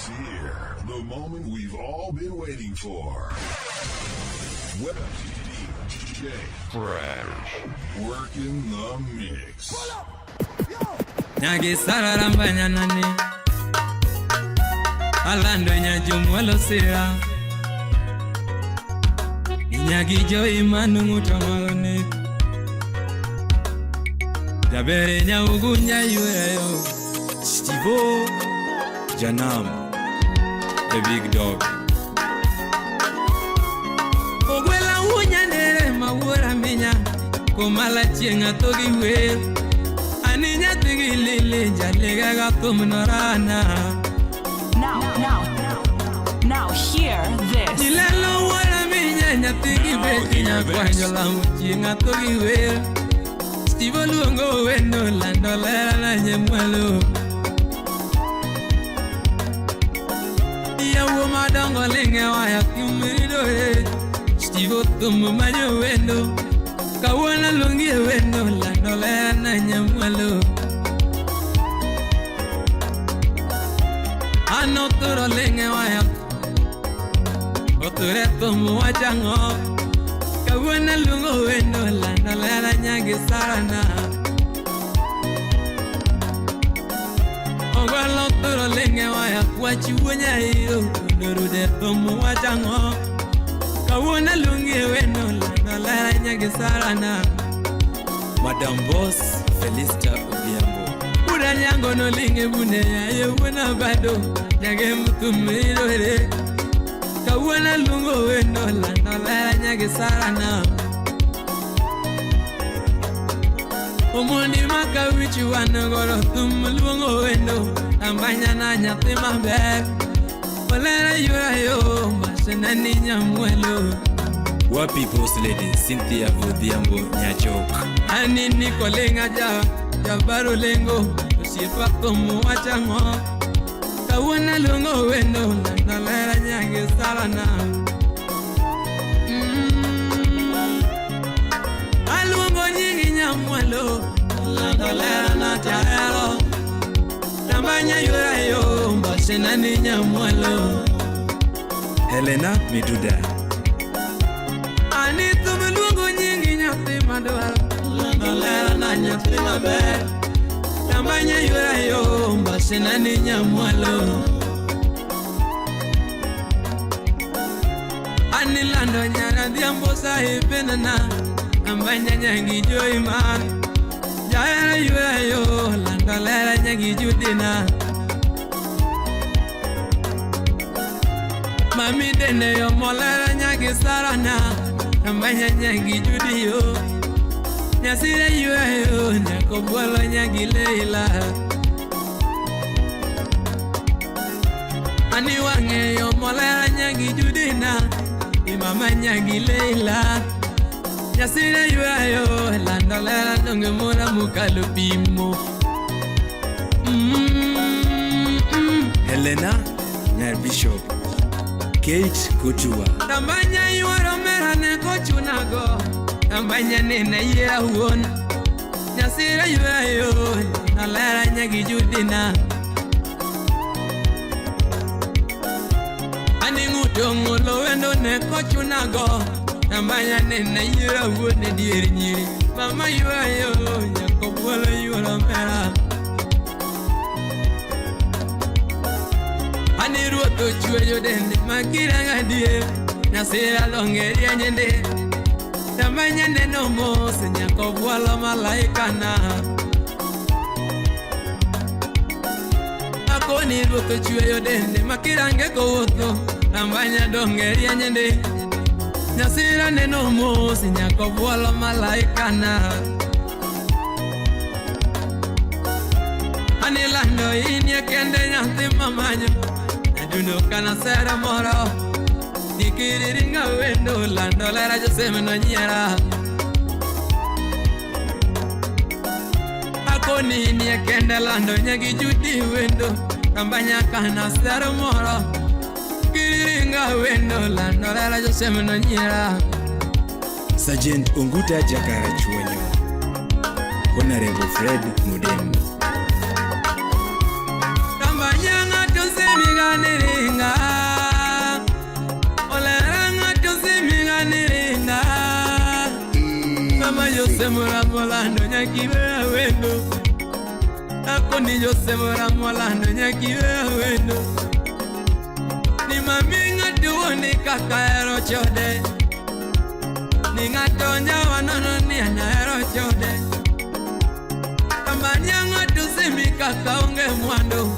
It's here, the moment we've all been waiting for. Web DJ Fresh, working the mix. Nyagisararamba nyanani alando nyajumwalo sira Nyagijo imanu ngutomalone Jabere nyaugunya yueyo Stivo Janam, the big dog. Ogwela wunya nere mawuora minya Komala chieng' atho gi wer Ani nyathi gi lili jalega ga thum norana. Now, now, now, hear this. Ilelo wuora minya nyathi gi Now beti hear nyakwanjo this. lamo chieng' atho gi wer Steve oluongo wendo lando lera na nyemwalo. Yawuo madongo ling'e waya kumridoe Steve othum manyo wendo. Kawuono luongi e wendo lando lera na nyamwalo. An othuro ling'e waya. Oture thum wachang'o. Kawuono luongo wendo lando lera nyagi sarana. Ogwalo othuro ling'e waya wach wuo nyairo. Orude thum wachang'o. Kawuono luongi e wendo lando lera nyagi sarana. Madam Boss Felista Odhiambo. Buda nyango no linge bune aye wuona bado. Nyage mthum irore. Kawuono luongo wendo lando lera nyagi sarana. Omondi maka wich wan godo thum luongo wendo. Ambanya na nyathi maber. Olera yura yo masena ni nyamwelo. Wapi Boss Lady Cynthia Odhiambo Nyachok. Ani nikolinga ja jabaro lengo. Osiepa thum wachang'o. Kawuono luongo wendo lando lera nyagi sarana. Aluongo nyingi nyamwalo lando lera na tahero. Tambanya yura yo mbasena ni nyamwalo. Helena Miduda. Ani thum luongo nyingi nyathi madwaro lando lera na nyathi maber. Tambanya yura yo mbasena ni nyamwalo. Ani lando nyara dhiambo sahibenana. Ambanya nyangi joiman. Jahera yura yo lando lera nyangi judina. Mami dene yo molera nyagi sarana. Ambanya nyangi judi yo. Nyasire yura yo nyako bwalo nyagi leila. Ani wang'e yo molera nyangi judina. Imama nyangi leila. Nyasire yura yo lando lera donge mora mukalo pimo. Helena Nyar Bishop. Kate Kutua. Tambanya yuoro mera ne kochunago. Tambanya nene yiera wuon. Nyasire yura yo nalera nyagi judina. Ani ng'uto ng'ulo wendo ne kochunago. Tambanya nene yiera wuon e dier nyiri. Mama yura yo nyako bwolo yuoro mera. Ani ruoth ochweyo dende makirang' adier. Nyasira donge rieny ndi. Tambanya neno mos nyako bwolo malaikana. Akoni ruoth ochweyo dende makirange kowuotho. Tambanya donge rieny ndi. Nyasira neno mos nyako bwolo malaikana. Ani lando inie kende nyathi mamanyo. Adundo kana sera moro. Nikiriringa wendo lando lera josem no nyiera. Akoni inie kende lando nyagi judi wendo. Tambanya kana sera moro. Kiriringa wendo lando lera josem no nyiera. Sergeant Onguta Jakara Chuonyo. Honorable Fred Mudem. Tambanya ng'ato semiga Jose Moramolando nyakiwe awendo. Akoni Jose Moramolando nyakiwe awendo. Ni mami ng'ato wuoni kaka hero chode. Ni ng'ato nyawa nono ni an ahero chode. Amanya ng'ato simi kaka onge mwandu.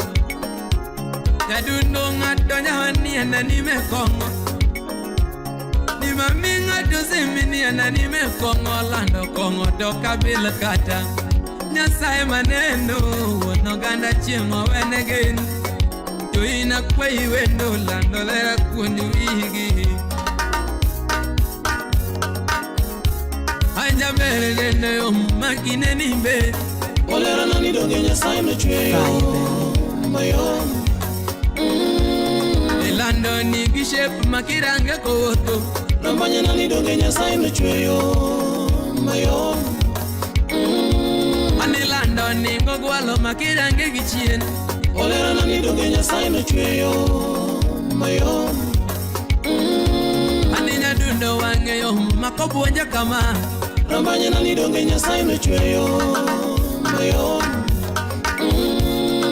Jadundo ng'ato nyawa ni an anime kong'o. Ni mami ng'ato simi ni an anime kong'o lando kong'o to kabil kata. Nyasaye maneno wuon oganda chieng' owene gen. To in akwayi wendo lando lera kuond wigi. Anjaber nende yo makine ni be. Olerana ni donge Nyasaye nochweyo mayom. Ilando ni gi shape makirange kowuotho. Rambanyana ni donge Nyasaye nochweyo mayom. Anilando ni gogwalo makirange gi chien. Olerana ni donge Nyasaye nochweyo mayom. Ani nyadundo wang'e yo makobuonjo kama. Rambanyana ni donge Nyasaye nochweyo mayom.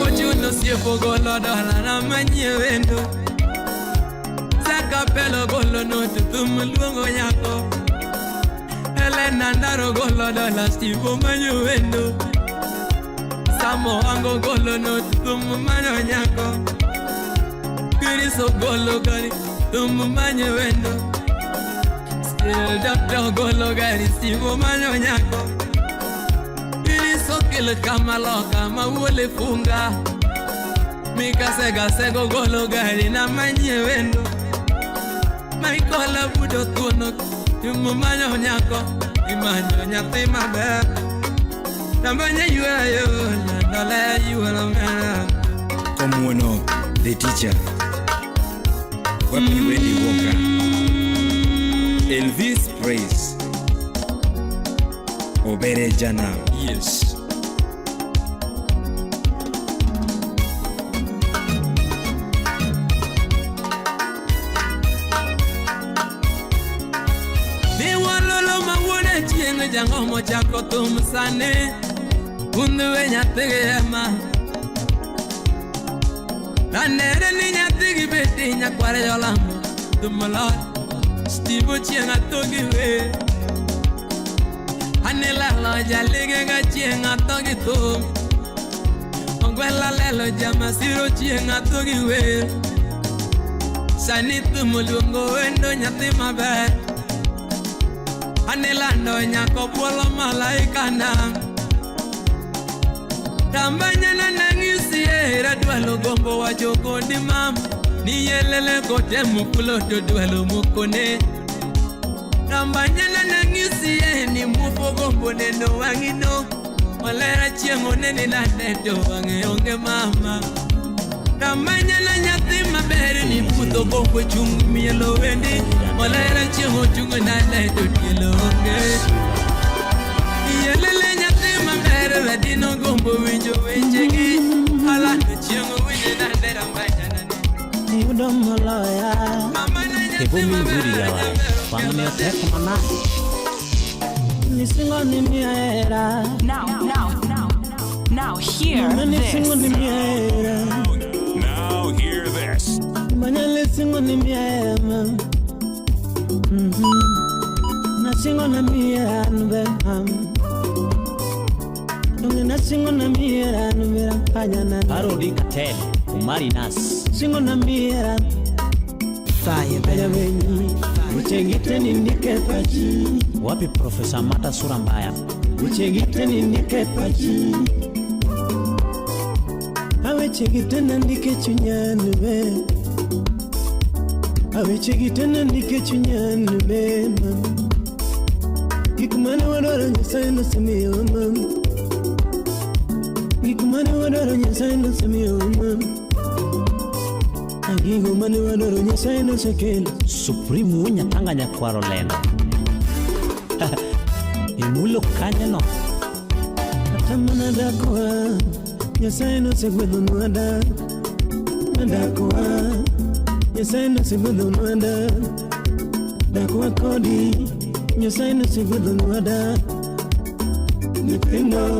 Ochuno siepo golo dola na manyie wendo. Sakapelo golo noto thum luongo nyako. Helena Ndaro golo dola Steve manyo wendo. Samo Wango golo noto thum manyo nyako. Chris golo gari thum manyo wendo. Still Doctor golo gari Steve manyo nyako. Chris okel kama loka mawuole funga. Mikasega sego golo gari na manye wendo. Michael Abudo thuono thum manyo nyako. Imanyo nyathi maber. Tambanye yweyo lando le yuolo mera. Komwono, the teacher. Wapi Wendy Walker. Elvis Praise. Obere Jana. Yes. Ni walolo mawuone chieng' jang'omo chako thum sani. Unwe nyathigi ema. Anene ni nyathigi beti nyakware jolamo thum lor. Steve chieng' atho gi wer. Anilalo jalige ga chieng' atho gi thum. Ogwela lelo jamasiro chieng' atho gi wer. Sani thum luongo wendo nyathi maber. Anilando nyako buolo malaika na. Tambanyana nang'isi hera dwalo gombo wacho kodi mam. Ni yelele kote mukulo to dwalo mukone. Tambanyana nang'isi ni mupo gombo neno wang'ino. Olera chieng' oneni nade to wang'e onge mama. Tambanyana nyathi maber ni pudho gombo chung' mielo wendi. Olera chieng' ochung' nade to tielo onge. Yelele nyathi maber wedino gombo winjo wechegi. Alando chieng' owinjo nade rambanyana ni. Yudo moloya. Mama na nyathi Kebumi maber nzuri yawa. Wang'ni otek manade. Nisingo ni miera. Now, now, now, now hear Mama nisingo ni this. miera. Now hear this. Manyale singo ni miera. Nasingo na miera nube am. Donge nasingo na miera nube panya na. Parodi Katel, Umari Nas. Singo na miera. Fire Panya wenyi. Uchegite nindike pachi. Wapi Profesa Mata sura mbaya. Uchegite nindike pachi. Awechegite nandike chunya nube. Awechegite nandike chunya nube. Gik mane wadwaro Nyasaye nosemiyowa mam. Gik mane wadwaro Nyasaye nosemiyowa mam. Gigo mane wadwaro Nyasaye nosekelo. Supreme Wunya Tanga nyakwaro lendo. Imulo kanye no. Kata mana dakwa Nyasaye nosegwedhonwa dak. Dakwa Nyasaye nosegwedhonwa dak. Dakwa kodi Nyasaye nosegwedhonwa dak. Nyithindo,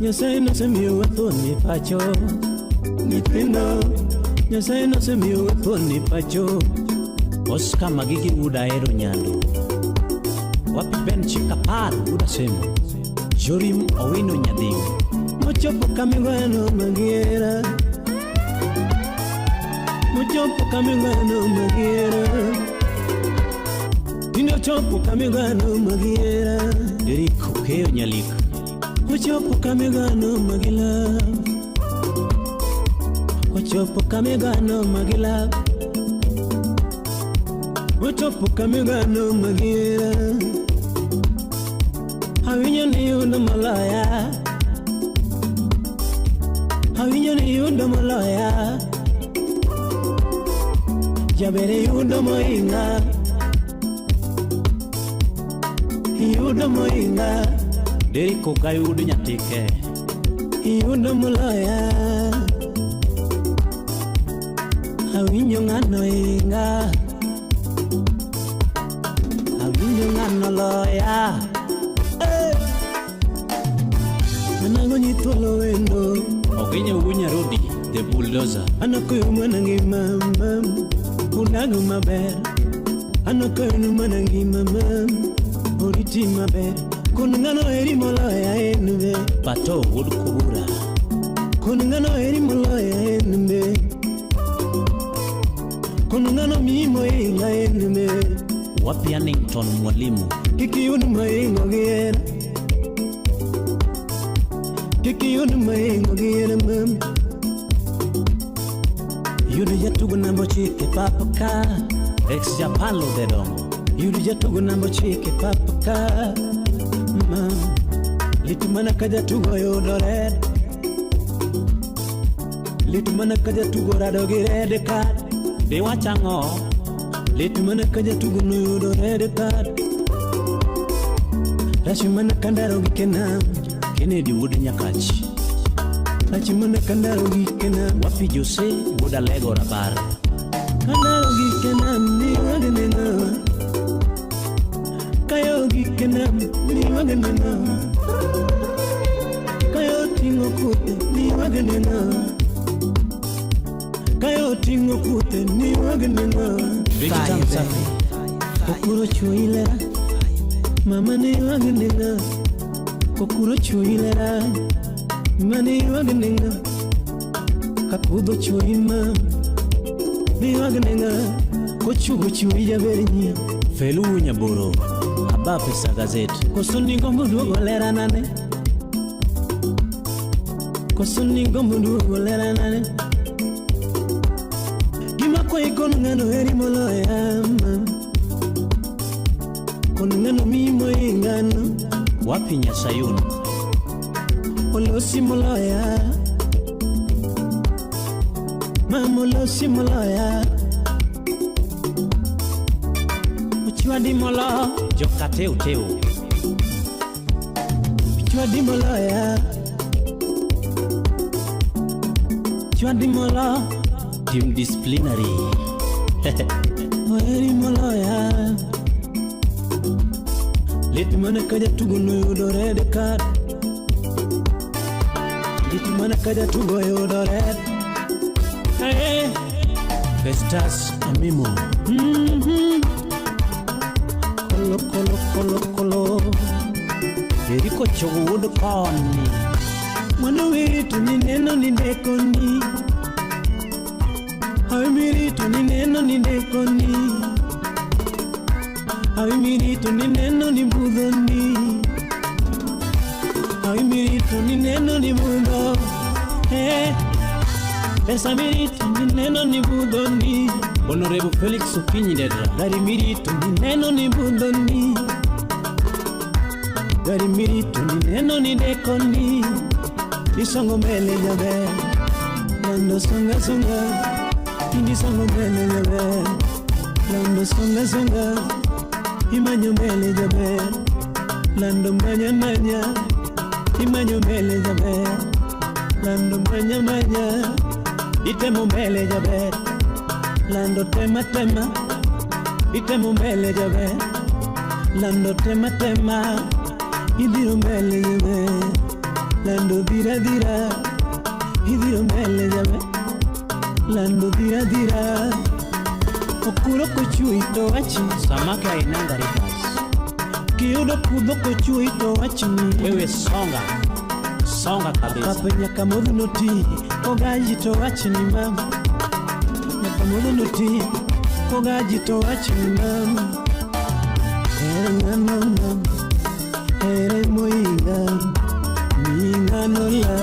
Nyasaye nosemiyowa thuon pacho. Nyithindo, Nyasaye nosemiyowa thuon pacho. Oscar Magigi wuod Ahero Nyando. Wapi Ben Chikapar wuod Asembo. Jorim Owino Nyadhingo. Mochopo kamigwano magiera. Mochopo kamigwano magiera. Tinde ochopo kamigwano magiera. Derek Okeyo Nyalik. Ochopo kamigwano magila. Ochopo kamigwano magila. Ochopo kamigwano magiera. Awinjo ni yudo moloya. Awinjo ni yudo moloya. Jaber yudo moinga. Yudo moinga. Derek Ogayo wuod Nyatike. Yudo moloya. Awinjo ng'ano inga. Awinjo ng'ano loya. Anago nyithuolo wendo. Oginyo wuod Nyarodi, the bulldozer. Anakoyo mana ngima mam. Udago maber. Anakoyo nu mana ngima mam. Oriti maber. Kun ng'ano eri moloya en be. Pato wuod Kubura. Kun ng'ano eri moloya en be. Kun ng'ano miyi moinga en be. Wapi Annington Mwalimu. Kik iyud moingo gi hera. Kik iyud moingo gi hera mam. Yudo jatugo namba 9 pap ka. Ex Japalo de Dongo. Yudo jatugo namba 9 pap ka. Mam. Lit mana ka jatugo yudo red. Lit mana ka jatugo rado gi red card. Diwach ang'o? Lit mana ka jatugo noyudo red card. Rach mana ka ndaro gi kenam. Kennedy wuod Nyakach. Rach mana ka ndaro gi kenam. Wapi Jose wuod Alego Rabar. Ka ndaro gi kenam ni wagneno. Kayo gi kenam ni wagneno. Kayo ting'o kuthe ni wagneno. Kayo ting'o kuthe ni wagneno. Victor Msafi. Kokuro chuoyi lera. Mama ne wagneno. Kokuro chuoyi lera. Mama ne wagneno. Kakudho chuoyi ma. Ne wagneno. Kochugo chuoyi jaber nyie. Felu Nyaboro. Aba Pesa Gazette. Koso ni gombo duogo lera nane. Koso ni gombo duogo lera nane. Gima kwayi kon ng'ano eri moloya ma. Kon ng'ano miyi moingano. Wapi Nyasayun. Olosi moloya. Mama olosi moloya. Ochwadi molo. Jokateu teu. Ochwadi moloya. Ochwadi molo. Team disciplinary. Oheri moloya. Lit mana ka jatugo noyudo red card. Lit mana ka jatugo yudo red. Hey. Festus Amimo. Kolo kolo kolo kolo. Eriko Chogo wuod Koni. Mano wirito ni neno ni dekoni. Awi mirito ni neno ni dekoni. Awi mirito ni neno ni budhoni. Awi mirito ni neno ni budho. Eh. Pesa mirito ni neno ni budhoni. Honorable Felix Okinyi Dedra. Gari mirito ni neno ni budhoni. Gari mirito ni neno ni dekoni. Isongo mbele jaber. Lando songa songa. Indi songo mbele jaber. Lando songa songa. Imanyo mbele jaber. Lando manya manya. Imanyo mbele jaber. Lando manya manya. Itemo mbele jaber. Lando tema tema. Itemo mbele jaber. Lando tema tema. Idhiro mbele jaber, lando dhira dhira. Idhiro mbele jaber, lando dhira dhira. Okuro kochui to wachni. Samaki hainanga reverse. Kiyudo kudho kochui to wachni. Wewe songa. Songa kabisa. Kape nyaka modho noti, kogaji to wachni mama. Nyaka modho noti, kogaji to wachni mama. Ere ng'ano mama, ere moinga, mi ng'ano la,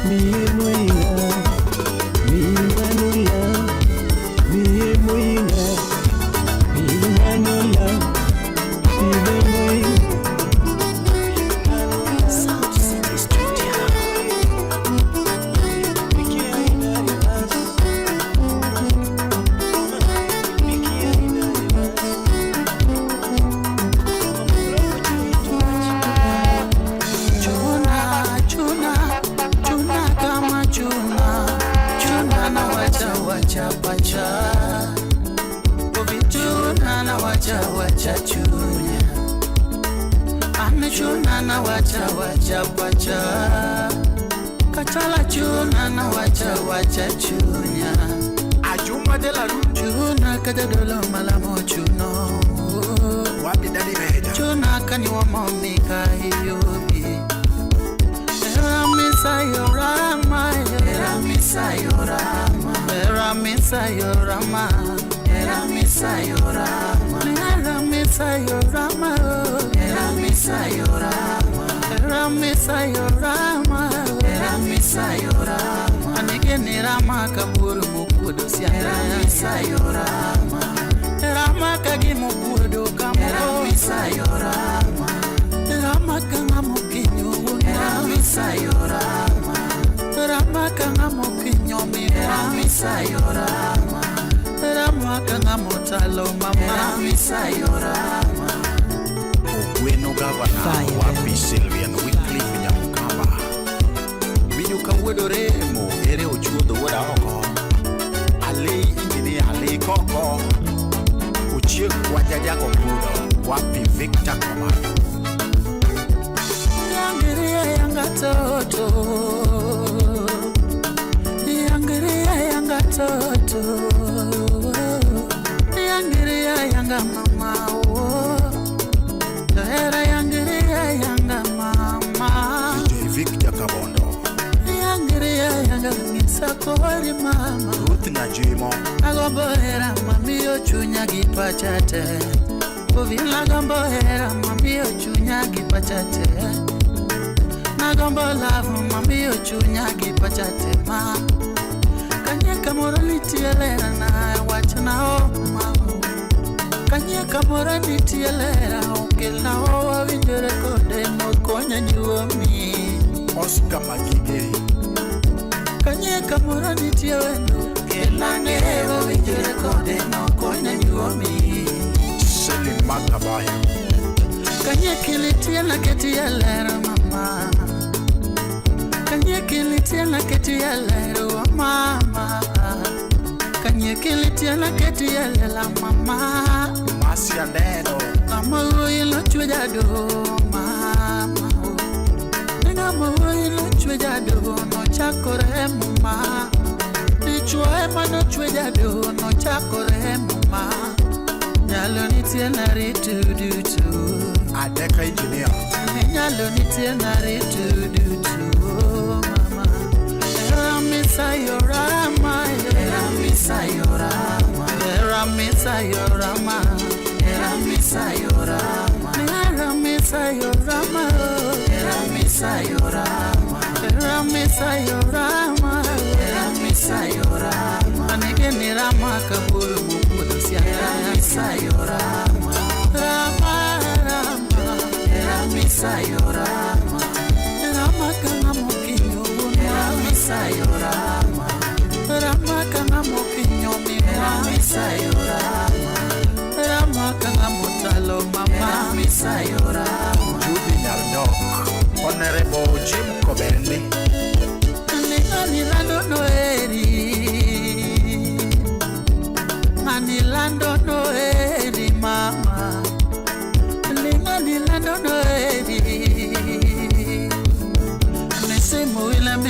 miye moinga, mi ng'ano la, miye moinga, mi ng'ano la, miye moinga. Sound City Studio. Chuna, chuna, chuna kama chuna, chuna na wacha wacha pacha, ovichuna na wacha wacha chunya, ane chuna na wacha wacha pacha, kachala chuna na wacha wacha chunya, Ajuma de la Rue, chuna kajadolo malamo chuno, wapi Daddy Meda, chuna kaniwa momika iyobi. Era yorama, era misa yorama, era misa yorama, era misa yorama, era misa yorama, era misa yorama, era misa yorama, era misa yorama. Anige ni rama kaburu mukudo sia, era misa yorama, rama kagi mukudo kamo, era misa yorama. Rama kanga mokinyo, era misa yorama. Rama kanga mokinyo mi, era misa yorama. Rama kanga motalo mama, era misa yorama. Ogweno Gavana, wapi Sylvian Wycliffe Nyamukamba, Minyuka wuod Oremo, ere ochuodho wuoda oko, Ali Engineer Ali Koko, Ochieng Wajaja Kopudo, wapi Victor Komando, Yangiria yanga toto, yangiria yanga toto, yangiria yanga mama oh, era yangiria yanga mama. DJ Victor Kabondo, Yangiria yanga misakori mama. Ruth Najimo, Agombo hera mamiyo chunya gi pacha te. Ovila gombo hera mamiyo chunya gi pacha te. Nagombo love mamiyo chunya gi pacha te ma. Kanye kamoro nitie lera na wachna o ma. Kanye kamoro nitie lera okelna o wawinjore kode mokonya nyuomi. Oscar Magige, Kanye kamoro nitie wendo kelane wawinjore kode nokonya nyuomi. Selim Makabaya, Kanye kilitie na keti ya lero mama. Kanye kilitie na keti ya lero mama. Kanye kilitie na keti ya lela mama. Masia Neno, Kama ilo chwe jado mama. Ngama ilo chwe jado no chakore mama. Dichwo ema nochwe jado no chakore mama. Nyalo nitie na ritu duto. Adeka Engineer, Nyalo nitie na ritu duto mama. Era misa yorama, era misa yorama, era misa yorama, era misa yorama, era misa yorama, era misa yorama, era misa yorama, era misa yorama. Anige ni rama kaburu mukudo sia, era misa yorama, rama rama, era misa yorama, rama kanga mokinyo, era misa yorama, rama kanga mokinyo mi, era misa yorama, rama kanga motalo mama, era misa yorama. Judy Nyardok, Honorable Jim Kobeni, Ngani lando noeri, ngani lando noeri mama, ngani lando noeri,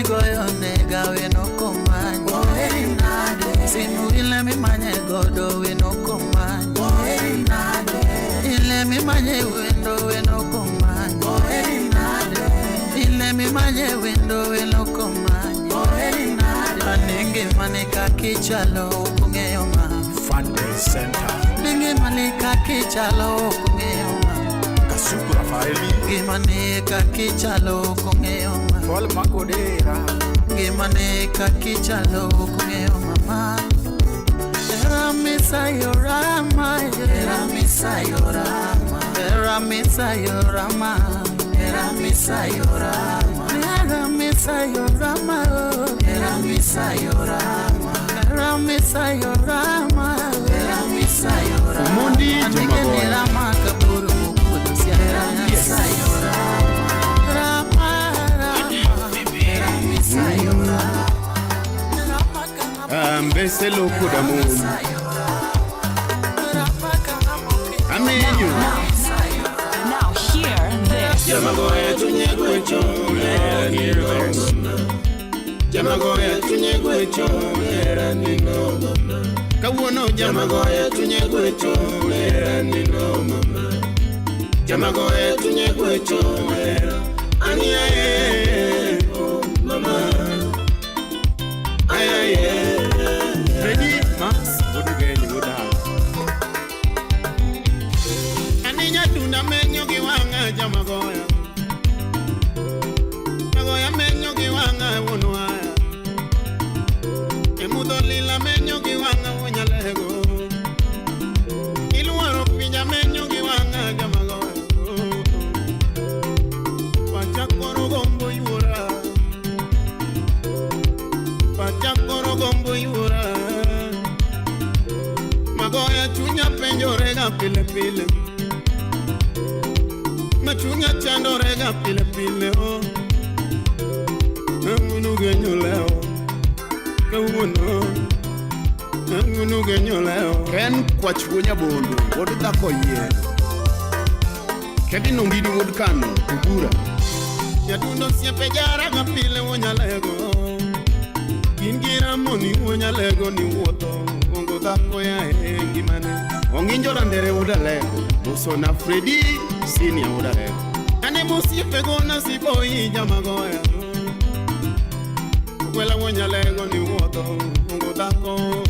migoyo nega weno komany. Oheri nade. Simu ile mimanye godo weno komany. Oheri nade. Ile mimanye wendo weno komany. Oheri nade. Ile mimanye wendo weno komany. Oheri nade. Anenge mane kakichalo okong'eyo ma. Fund Center. Ngimani kakichalo okong'eyo ma. Kasuku Rafaeli. Ngimani kakichalo okong'eyo ma. Paul Makodera. Ngimani kakichalo okong'eyo mama. Era misayo rama, era misayo rama, era misayo rama, era misayo rama, era misayo rama, era misayo rama, era misayo rama, era misayo rama. Omondi Jomagoya. Rama kaburu mukudu sia, era misayo rama, rama rama, era misayo rama. Ambese loko damun. Amenyo. Now hear this. Jamagoya chunye gwecho hera ni no. Jamagoya chunye gwecho hera ni no. Kawuono jamagoya chunye gwecho hera ni no mama. Jamagoya chunye gwecho hera ani aye oh mama. Ay ay Freddy Max Odugenyi Woodhouse. Aninya tunda menyo gi wang'a jamagoya. Magoya menyo gi wang'a wuonwa. Emudho lila menyo gi wang'a wuonyalego. Iluoro pinja menyo gi wang'a jamagoya. Pacha koro gombo yuora. Pacha koro gombo yuora. Magoya chunya penjorega pile pile. Machunya chandorega pile pile oh. Angunu genyo leo. Kawuono. Angunu genyo leo. Ken kwach wuo nyabondo wuod dhako yiero. Kevin Ongidi wuod Kano Ogura. Jatundo osiepe jaraga pile wuonyalego. Gin gi ramoni wuonyalego ni wuotho. Ongo dhako ya e ngimane. Ong'injo Randere wuod Alego. Musona Freddy Senior wuod Alego. Ane mosiepe gona siboi jamagoya. Kwela wuonyalego ni wuotho. Ongo dhako.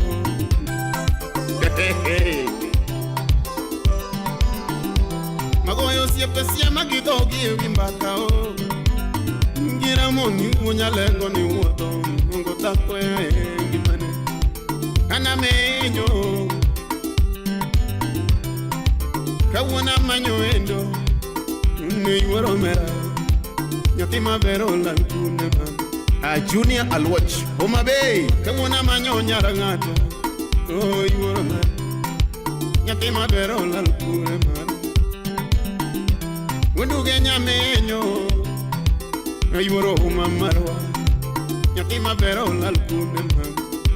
Magoyo osiepe siema gi dhogi e wi mbaka o. Gi ramoni wuonyalego ni wuotho. Ongo dhako e ngimane. An amenyo. Kawuono amanyo endo. Ne yuoro mera. Nyathi maber olal kune ma. A Junior Aluoch Homa Bay. Kawuono amanyo nyar ng'ato. Oh yuoro mera. Nyathi maber olal kune ma. Wenduge nyamenyo. Yuoro huma marwa. Nyathi maber olal kune ma.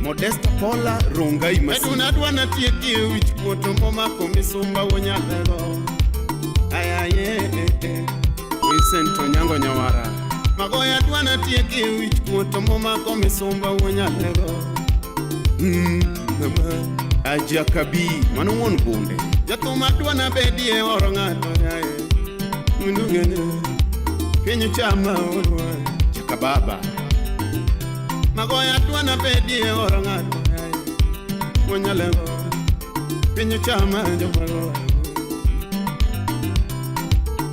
Modesta Paula Rongai Masi. Eduna dwana tieki e wich kuoto momako misumba wuonyalego. Ayaye. Vincent Onyango Nyawara. Magoya dwana tieki e wich kuoto momako misumba wuonyalego. Mama. Ajakabi mano wuon bunde. Jathum adwana bedie oro ng'ato yaye. Mindugene. Piny chama wuonwa. Jakababa. Magoya dwana bedie oro ng'ato yaye. Wuonyalego. Piny chama jomagoya.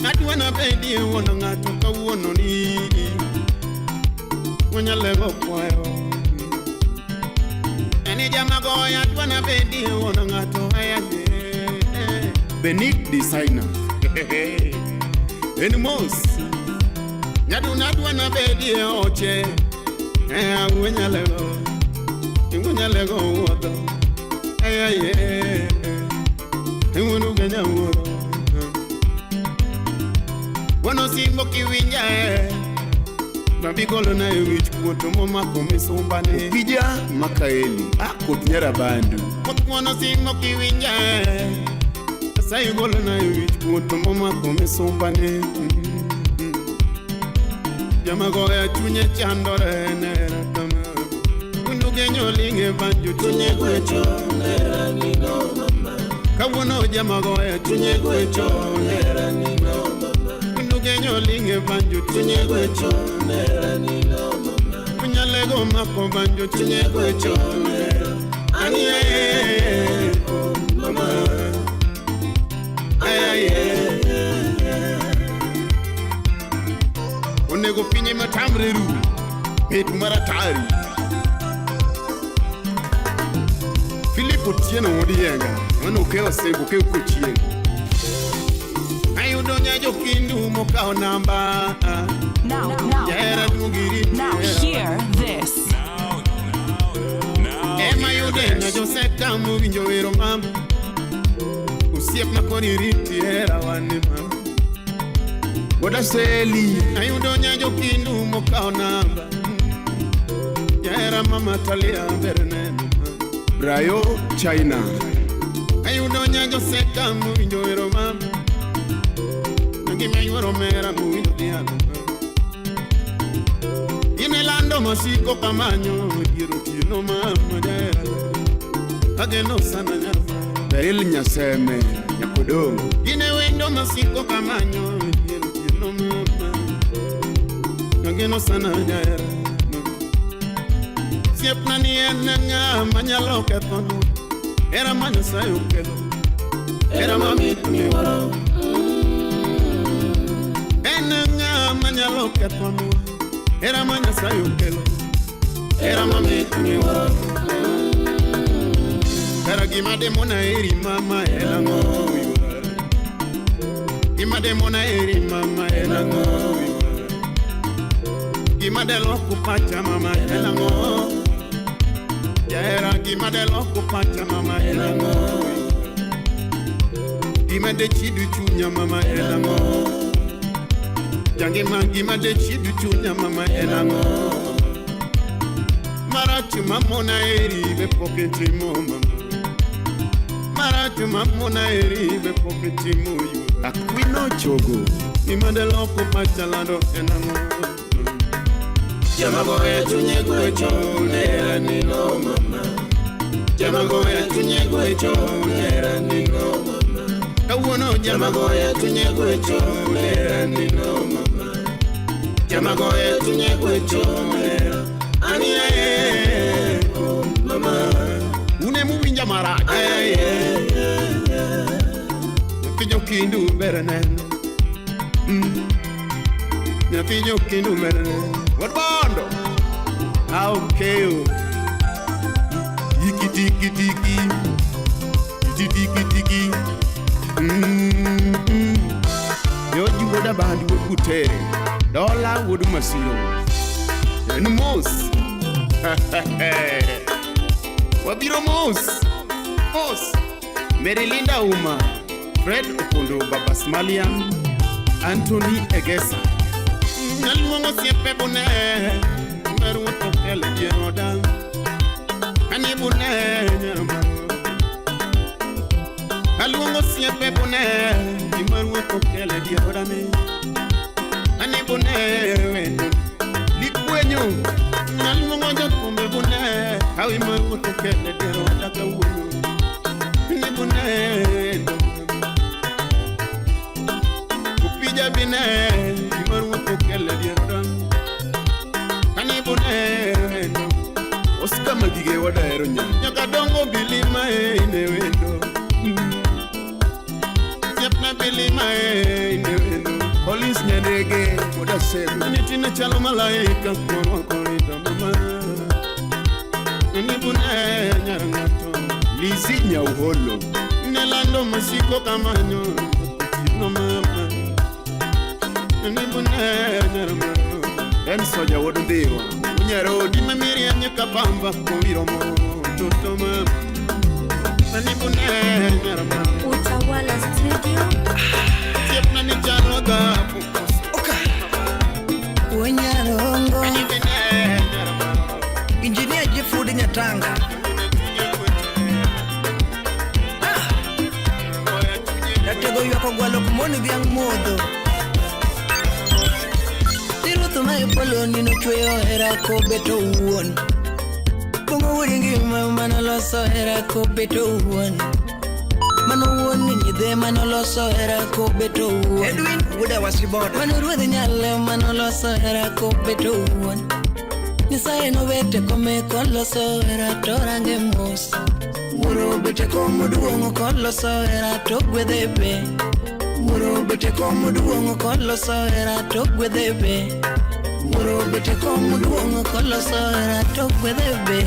Adwana bedie wuon ng'ato kawuono ni. Wuonyalego kwayo. Eni jamagoya adwana bedie wuon ng'ato ayaye. Benik Designer. En mos. Nyaduna adwana bedie oche. Wuonyalego. Wuonyalego wuotho. Ayaye. Wuonugenya wuotho. Wono simbo kiwinja e. Mabigolo na e wich kuoto momako misumba ne. Opija Makaeli. Akoth Nyarabandu. Koth wono simbo kiwinja e. Asaigolo na e wich kuoto momako misumba ne. Jamagoya chunye chandore nera kama. Kundugenyo linge banjo chunye gwecho nera nino mama. Kawuono jamagoya chunye gwecho nera nino mama. Kundugenyo linge banjo chunye gwecho nera nino mama. Kunyalego mako banjo chunye gwecho nera. Anie oh mama. Ay onego pinye matamre ru bet maratari. Philip Otieno wuod Yienga mano okewa sembo okew kochieng'. Ayudo nyajo kindu mokawo namba. Now, now, Jahera duogiri. now hear this. Ema yude nyajo seka mowinjo wero mama. Osiepna koro iriti hera wane mama. Wuoda Seli Ayudo nyajo kindu mokawo namba. Jahera mama Talia ber neno. Brayo China Ayudo nyajo seka mowinjo wero mama. Ngima yuoro mera mowinjo dhialo. Gine lando masiko kamanyo dier otieno mama jahera. Ageno sana nyama. Beril Nyaseme Nyakodongo Gine wendo masiko kamanyo dier otieno mama. Ageno sana jahera. Osiepna ni en ng'ama nyalo kethonwa. Hera ma Nyasaye okelo. Hera mamit miwuoro. En ng'ama nyalo kethonwa. Hera ma Nyasaye okelo. Hera mamit miwuoro. Kara gima demona eri mama en ang'o? Gima demona eri mama en ang'o? Gima deloko pacha mama en ang'o? Jahera gima deloko pacha mama en ang'o? Gima dechido chunya mama en ang'o? Jangima gima dechido chunya mama en ang'o? Marach mamona eri be pok itimo mama. Marach mamona eri be pok itimo yuora. Akwino Chogo Gima deloko pacha lando en ang'o? Jamagoya chunye gwecho nera nino mama. Jamagoya chunye gwecho nera nino mama. Kawuono jamagoya chunye gwecho nera nino mama. Jamagoya chunye gwecho nera anie oh mama. Une muwinja marach Aye nyathi jokindu ber neno. Nyathi jokindu ber neno. Wuod Bondo Aokeyo Tiki tiki tiki tiki tiki tiki. Joji wuod Abandi wuod Butere Dola wuod Masiro En mos. Wabiro mos mos. Merilinda Uma Fred Opondo Baba Smalia Anthony Egesa Naluongo osiepe bune maruoth okelo e dier oda. Ani bune nyaromano. Aluongo osiepe bune gima ruoth okelo e dier oda ni. Ani bune wendo. Likwenyo Naluongo jothumbe bune hawi ma ruoth okelo e dier oda kawuono. Ani bune wendo. Opija bine gima ruoth okelo e dier oda. Ani bune wendo. Oscar Magige wadahero nyanya Nyaka dongo bilima e ine wendo. Osiepna bilima e ine wendo. Collins Nyandege wuod Asego Nitine chalo malaika korwako rinda mama. Ni bune nyar ng'ato. Lizzy Nyauholo Ne lando masiko kamanyo otieno mama. Ni bune nyar ng'ato. En Soja wuod Ndhiwa Unyarodi Gima mirieny ka pamba kowiro mo toto mama. Ni bune nyar ng'ato. Utawala Studio. Osiepna ni chalo dhahabu. Wenyarongo Ni bune nyar ng'ato. Injinia Jeffrey Nyatanga Ratego ywak ogwalo kumoni dhiang' modho. Ruoth ma e polo nino chweyo hera kobeto wuon. Bongo wuod ngima manoloso hera kobeto wuon. Mano wuon nyidhe manoloso hera kobeto wuon. Edwin wuoda Wasiboda. Mano ruodh nyale manoloso hera kobeto wuon. Nyasaye nobet e kome koloso hera to range mos. Wuoro obet e kom maduong' koloso hera to gwedhe be. Wuoro obet e kom maduong' koloso hera to gwedhe be. Wuoro obet e kom maduong' koloso hera to gwedhe be.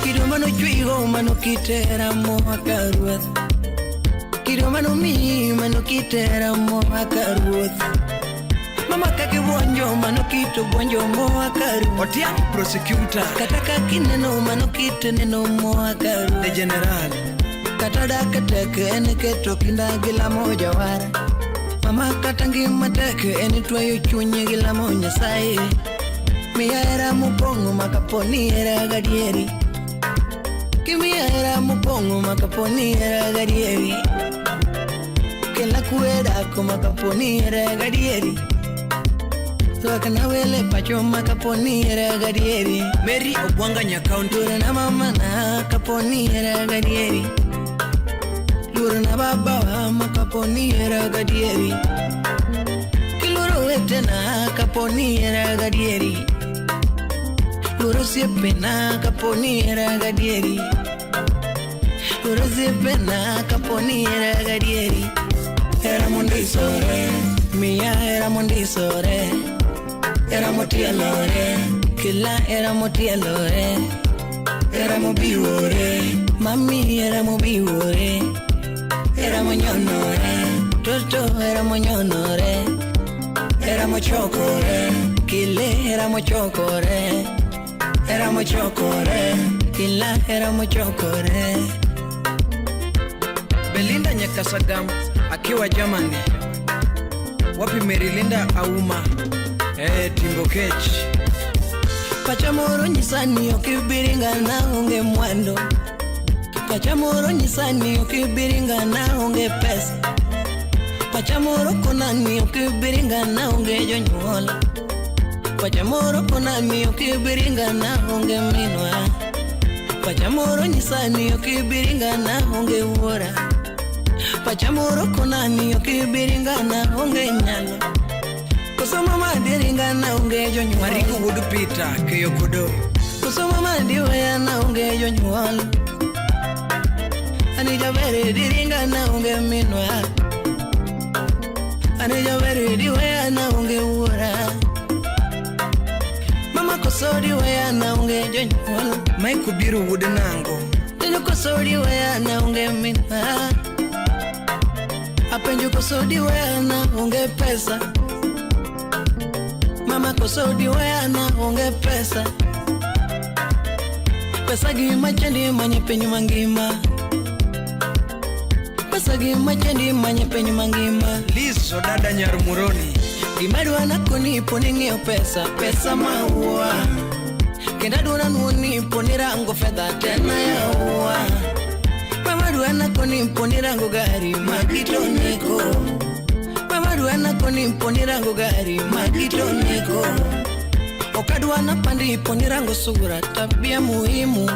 Kido manochweyigo mano kit hera moa ka ruoth. Kido manomiyi mano kit hera moa ka ruoth. Mama kaka ibuonjo mano kit buonjo moa ka ruoth. Otiang prosecutor. Kata kaka ineno mano kit neno moa ka ruoth. The general. Kata dak tek en keto kinda gi lamo jawar. Mama kata ngima tek en tweyo chunyi gi lamo Nyasaye. Miya hera mopong'o ma kaponi hera gadieri. Kimiya hera mopong'o ma kaponi hera gadieri. Kela kwe dak ma kaponi hera gadieri. Rwakna wele pacho ma kaponi hera gadieri. Mary Obwanga Nyakaunti. Luorna mamana kaponi hera gadieri. Luorna babawa ma kaponi hera gadieri. Kiluoro wetena kaponi hera gadieri. Luoro osiepena kaponi hera gadieri. Luoro osiepena kaponi hera gadieri. Hera mondisore, miya hera mondisore. Hera motielore, kila hera motielore. Hera mobiwore, mami hera mobiwore. Hera monyonore, toto hera monyonore. Hera mochokore, kile hera mochokore. Hera mochokore, kila hera mochokore. Belinda Nyakasagam akiwa Germany. Wapi Merilinda Auma? Timbo Kech. Pacha moro nyisa ni ok ibiringa na onge mwando. Pacha moro nyisa ni ok ibiringa na onge pesa. Pacha moro kona ni ok ibiringa na onge jonyuol. Pacha moro kona ni ok ibiringa na onge minwa. Pacha moro nyisa ni ok ibiringa na onge wuora. Pacha moro kona ni ok ibiringa na onge nyalo. Koso mama diringa na onge jonyuol. Mariko wuod Peter Keyo Kodo. Koso mama diweya na onge jonyuol. Ani jabere diringa na onge minwa. Ani jabere diweya na onge wuora. Mama koso diweya na onge jonyuol. Mike Obiero wuod Nango. Penjo koso diweya na onge minwa. Apenjo koso diweya na onge pesa. Mama koso diweya na onge pesa. Pesa gima chandi manye piny mangima. Pesa gima chandi manye piny mangima. Liz Odada Nyar Muroni. Gima dwa nakoni poni ng'iyo pesa, pesa maua. Kendo adwa nuoni poni rango fedha tena yaua. Mama dwa nakoni poni rango gari magitoneko. Mama dwa nakoni poni rango gari magitoneko. Okadwa na pandi poni rango sura tabia muhimu.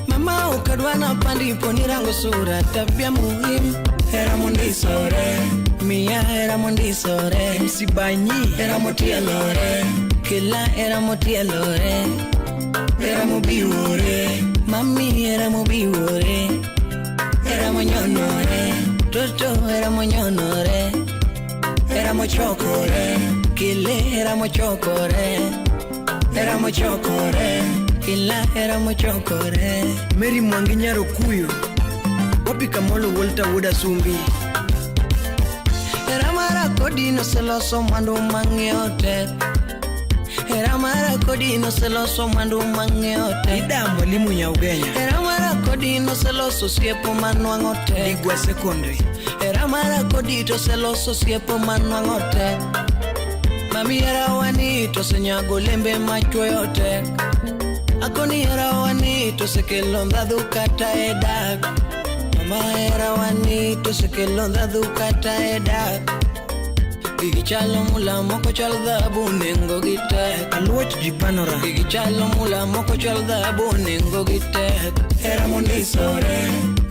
Mama okadwa na pandi poni rango sura tabia muhimu. Hera mondisore, miya hera mondisore. MC Banyi. Hera motielore, kila hera motielore. Hera mobiwore, mami hera mobiwore. Hera monyonore, toto hera monyonore. Hera mochokore, kile hera mochokore. Hera mochokore, kila hera mochokore. Mary Mwangi Nyarokuyo. Wapi Kamolo Walter wuod Asumbi. Hera mara kodi noseloso mwandu mang'iewo tek. Hera mara kodi noseloso mwandu mang'iewo tek. Ida Mwalimu Nyaugenya. Hera mara kodi noseloso osiepo manwang'o tek. Igwa Secondary. Hera mara kodi toseloso osiepo manwang'o tek. Mami hera wani tosenyago olembe machwoyo tek. Akoni hera wani tosekelo ndhadhu kata e dak. Mama hera wani tosekelo ndhadhu kata e dak. Gigi chalo mula moko chal dhahabu nengo gi tek. Aluoch Jipanora. Gigi chalo mula moko chal dhahabu nengo gi tek. Hera mondisore,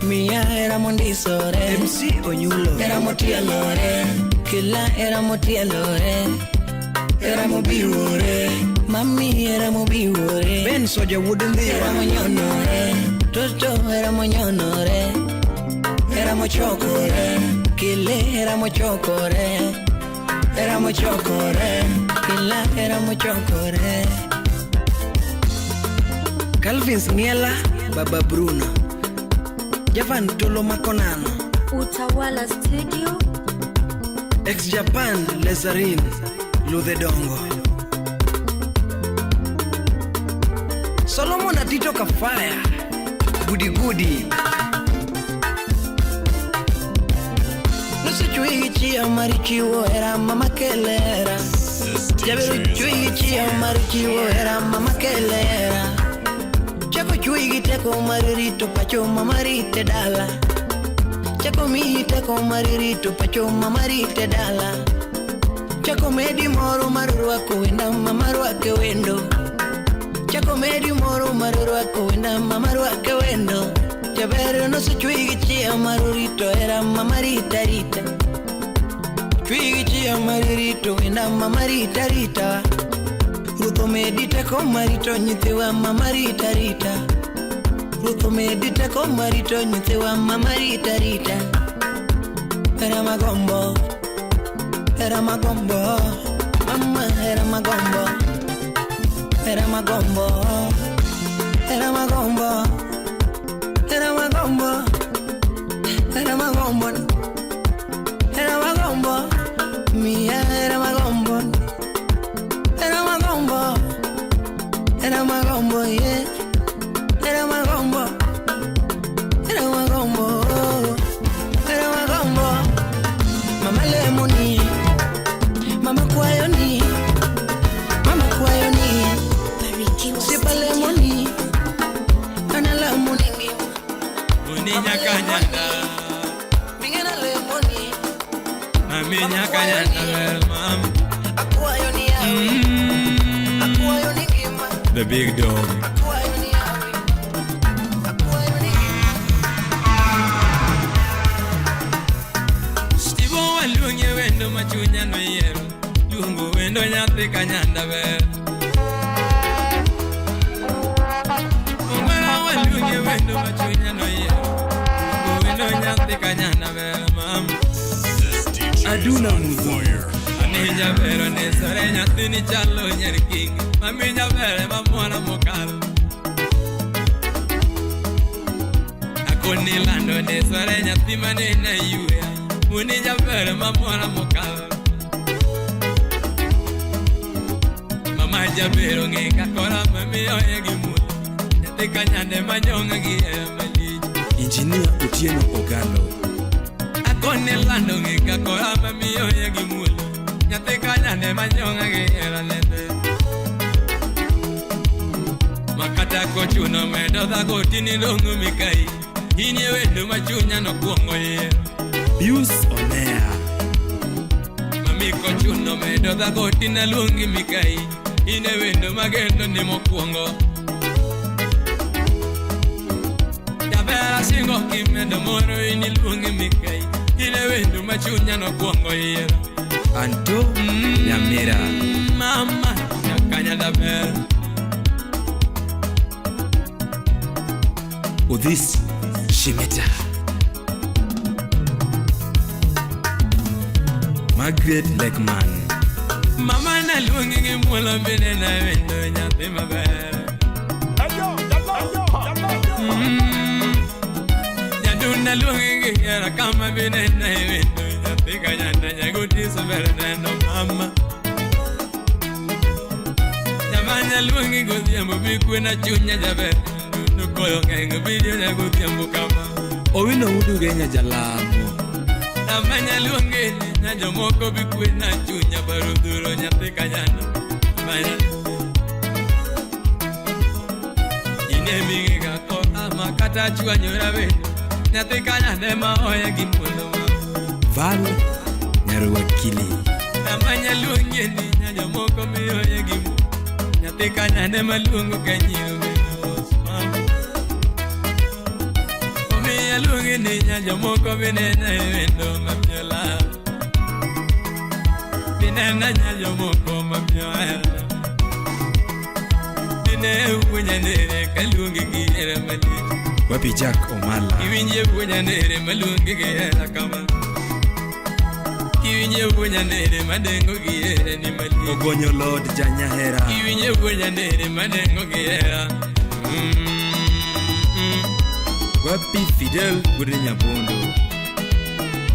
miya hera mondisore. MC Onyulo. Hera motielore, kila hera motielore. Hera mobiwore, mami hera mobiwore. Ben Soja wuod Hera Ndhiwa. monyonore, toto hera monyonore. Hera mochokore, kile hera mochokore. Hera mochokore, kila hera mochokore. Calvins Ng'iela, Baba Bruno. Javan Tolo Makonano. Utawala Studio. Ex Japan Lezarin Ludhe Dongo. Solomon Atito Kafaya. Gudi Gudi. Nosechwe chia mar chiwo hera mama kelera. Jabero chwe chia mar chiwo hera mama kelera. Chako chwe gi teko mar rito pacho mama rite dala. Chako miyi teko mar rito pacho mama rite dala. Chako medi moro mar rwako wenda mama rwake wendo. Chako medi moro mar rwako wenda mama rwake wendo. Jabero nosechwe gi chia mar rito hera mama rita rita. Chwe gi chia mar rito wenda mama rita rita. Ruoth omedi teko mar rito nyithiwa mama rita rita. Ruoth omedi teko mar rito nyithiwa mama rita rita. Hera magombo, hera magombo, mama hera magombo, hera magombo, hera magombo, hera magombo, hera magombo, hera magombo, mia hera magombo, hera magombo, hera magombo, yeah, hera magombo, hera magombo, hera magombo, mama lemoni, mama kwayoni, mama kwayoni, sipa lemoni, ana lemoni ngima, Muni nyakanyanda, mingena lemoni, mami nyakanyanda ber mam. akwayoni yawe, akwayoni ngima, The Big Dog. akwayoni yawe, akwayoni ngima. Stibo waluonge wendo machunya noyiero, luongo wendo nyathi kanyanda ber. Ongwara waluonge wendo machunya noyiero, luongo wendo nyathi kanyanda ber mam. This DJ is Aduna on Mudho. fire. Mami jabero ne sore nyathini chalo nyer king. Mami jabere mamwana mokalo. Akoni lando ne sore nyathi manene yuya. Muni jabere mamwana mokalo. Mama jabero ng'e kakora mami oye gi mulo. Nyathi kanyande manyong'a gi hera malich. Engineer Otieno Ogando. Akoni lando ng'e kakora mami oye gi mulo. Nyathi kanyande manyong'a gi hera lende. Makata kochuno medo dhako tini dong'o mikai. In e wendo machunya nokwongo yiero. Pius Onea. Mami kochuno medo dhako tina luongi mikai. In e wendo magendo ni mokwongo. Jabera singo kimedo moro in iluongi mikai. In e wendo machunya nokwongo yiero. Anto Nyamira. Mama nyakanyanda ber. Odhis Shimeta. Margaret Lekman. Mama naluongi gi muolo bende na wendo nyathi maber. Nyaduna luongi gi hera kama bende na wendo nyathi kanyanda nyagotiso ber neno mama. Nyamanya luongi godhiambo bi kwena chunya jaber. Dundu koyo ng'eng bidio nyagodhiambo kama. Owino Uduge Jalamo. Amanya luongi ni jomoko bi kwena chunya barudhuro nyathi kanyanda. Manya. Ine ming'iga kora makata chwanyora wendo. Nyathi kanyande ma oye gi muolo ma. Val Nyaruwakili. Namanya luongi ni nya jomoko miyo ye gimo. Nyathi kanyane maluongo ka nyiro mama. Omiyo aluongi ni nya jomoko binena e wendo mamiyo la. Binena nya jomoko mamiyo hera. Dine wuonya nere kaluongi gi hera malich. Wapi Jack Omala. Iwinje wuonya nere maluongi gi hera kama. Kiwinje wuonya nere madengo gi hera ni malich. Ogonyo Lord Janyahera. Kiwinje wuonya nere madengo gi hera. Wapi Fidel wuod Nyabondo.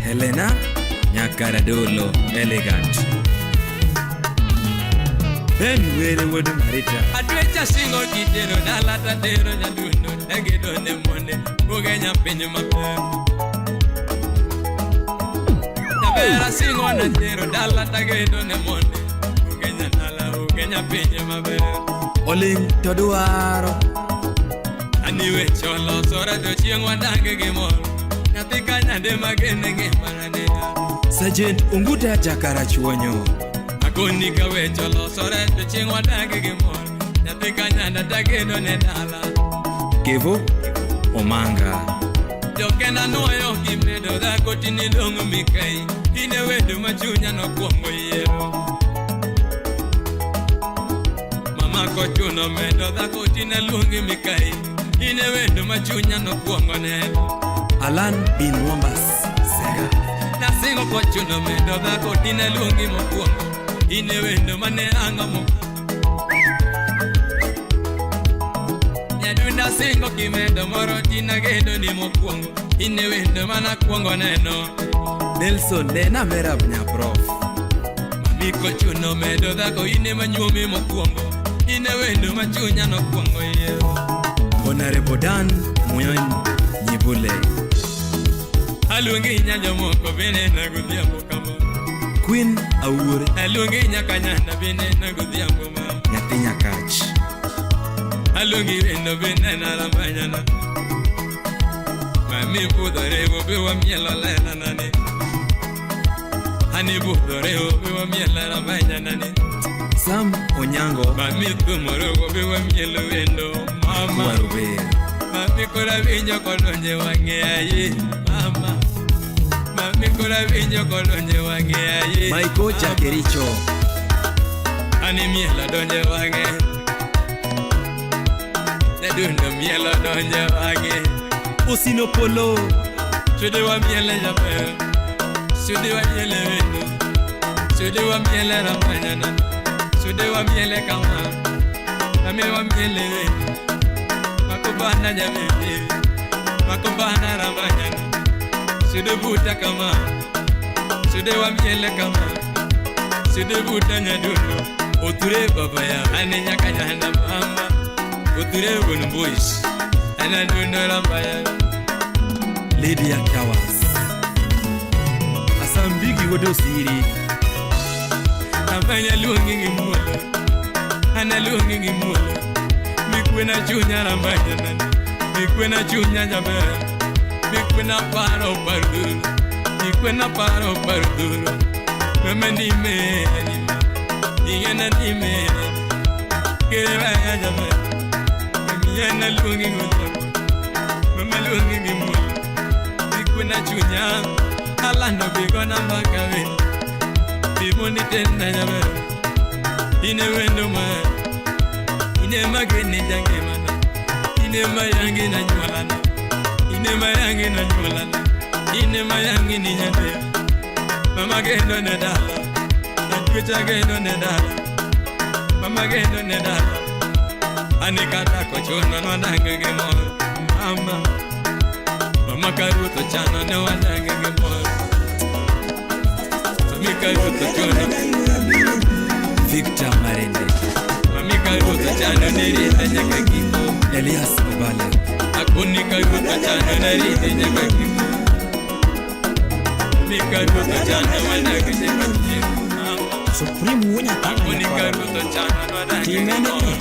Helena Nyakaradolo Elegant. Ben Were wuod Marita. Atwecha singo kitero dala tatero nyadundo tagedo ne monde ugenya piny maber. Nyabera singo na tero dala tagedo ne monde ugenya dala ugenya piny maber. Oling to dwaro. Ani weche olosore to chieng' wadange gi mor. Nyathi ka nyande magene ngimana ne. Sergeant Unguta Jakarachuonyo. Agoni ka weche olosore to chieng' wadange gi mor. Nyathi ka nyanda tagedo ne dala. Kevo Omanga. Jokenda nuoyo kimedo dhako tinidong' mikai. In e wendo ma chunya nokwongo yiero. Mama kochuno medo dhako tinaluongi mikai. In e wendo ma chunya nokwongo neno. Alan Bin Wambas Sega. Nasingo kochuno medo dhako tinaluongi mokwongo. In e wendo mane ango mo. Nyadunda singo kimedo moro tinagedo ni mokwongo. In e wendo manakwongo neno. Nelson Nena Merab Nyaprof. Mami kochuno medo dhako in ema nyuomi mokwongo. In e wendo ma chunya nokwongo yiero. Honorable Dan Muyon Nyibule. Aluongi nya jomoko binena godhiambo kama. Queen Awuor. Aluongi nyaka nyanda binena godhiambo ma. Nyathi Nyakach. Aluongi wendo binena ramanyana. Mami budhore be wamielo lela nani. Ani budhore be wamielo ramanyana ni. Sam Onyango. Mami thumoro be wamielo wendo mama. Waruber. Mami kora winjo kodonje wang'e aye mama. Mami kora winjo kodonje wang'e aye. Maiko Jakericho. Ani mielo donje wang'e. Nyadundo mielo donje wang'e. Osino Polo. Sude wa miele jaber. Sude wa miele wendo. Sude wa miele ramanyana. Sude wa miele kama. Mami wa miele wendo. Makobana jamete. Makobana ramanyana. Sude buta kama. Sude wa miele kama. Sude buta nyadundo. Oture baba ya. Ane nyakanyana mama. Oture won boys. Ana dundo rambaya. Lydia Towers. Asambigi wuod Osiri. Amanya luongi gi muolo. Ana luongi gi muolo. Mikwena chunya rambanya nani. Mikwena chunya jaber. Mikwena paro par duro. Mikwena paro par duro. Mama ni me ni me. Ingena ni me. Kere baya jaber. Mami ana luongi godhiambo. Mama luongi gi muolo. Mikwena chunya. Alando bigona mbaka wendo. Bimondi tena jaber. Ine wendo ma. Ine magene jange mana. Ine mayange na nyuolana. Ine mayange na nyuolana. Ine mayange ni nyande. Mama gendo ne dala. Natwecha gendo ne dala. Mama gendo ne dala. Ani kata kochuno nwadange gi mor. Mama. Mama karuto chano ne wadange gi mor. Mami karuto chono. Victor Marende. Mami karuto chano ne rita nyaka giko. Elias Obala. Akoni karuto chano ne rita nyaka giko. Mami karuto chano wadange nyaka giko. Supreme wuonya tanga Akoni karuto chano wadange gi mor.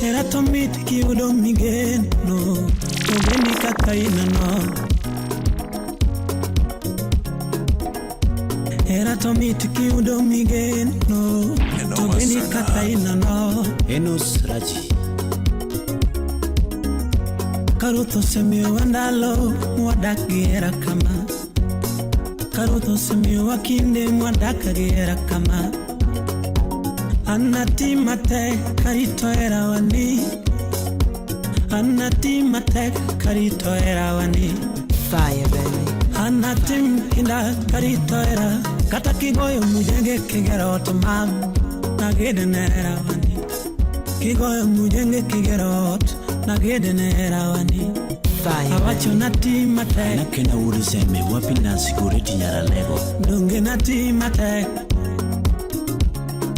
Hera to mit kiyudo migeno, to geni kaka ineno. Hera to mit kiyudo migeno to geni kata inono. Enos Raji. Ka Ruoth osemiyowa ndalo mwadak gi hera kama. Ka Ruoth osemiyowa kinde mwadak gi hera kama. An nati matek karito herawani. An nati matek karito herawani. Fire, baby. An natim kinda karito hera. Kata kigoyo mujenge kigero ot mam naged ne herawani. Kigoyo mujenge kigero ot naged ne herawani. Fire, Awacho nati matek. Nakena wuod Seme wapi Nancy Goreti Nyaralego. Donge nati matek.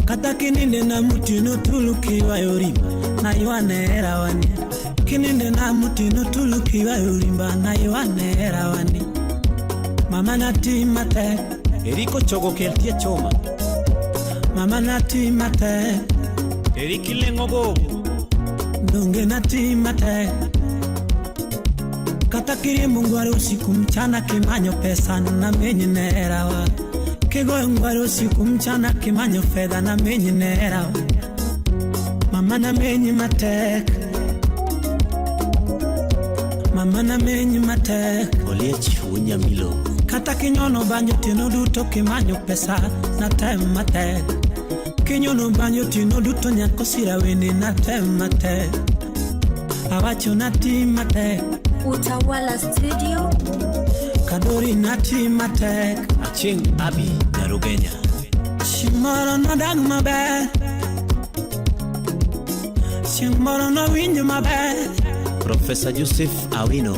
Kata kininde na mutino tulu kiywayo rimba naywane herawani. Kininde na mutino tulu kiywayo rimba naywane herawani. Mama nati matek. Eriko chogo kel tie choma. Mama nati matek. Eriki leng'o gogo. Donge nati matek. Kata kiriembo ngware usiku mchana kimanyo pesa namenyi ne herawa. Kigoyo ngware usiku mchana kimanyo fedha namenyi ne herawa. Mama namenyi matek. Mama namenyi matek. Oliech wuod Nyamilo. Kata kinyono banjo otieno duto kimanyo pesa natem matek. Kinyono banjo otieno duto nyako sira wende natem matek. Awacho nati matek. Utawala Studio. Kadori nati matek. Achieng' Abi Nyarugenya. Chieng' moro nodag maber. Chieng' moro nowinj maber. Professor Joseph Awino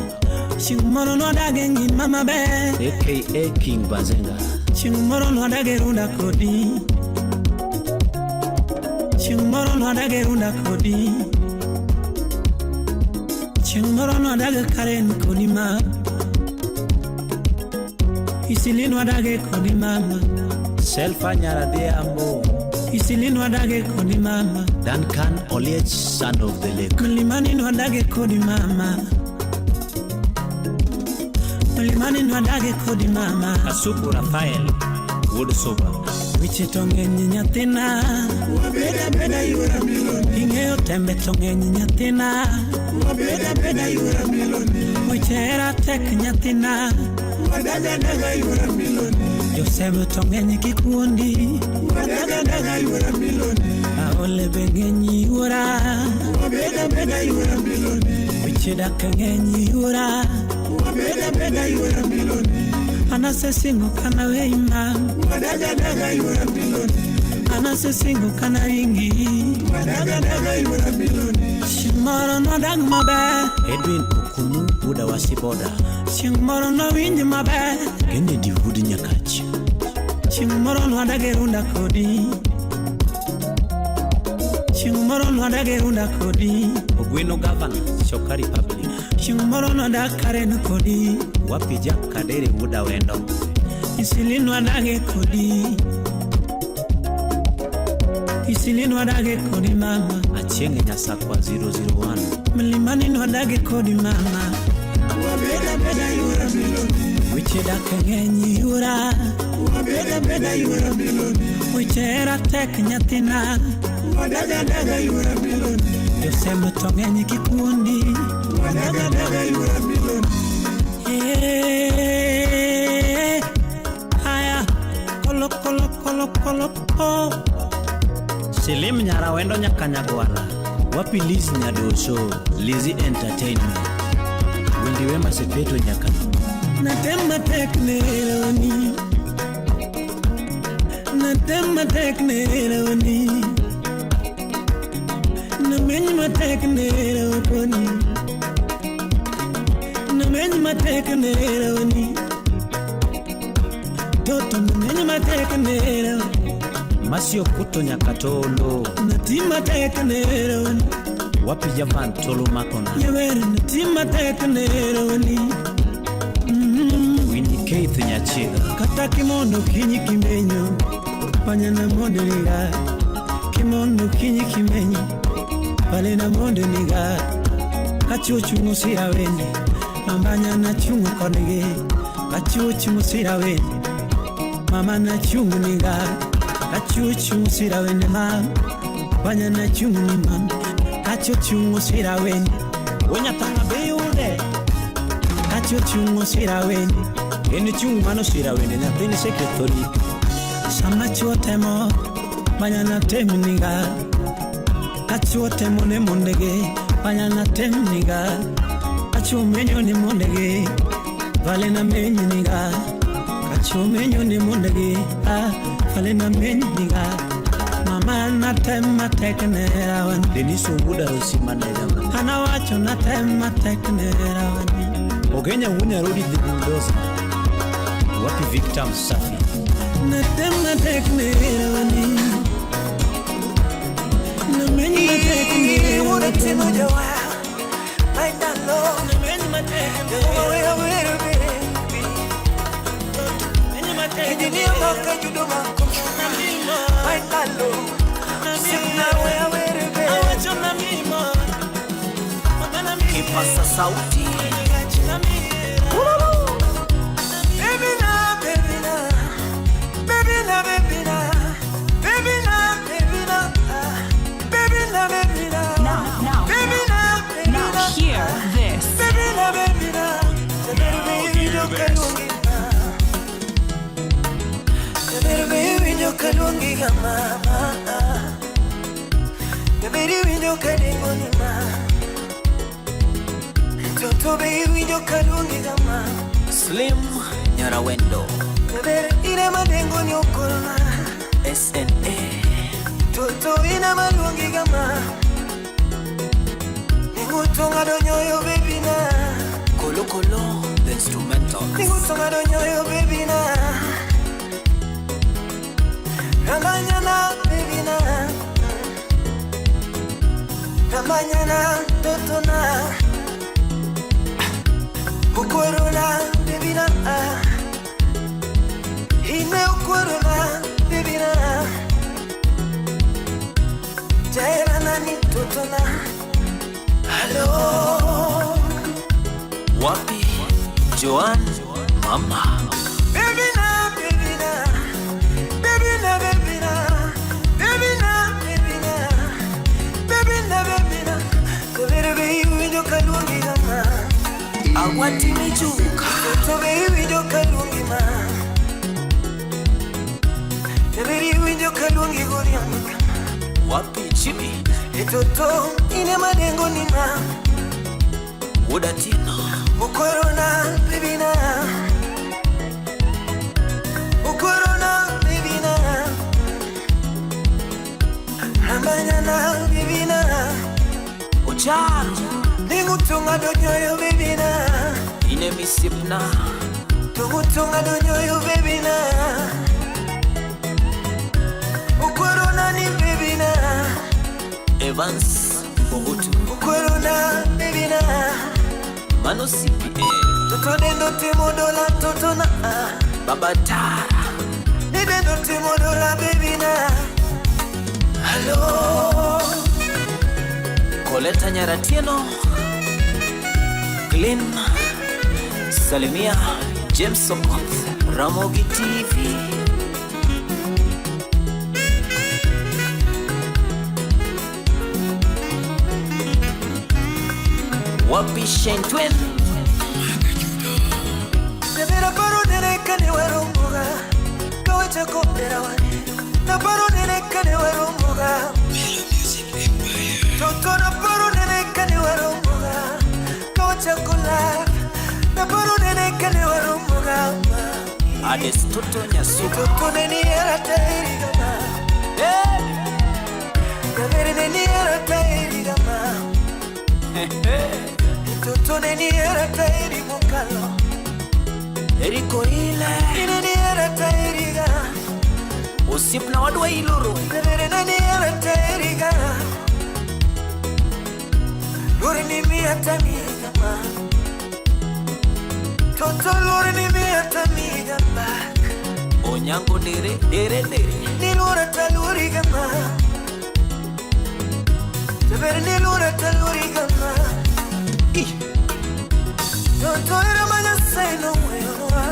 Chieng' moro nodag e ngima maber. aka King Bazenga. Chieng' moro nodag e runda kodi. Chieng' moro nodag e runda kodi. Chieng' moro nodag e Karen kodi ma. Isili nwadage kodi mama. Selfa Nyaradhiambo. Isili nwadage kodi mama. Duncan Oliech son of the lake. Mlimani nwadage kodi mama. Mlimani nwadage kodi mama. Kasuku Rafael wuod Suba. Weche to ng'eny nyathina. Ing'eyo tembe to ng'eny nyathina. Weche hera tek nyathina. Josem to ng'eny kikuondi. Aole be ng'eny yuora. Weche dak ng'eny yuora. Anasesingo kana weima. Anasesingo kana ringi. Chieng' moro nodag maber. Edwin Okumu wuod Awasi Boda. Chieng' moro nowinj maber. Kennedy wuod Nyakach. Chieng' moro nwadag e runda kodi. Chieng' moro nwadag e runda kodi. Ogweno Gavana Choka Republic. Chieng' moro nwadag Karen kodi. Wapi Jack Kadere wuod Awendo. Isili nwadage kodi. Isili nwadage kodi mama. Achieng' Nyasakwa 001. Mlimani nwadage kodi mama. Weche dak ng'eny yuora. Weche hera tek nyathina. Josem to ng'eny kikuondi. Eh, haya kolo kolo kolo kolo ko. Selim Nyarawendo nyaka Nyagwala. Wapi Liz Nyadoso. Lizzy Entertainment. Wendi Wema Sepetu nyaka. Natem matek ne herawani. Natem matek ne herawani. Nameny matek ne herawani. Nameny matek ne herawani. Toto nameny matek ne herawani. Masio Kuto nyaka Tolo. Nati matek ne herawani. Wapi Javan Tolo Makona. Nyawer nati matek ne herawani. Winnie Keith Nyachiga. Kata kimondo kinyi kimenyo panyana mondo niga. Kimondo kinyi kimenyo palena mondo niga. Kachuo chungo sira wende mambanya na chungo konige. Kachuo chungo sira wende Mama na chung niga Kachuchu sira wende ma Banya na chung ni ma Kachuchu sira wende Wenya tanga beyude Kachuchu sira wende Eni chung mano sira wende Nyathini sekretori Sama chuo temo Banya na tem niga Kachuo temo ne mondege Banya na tem niga Kachuo menyo ne mondege Vale na menyo niga Kachuo menyo ne mondege Ah, vale na menyo niga Mama na tema teknera wan Denis Omuda Rosimane Ana wacho na tema teknera wan Ogenya Wunya Rodi the Bulldozer. Wapi Victor Msafi Na tema teknera wan Na menyo na teknera wan Timo jawa Maitalo Na menyo na teknera wan Kipasa sauti Baby na, baby na, baby na, baby na, baby na, baby na, baby na, baby na, Now, baby na, baby now na, hear this. Baby na, baby na, baby Hear this. Baby kalungi ga mama, baby winjo kadengoni ma, toto baby winjo kalungi ga ma, Slim Nyarawendo baby ine madengo nyokolma, SNA toto ine malungi ga ma, ningutonga donyoyo baby na, Kolo Kolo the instrumental ningutonga donyoyo baby na. Ramanyana baby na, Ramanyana toto na, Ukorona baby na, Ine ukorona baby na, Jaira na ni toto na, Hello Wapi Joan Mama baby na, baby na, baby na, baby na, baby na, baby na, baby na, baby na, Kabere baby winjo kalungi gama, Awati mijuka Toto baby winjo kalungi ma, Kabere winjo kalungi goriambo kama, Wapi Jimmy Toto ine madengo ni ma, Wodatino Ukorona baby na, Ukorona baby na, Ramanyana baby na, Ocharo Ningutunga donyoyo baby na, Ine misipna Tungutunga donyoyo baby na, Ukorona ni baby na, Evans Ogutu Ukorona baby na, Mano CPA Toto dendo timodola toto na, Baba Tara Ni dendo timodola baby na, Hello Koleta Nyaratieno Glenn Salimia James Okoth Ramogi TV Wapi Shane Twin Nebera paro nene kane warumbuga Kawacha kopera wane Na paro nene kane warumbuga Toto na paro nene kane warumbuga Kawacha kola Na paro nene kane warumbuga Ades Toto Nyasuka Toto neni era tairi gama Nebere neni era tairi gama Toto neni era tairi mukalo Eriko ile Neni era tairi ga Osipna wadwa iloro Nebere neni era tairi ga Lori ni mi atamiga ma Toto lori ni mi atamiga ma Onyango dere dere dere Ni lora taluri gama Nebere ni lora taluri gama Toto era manya seno wewa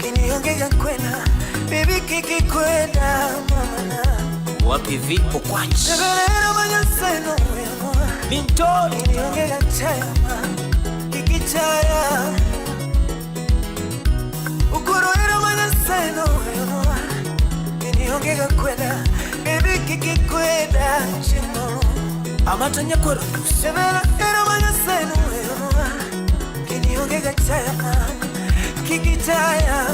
Kini onge ga kwena Baby Kikikwenda mama Wapi vipo kwach Nagalero manyaseno Mintori Iniongega chaya Kikichaya Ukuruero manyaseno Iniongega kwenda Baby kikikwenda chimo Amata nyakwero Nagalero manyaseno Iniongega chaya Kikichaya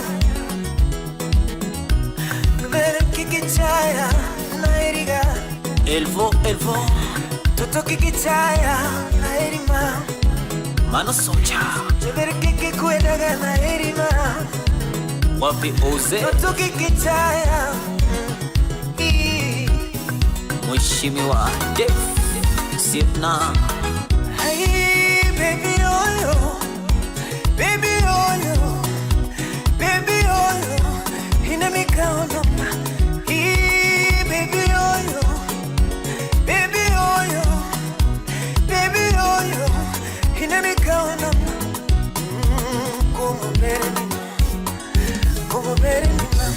Mbele kikichaya Naeriga Elvo Elvo Toto kikichaya Naerima Mano socha Chebere kikikwedaga naerima Wapi Oze Toto kikichaya Mheshimiwa Def Sipna Hey baby oyo Baby oyo Baby oyo Inamikaonoma Hey baby oyo Baby oyo Baby oyo Inamikaonoma Kumubere nima Kumubere nima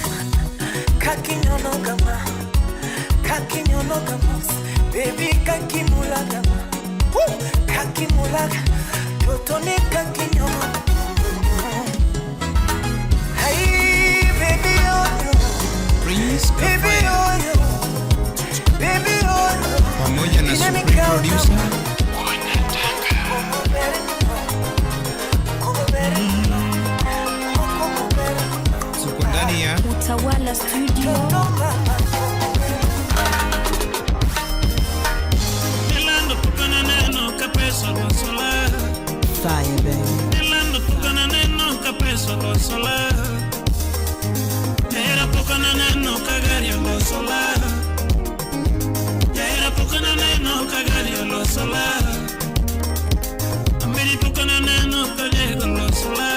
Kakinyono kama Kakinyono kama Baby kakimulaga Woo! Kakimulaga Totone kakinyono Hey baby oyo Prince Baby oyo Baby oyo pamoja na Supreme Producer tuko ndani ya Utawala Studio. Nilando pokana neno kapeso losola. Fire, baby. Nilando pokana neno kapeso losola. Era pokana neno kagario losola. Era pokana neno kagario losola. Ameri pokana neno kagego losola.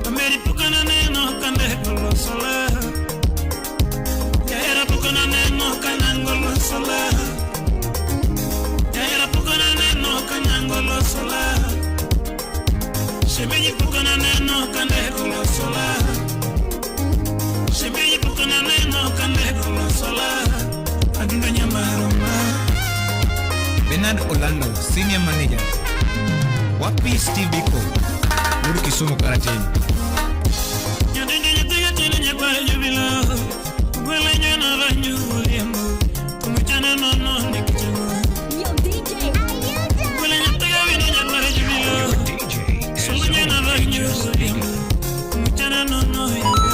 Ameri pokana neno kandego losola. Era pokana neno kanango losola. Era pokana neno kanango losola. Shemeji pokana neno kandego losola. Shemeji pokana neno kandego losola. Adunda nyamaroma. Bernard Orlando, Senior Manager. Wapi Steve Biko, Wuod Kisumu Karateng. Nyadende nyathiga tine nyakwar jubilo. Gwele nyana ranyu oliembo. Kumuchana nono nikichamo. Yo DJ. Gwele nyathiga wino nyakwar jubilo. Solo nyana ranyu oliembo. Kumuchana nono yaga.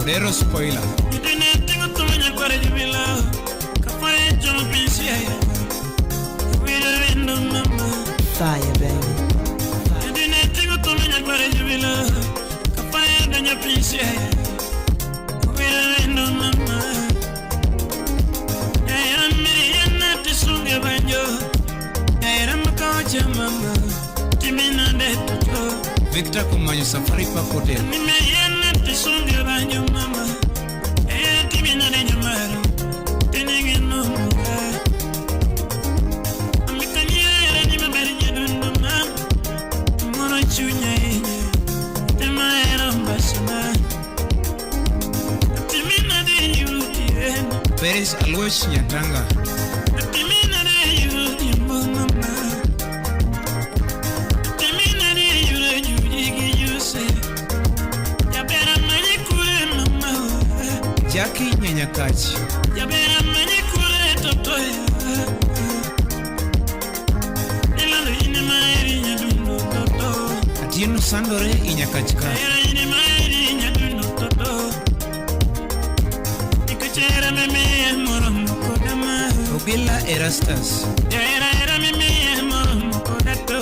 Odero Spoiler, Nyadende tingo tumo nyakwar jubilo. Kafare chomo pinsi ya. Wilo wendo mama. Fire, baby. Nyadende tingo tumo nyakwar jubilo. Kafare danya pinsi ya. Wilo wendo mama. Era miri tisunge banjo. Era makaocha mama. Timina de tuto. Victor Kumanyo Safari Park Hotel. Nimeyana tisunge banjo mama. Era timina de nyamaro. Tinenge no muga. Amikanyera ni maberi nyadundo mama. Moro chunya inye. Tema era mbasuma. Timina de yutien. Perez Alois Nyatanga, Timina de yutien mama. Timina de yure yujigi yuse. Yabera manyikure mama. Jackie Nyanyakachi, Yabera manyikure totoya. Ilando ine maeri nyadundo toto. Atieno Sandore Inyakachka, Era ine maeri nyadundo toto. Ikachera meme moromo kodama. Ogila Erastus, Era era meme moromo kodato.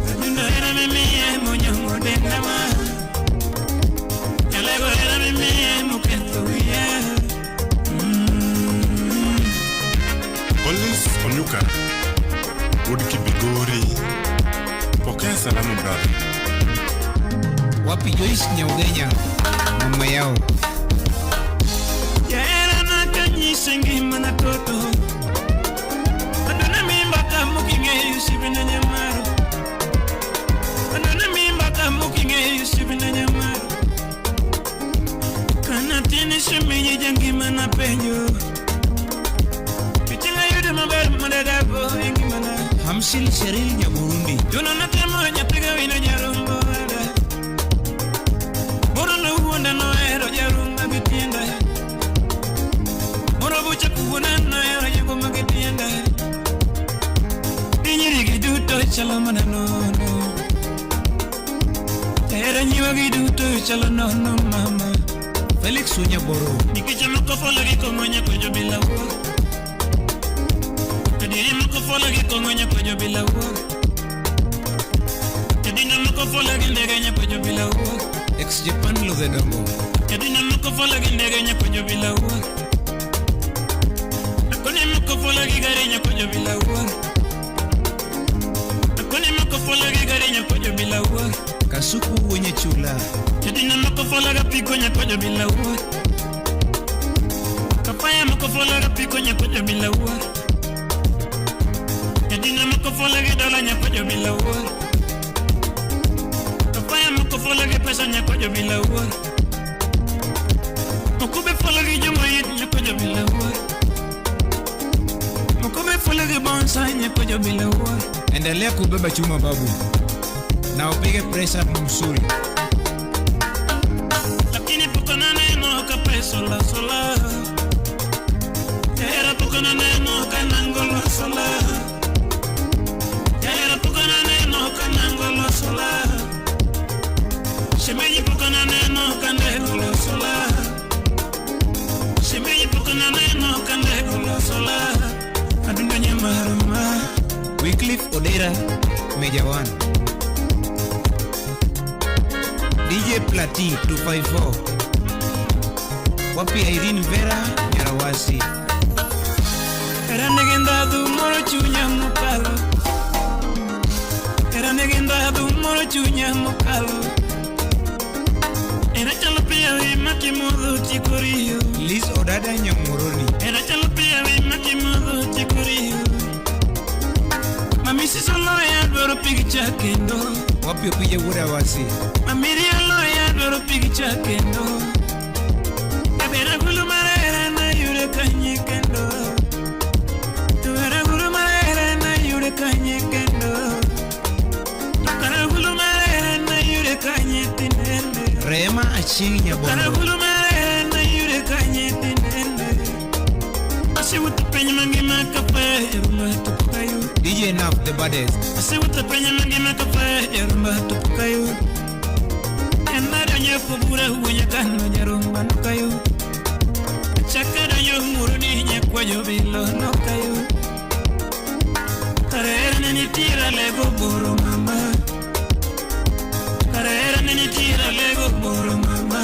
Adundo era meme monyongo dendama. Yalego era meme mukento wiya. Collins Onyuka, Wuod Kibigori. Pokea salamu brother. Wapi Joyce Nyaugenya, mama yao. Era nakanyise ngima na toto. Adona mimba kamukinge yusibina nyamaro. Adona mimba kamukinge yusibina nyamaro. Amsil Sheril Nyaburundi. Juno natemo nyathiga wino jarumbo weda. Moro nowuonda nohero jarumba gi tienda. Moro bucha kuwuona nohero jagoma gi tienda. Dinyiri gi duto chalo mana nono. Jahera nyiwa gi duto chalo nono mama. Felix Unyaboro. Nikech moko folo gi kong'o nyako jobila wuok. Adieri moko folo gi kong'o nyako jobila wuok. Jadino moko folo gi ndege nyako jobila wuok. Ex Japan Ludhe Dongo. Jadino moko folo gi ndege nyako jobila wuok. Akoni moko folo gi gari nyako jobila wuok. Akoni moko folo gi gari nyako jobila wuok. Kasuku Wenye Chula. Jadino moko folo ga piko nyako jobila wuok. Kapaya moko folo ga piko nyako jobila wuok. Jadino moko folo gi dola nyako jobila wuok. Kapaya moko folo gi pesa nyako jobila wuok. Moko be folo gi jomoyit nyako jobila wuok. Moko be folo gi bonsai nyako jobila wuok. Endelea kubeba chuma babu. Na upige pressure mzuri. Lakini poko na neno ka peso la sola. Jahera poko na neno ka nango la sola. Jahera poko na neno ka nango la sola. Shemeji poko na neno ka ndego la sola. Shemeji poko na neno ka ndego la sola. Adunga nyamaruma. Wycliffe Odera, Major One. DJ Plati 254. Wapi Irene Vera Nyarawasi. Era negenda du moro chunya mokalo. Era negenda du moro chunya mokalo. Era chalo pia vi makimodho chikorio. Liz Odada Nyamuroni. Era chalo pia vi makimodho chikorio. Mami sisolo ya dwaro picture kendo. Wapi opije wuda wasi. Mami riolo ya dwaro picture kendo. Tabera gulu marera na yure kanye kendo. Tuera gulu marera na yure kanye kendo. Tukara gulu marera na yure kanye tinende. Rema Achieng Tukara Nyabondo. gulu marera na yure kanye tinende. Asiwuoth piny mangima kafe jarumba to pok ayudo. DJ Naf the baddest. Asewuotho piny mangima kafe jarumba to pok ayudo. En adonjo kobura wuo nyakano jarumba nok ayudo. Achako adonjo Muhoroni nyakwa jobilo nok ayudo. Kare hera ne nitie alego boro mama. Kare hera ne nitie alego boro mama.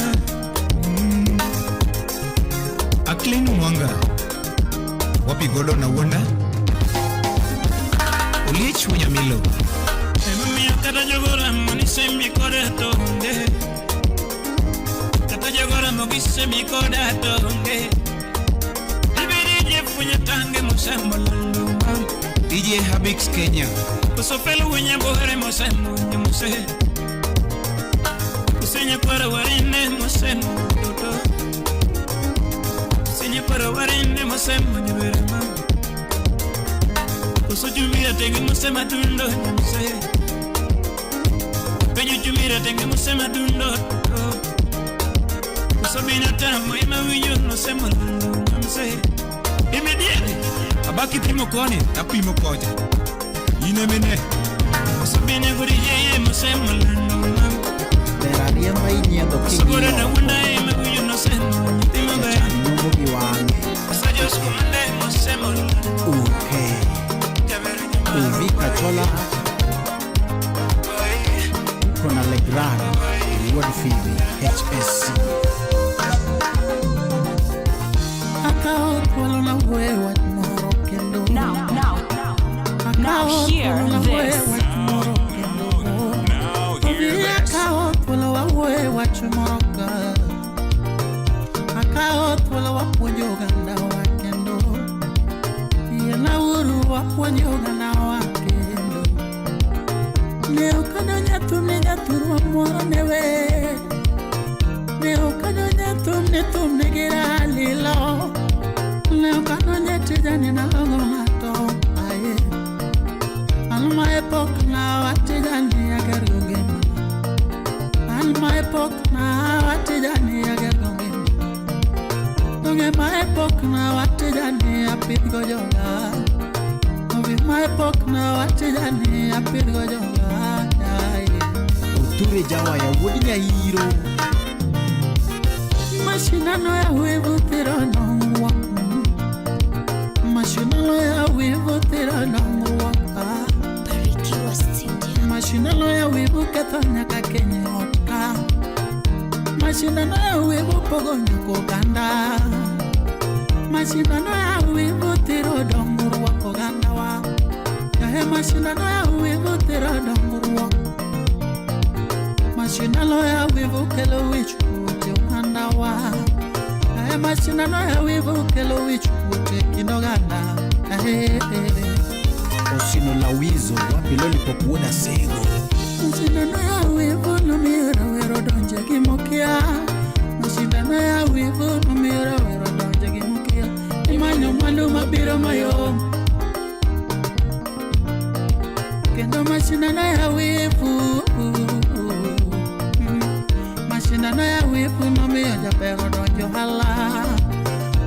Aklin Mwanga. Wapi Gordon Awuonda. Oliech Wunyamilo. Emomiyo kata jogoramo ni sembi koda to onge. Kata jogoramo gi sembi koda to onge. Ibedi jefunya tange mosembo lando mam. DJ Habix Kenya. Koso felo winya bohere mosembo nyamuse. Usenya kwara warine mosembo toto. Usenya kwara warine mosembo nyabere mam. Koso chumira tenge mosema tundo nyamuse. Penyo chumira tenge mosema tundo. Koso bina tamo ema winyo nosemo lando nyamuse. Imediere. Abaki pimo koni, tapimo kocha. Ine mene. Koso bina gurije mosemo lando mam. Ber ariemba inyiedho Koso gora na king'iyo wunda ema winyo nosemo nyithima ber. jachan nyombo gi wang'e. Koso josku mande mosemo lando. Uhe. Uvi Kachola Kona Legrand Wuod Phoebe HSC. Akawo thuolo nawuoye wach moro kendo. Now, now, now Akawo hear thuolo nawuoye this. wach moro kendo. Obi akawo thuolo wawuoye wach moro ka. Akawo thuolo wapuonjo ogandawa kendo. Yiena uru wapuonjo ogandawa kendo. Ne ok adonjo e thum ne jathurwa moro ne wer. Ne ok adonjo e thum ne thum nigi ralilo. Ne ok adonjo e tija ni nalongo ng'ato aye. Mae pok nawachijani apidhgo joga. Oture Jawaya wuod Nyairo. Mashindano ya wivu thiro dongruok. Mashindano ya wivu thiro dongruok. Barikiwa Studio. Mashindano ya wivu ketho nyaka keny e ot ka. Mashindano ya wivu pogo nyaka oganda. Mashindano ya wivu thiro dongruok oganda wa. Yahe mashindano ya wivu thiro dongruok. Mashindano ya wivu kelo wich kuot e oganda wa. Yahe mashindano ya wivu kelo wich kuot e kind oganda. Yahe. Osino Lawizo wapi Lollipop wuod Asego. Mashindano ya wivu nomiyo rawera odonje gi mokia. Mashindano ya wivu nomiyo rawera odonje gi mokia. Imanyo mwandu mabiro mayom. Kendo mashindano ya wivu. Mashindano ya wivu nomiyo jaber odonjo ohala.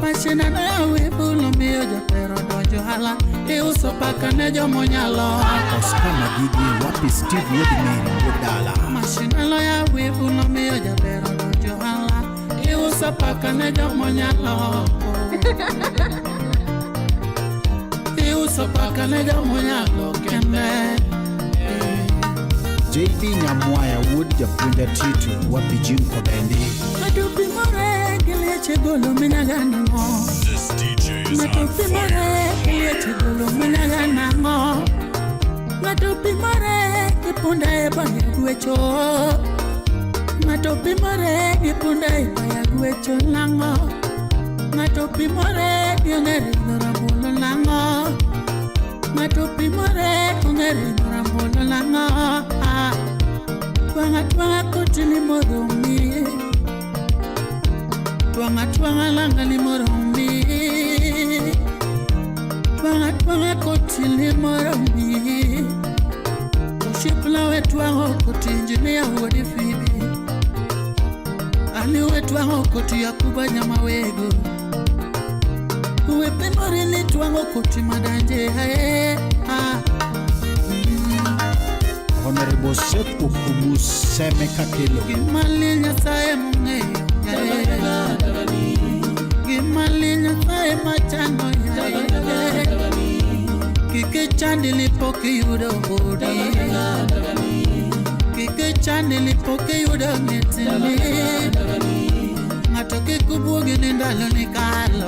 Mashindano ya wivu nomiyo jaber odonjo ohala. Iuso paka ne jomonyalo. Oscar Magigi wapi Steve wuod Mary wuod Dala. Mashindano ya wivu nomiyo jaber odonjo ohala. Iuso paka ne jomonyalo. Iuso paka ne jomonyalo kende. JB Nyamwaya wuod Japuonj Atitu wapi Jim Kobendi. Ng'ato pimore gi leche golo minyaga nang'o. This DJ is Ng'ato on pimore fire. gi leche golo minyaga nang'o. Ng'ato pimore gi punda e baya gwecho. Ng'ato pimore gi punda e baya gwecho nang'o. Ng'ato pimore gi ong'er idho rabolo nang'o. Ng'ato pimore ong'er idho rabolo nang'o. Ah. Twang'a twang'a koti ni moromi. Twang'a twang'a langa ni moromi. Twang'a twang'a koti ni moromi. Osiepna we twang'o koti injinia wuod Fibi. Ali we twang'o koti Yakuba Nyamawego. We pimore ni twang'o koti madanje ae. Ah. Honorable Seth Okumu Seme Kakelo. Gimali Nyasaye mong'eyo yae. Gimali Nyasaye machano yae. Kik ichandi lipok iyudo odi. Kik ichandi lipok iyudo ng'etini. Ng'ato kik buogi ni ndalo ni kalo.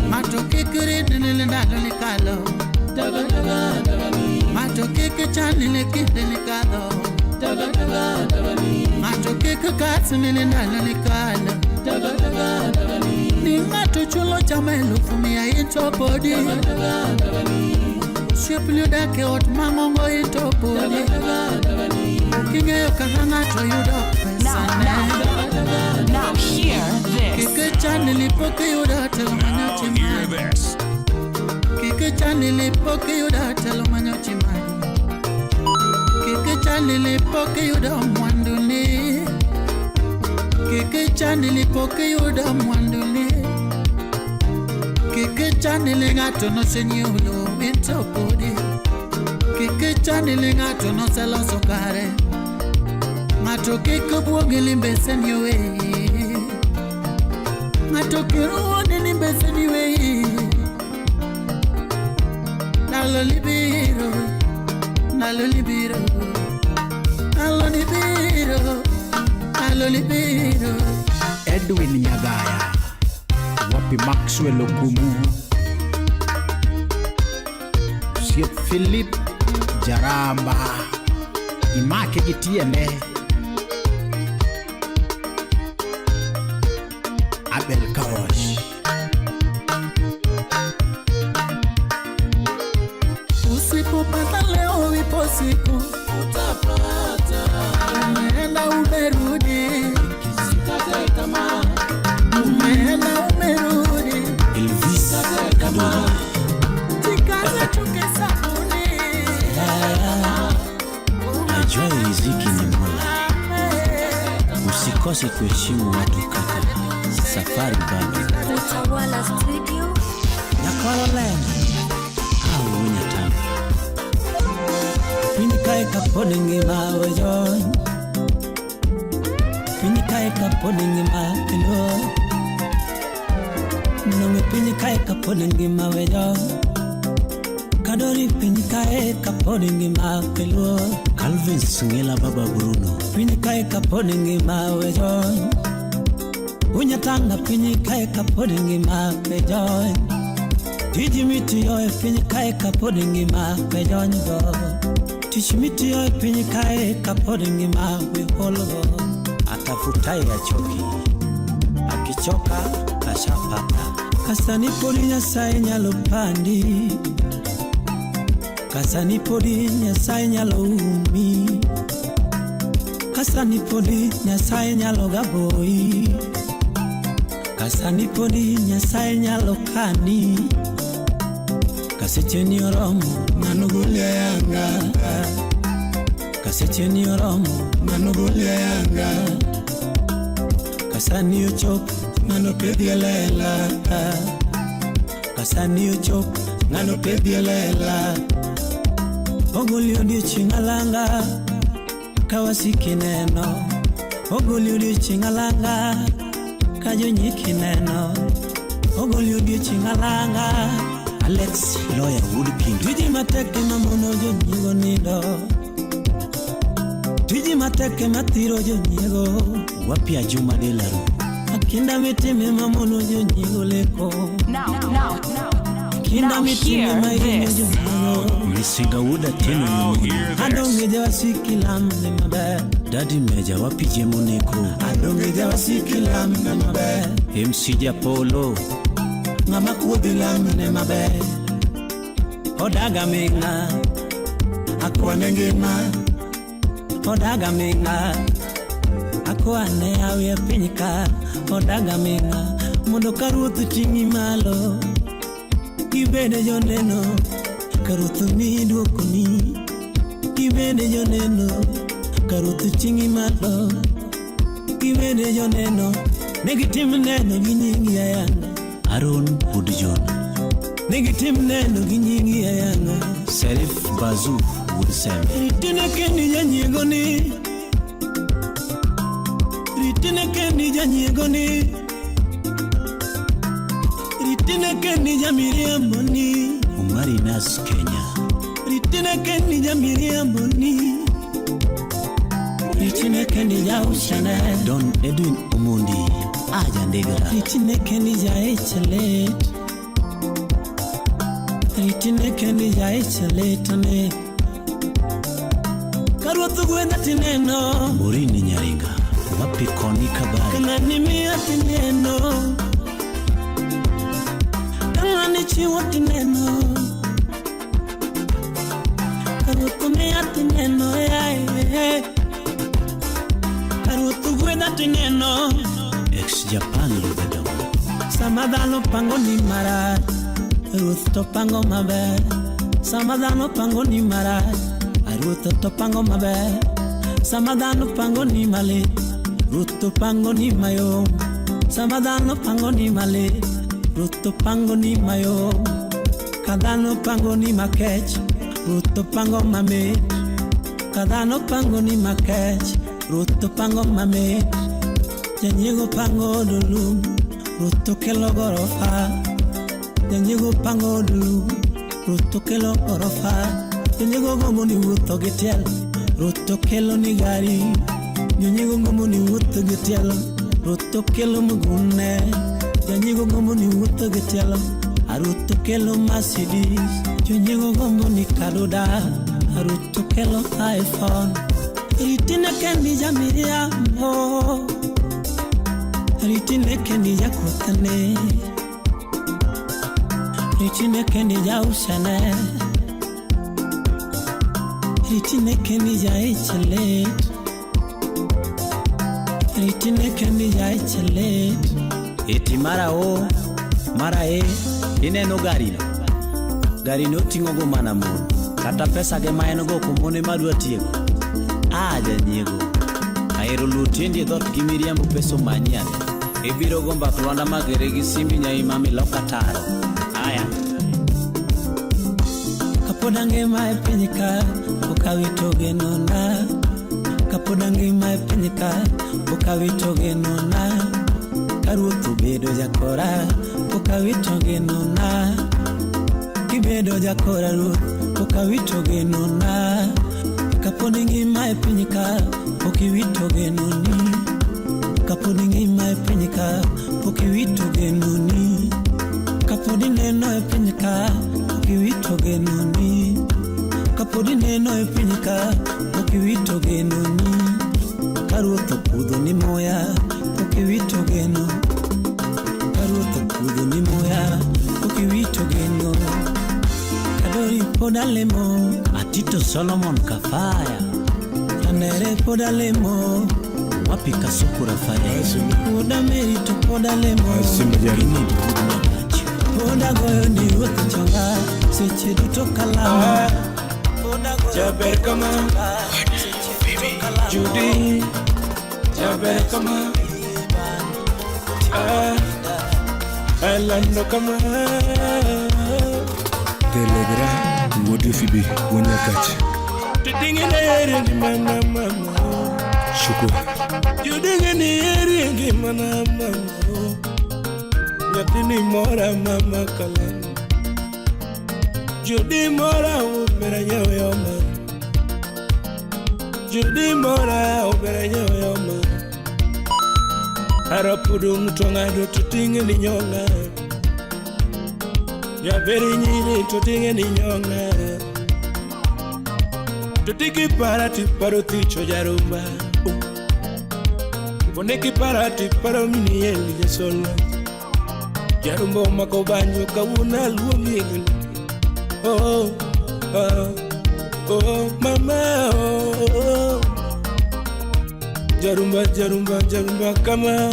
Ng'ato kik ridni ni ndalo ni kalo. Ng'ato kik chandi ni kinde ni kadho. Ng'ato kik kasni ni ndalo ni kalo. Ni ng'ato chulo chama 1,000 into podi. Osiepni odak e ot mang'ongo into podi. Ok ing'eyo kaka ng'ato yudo pesane. Now hear this. Kik ichandi lipok iyudo telo manyochi Hear manyi. this. Kik ichandi lipok iyudo telo manyochi manyi. Kik ichandi lipok iyudo mwanduni. Kik ichandi lipok iyudo mwanduni. Kik ichandi ni ng'ato nosenyiewo lowo into podi. Kik ichandi ni ng'ato noseloso kare. Ng'ato kik buogi ni mbeseni oweyi. Ng'ato kiruoni ni mbeseni weyi. Ndalo libiro, ndalo libiro, ndalo libiro, ndalo libiro. Edwin Nyagaya wapi Maxwell Okumu. Osiep Philip Jaramba imake gi tiende. Abel Kaosh. Usipopata leo ipo siku utapata. Umeenda umerudi, usikate tamaa. Umeenda umerudi, Elvis Kadogo. jikaze chuke sabuni. Ajuaye riziki ni Mola. Usikose kuheshimu watu kaka. Safari bado. Utawala Studio. Nyakwaro ler. kapod ngima wejony. Piny kae kapod ngima kendo. Nong'e piny kae kapod ngima wejony. Kadori piny kae kapod ngima kendo. Calvin Singela Baba Bruno. Piny kae kapod ngima wejony. Unyatanga piny kae kapod ngima wejony. Tiji mitiyo e piny kae kapod ngima wejony go. Tich mitiyo e piny kae kapod ngima weholgo. Atafutaye achoki, akichoka ashapata. Kasani podi Nyasaye nyalo pandi. Kasani podi Nyasaye nyalo umi. Kasani podi Nyasaye nyalo gaboi. Kasani podi Nyasaye nyalo kani. Kaseche ni oromo mano golia yanga. Kaseche ni oromo mano golia yanga. Kasani ochopo ng'ano pedhi e lela. Kasani ochopo ng'ano pedhi e lela. Ogoli odiochieng' alanga ka wasiki neno. Ogoli odiochieng' alanga ka jonyiki neno. Ogoli odiochieng' alanga. Alex Lawyer Woodkind. Tiji matek ema mono jonyiego nindo. Tiji matek ema thiro jonyiego. Wapi Ajuma Delaru. Akinda mitime ema mono jonyiego leko. Now, Kinda now mitime hear ema hinyo this. jonyiego. Misinga Wuda Teno Nyamuni. Adonge jawasiki lamne maber. Daddy Meja wapi Jemoneko. Adonge jawasiki lamne maber. MC Japolo. Ng'ama kuodhi lamne maber. Odaga ming'a. Akwane ngima. Odaga ming'a. Akwane hawi e piny ka. Odaga ming'a. Mondo ka ruoth oting'i malo. Gibede joneno. Ka ruoth omiyi dwokoni. Gibede joneno. Ka ruoth oting'i malo. Gibede joneno. Ne gitim neno gi nyingi ayanga. Aaron Woodjohn. Ne gitim neno gi nyingi ayanga. Serif Bazu Woodsembe. Ritine kendi janyiego ni. Ritine kendi janyiego ni. Ritine kendi jamiriambo ni. Umari Nas Kenya. Ritine kendi jamiriambo ni. Ritine kendi jaushane. Don Edwin Omondi. Aja Ndegra. Ritine kendi jaichalet. Ritine kendi jaichalet ne. Karuoth gwedha tineno. Morini Nyaringa. Wapi Koni Kabari. Kang'ani miyo tineno. Kang'ani chiwo tineno. Karuoth miya tineno. Yae. Karuoth gwedha tineno. Ex Japan Lubedongo. Sama dhano pango ni marach, ruoth to pango maber. Sama dhano pango ni marach, ruoth to pango maber. Sama dhano pango ni malit, ruoth to pango ni mayom. Sama dhano pango ni malit, ruoth to pango ni mayom. Ka dhano pango ni makech, ruoth to pango mamit. Ka dhano pango ni makech, ruoth to pango mamit. Janyiego pango odolum, ruoth to kelo gorofa. Janyiego pango odolum, ruoth to kelo gorofa. Janyiego gombo ni wuotho gi tielo, ruoth to kelo ni gari. Janyiego gombo ni wuotho gi tielo, ruoth to kelo mgune. Janyiego gombo ni wuotho gi tielo, ruoth to kelo Mercedes. Janyiego gombo ni kaduda, ruoth to kelo iPhone. Ritine kendi jamiriambo. Ritine kendi jakothne. Ritine kendi jausane. Ritine kendi jaichalet. Ritine kendi jaichalet. Eti mara o, mara e, ineno garino. Garino oting'o go mana mon. Kata pesa ge ma en go kuom mon ema dwa tieko. Ah, janyiego. Ahero luwo tiendi e dhoot gi miriambo pesa omanyi ane. Ibiro go mbak Lwanda Magere gi simbi nyaima miloka taro. Aya. Kapod angima e piny ka, pok awito genona. Kapod angima e piny ka, pok awito genona. Ka ruoth obedo jakora, pok awito genona. Kibedo jakora ruoth, pok awito genona. Kapod ingima e piny ka, pok iwito genoni. Kapod ingima e piny ka, pok iwito genoni. Kapod ineno e piny ka, pok iwito genoni. Kapod ineno e piny ka, pok iwito genoni. Ka ruoth okudho ni muya, pok iwito geno. Ka ruoth okudho ni muya, pok iwito geno. Kadori pod alemo, Atito Solomon Kafaya, Tanere pod alemo, wapi Kasuku Rafael, Wuoda Meri to pod alemo. Pod agoyo ni ruoth chonga, seche duto kalamo. Pod agoyo Jaber kama Judy, jaber kama Ah, Alando kama Telegra wuod Fibi wuon Nyakach. Tudinge na eri ngimana mama Shukwa. Judinge ni eri ngimana mama Nyathini mora mama kalando Judy mora obera nyoyoma Judy mora obera nyoyoma Arapudung to ng'ado to ting'e ni nyonga Jaberi nyiri to ting'e ni nyonga To tiki para ti paro ticho jarumba Pone ki para ti paro mini eli jasolo Jarumba omako banjo kawuono aluongi gi Oh, oh, oh, mama, oh, oh. Jarumba, jarumba, jarumba kama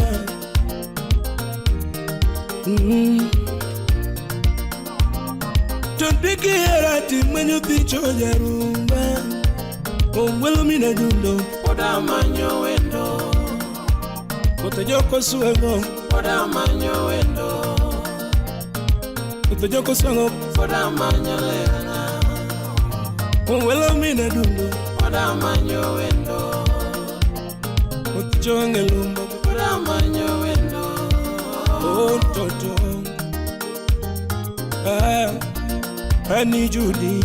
Tondiki era ti manyo ticho jarumba Ongwelo mina dundo Poda manyo wendo Koto joko suengo Poda manyo wendo Koto joko suengo Poda manyo lena Ongwelo mina dundo Poda manyo wendo Koto jonge lumbo Poda manyo wendo Oh toto Ah, Ani Judy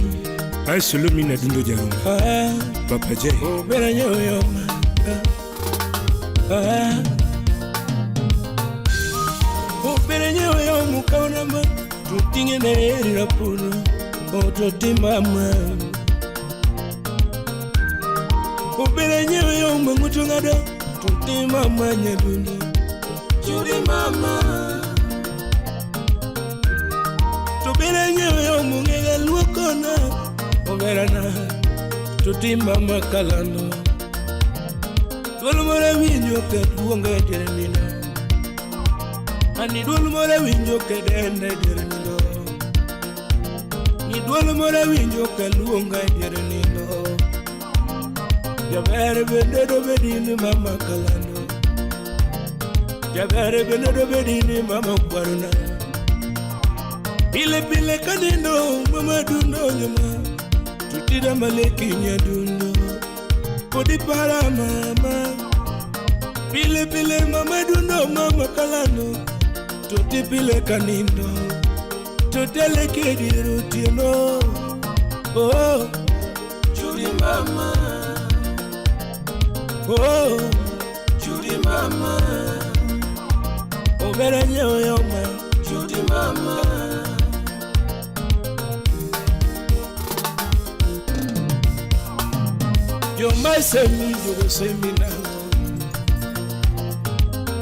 Ai solo mina dundo jarumba. Ah, Papa J. Obera nyoyoma Ah, Obera nyoyoma kaonama Tutinge na eri rapuno Ototi mama Obera nyoyoma ngutungada Tuti mama nyadundo Judy mama Tobera nyoyoma ngega luokona Obera na Tuti mama kalando Duol moro winjo ka duonga e dier nindo Ani duol moro winjo ka denda e dier nindo Ni duol moro winjo ka luonga e dier nindo Jaber bende dobedi ni mama kalando Jaber bende dobedi ni mama kwarona Pile pile kanindo mama dundo nyuma Tutida maleki nyadundo Podi para mama Pile pile mama dundo mama kalando Tuti pile kanindo Tuteleke dirutieno Oh Judy mama Oh Judy mama Obera nyoyoma Judy mama Joma semi jogo semi nango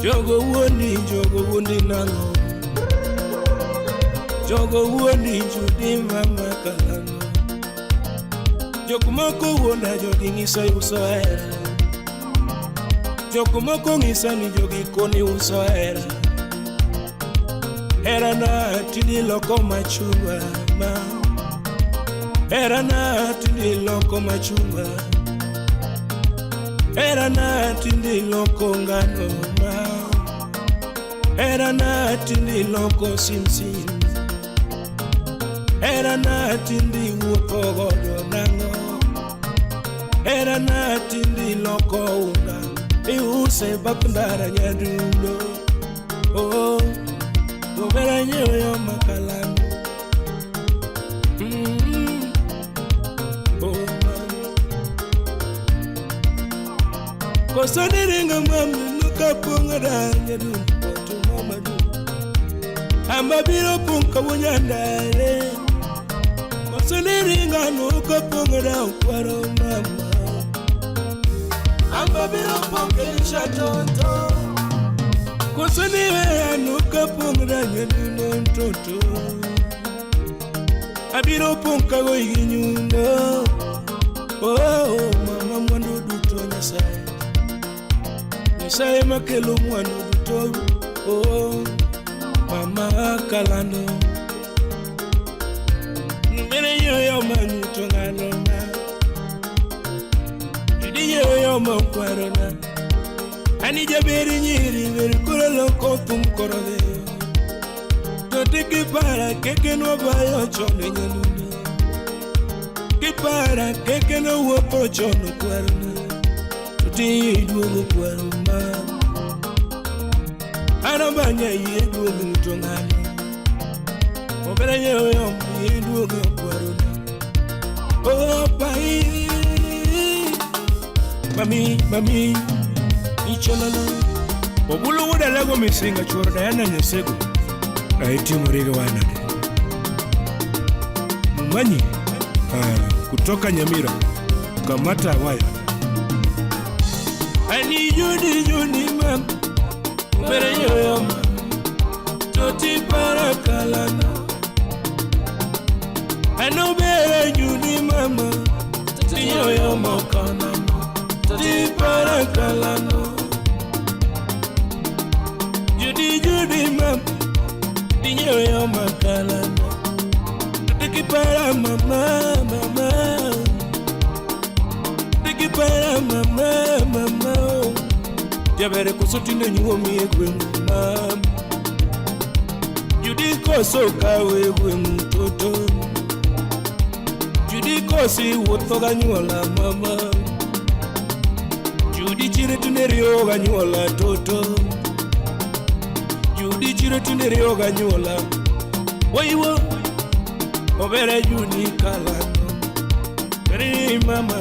Jogo wuondi nango Jogo wuondi Judy mama kalando Jok moko wuonda jogi ng'iso uso hera Jok moko ng'isa ni jogi koni uso hera Hera na tindi loko machungwa ma Hera na tindi loko machungwa Hera na tindi loko ngano ma Hera na tindi loko simsim Era na tindi wuotho godo nang'o? Era na tindi loko unga iuse bath ndara nyadundo. Oh, obera nyiewo yo makalano. Oh, mama. Koso niringo mama kapong'o da nyadundo to mama du. Amba biro pong' kawuonyandare. Koso niringo no kapong'o da okwaro mama. Amba biro pong' kelisha toto. Koso niweya no kapong' da nyadundo toto. Abiro pong' kagoyi gi nyundo. Oh, mama mwandu duto Nyasaye. Nyasaye makelo mwandu duto. Oh, mama kalando. Mbere yo manyuto ng'ano na. Judy yo makwaro na. Ani jaberi nyiri ber koro loko thum koro dhi. To tiki para keke no bayo chon e nyadundo. Kipara keke no wuotho chon okwaro na. To ti duogo kwaro ma. An abanya yie duogo to ng'ano. Obere nyewo yom yie duogo okwaro na. Oh pai. Mami, mami. Ichololo. Obulu wuod Alego Misinga chuor Diana Nyasego. Aitimo riga wanade. Mumanyi kutoka Nyamira. Kamata waya. Ani Judy Judy mam. Obere yoyo mam. Toti para kalana. Ano bere Judy mama. Toti yoyo mokana. Toti para kalana. Judy Judy mam. Yoyo makalana. Toti para mama mama. Toti para mama mama. Jabere koso tinde nyuomi e gweng' mam. Judy koso kawe gweng' toto. Judy kosi wuotho ganyuola mama. Judy chire tinde riwo ganyuola toto. Judy chire tinde riwo ganyuola. Waiwo obere Judy kalano. Bere mama.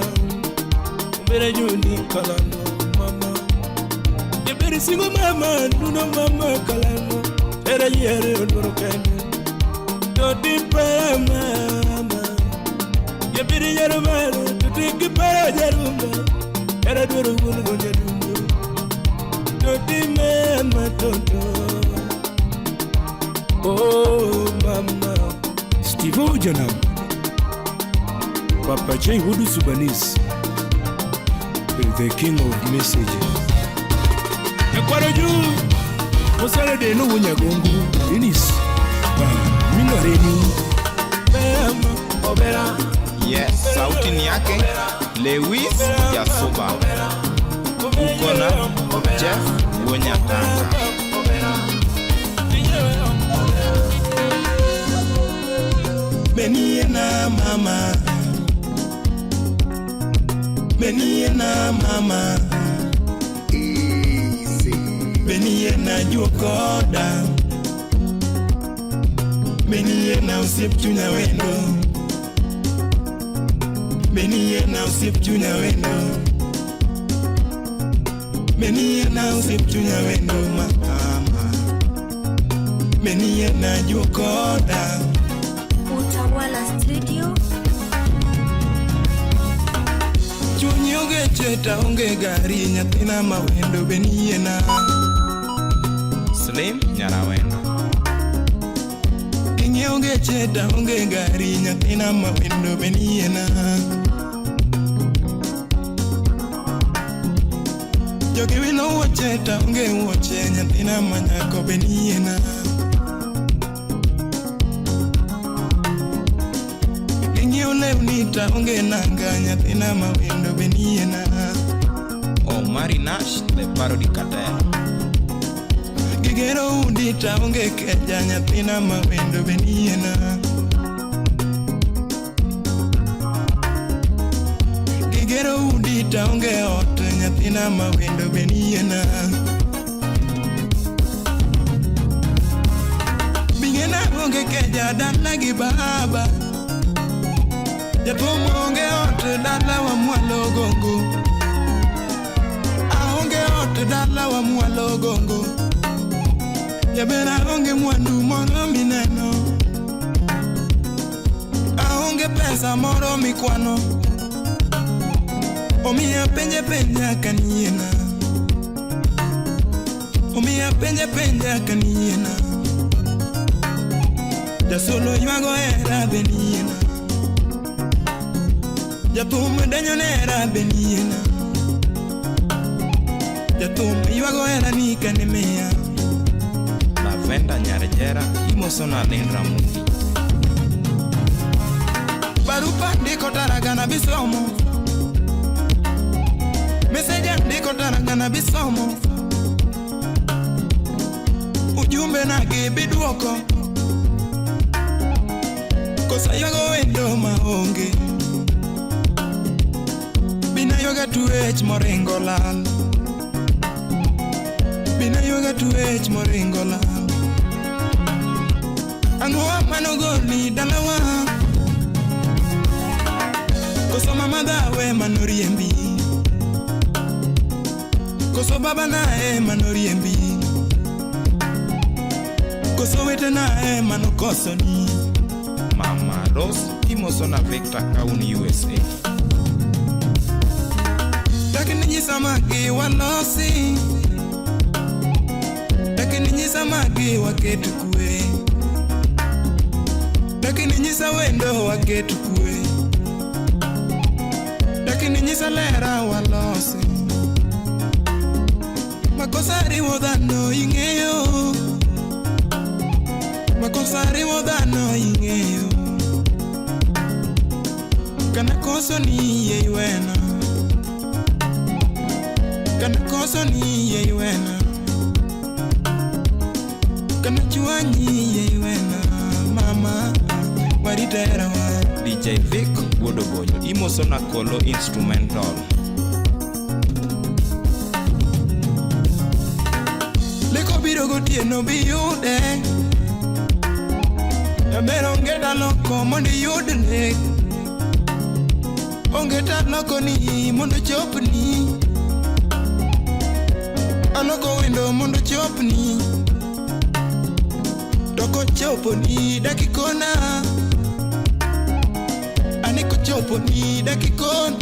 Obere Judy kalano mama. Jabere singo mama duno mama kalano. Era yere odwaro kende. Toti para mama. Jabere yero maro toti para jarumba. Era dwaro wuon go jadundo. Toti mama toto. Oh mama. Steve Ojanam. Papa J Wudu Subanis. The king of messages. Ekwaro ju. Osare de no wunyagongo. Dennis. Minga reni. Mama obera. Yes, sauti ni yake Lewis Yasuba. Uko na Jeff Wonyatanga. Benie na mama. Benie na mama. Easy. Benie na juokoda. Benie na osiep chunya wendo. Benie na osiep chunya wendo. Benie na osiep chunya wendo mama. Benie na juokoda. Utawala Studio. Chuny onge cheta onge gari nyathina ma wendo benie na. Slim Nyarawendo. Ing'iewo geche ta onge gari nyathina ma wendo benie na. Jogi wilo wuoche ta onge wuoche nyathina ma nyako benie na. Ing'iewo lewni ta onge nanga nyathina ma wendo benie na. Omari Nash, the parody cartel. Gigero udi ta onge keja nyathina ma wendo benie na. Taonge ot nyathina ma wendo be niena. Bingena onge keja dala gi baba. Jathum onge ot dala wa mwalo gongo. Aonge ot dala wa mwalo gongo. Jaber aonge mwandu moro mineno. Aonge pesa moro mikwano. Omiya penje penja kaniena. Omiya penje penja kaniena. Jasolo ywago hera be niena. Jathum denyo nera be niena. Jathum ywago hera ni kane miya. Lavenda Nyarjera imoso na Lynn Ramundi. Barupa ndiko taragana bisomo. Meseja ndiko taragana bisomo. Ujumbe nage biduoko. Kosa ywago wendo maonge. Bina ywaga tuech moringo lal. Bina ywaga tuech moringo lal. Ang'o manogoli dalawa. Koso mama dhawe manoriembi. Koso baba nae manoriembi. Koso wete nae manokosoni. Mama Rose imoso na Victor Kauni USA. Lakini nyisa magi walosi. Lakini nyisa magi waket kwe. Lakini nyisa wendo waket kwe. Lakini nyisa lera walosi. Makosa riwo dhano ing'eyo. Makosa riwo dhano ing'eyo. Kana koso ni yie iwena. Kana koso ni yie iwena. Kana chwanyi yie iwena. Mama waritera wa. DJ Vic Wuod Obonyo imoso na Kolo Instrumental. Leko biro gotieno biyude. Jaber onge daloko mondo iyud lek. Onge taloko ni mondo chopni. Aloko wendo mondo chopni. To kochoponi dakikona. Ane kochoponi dakikona.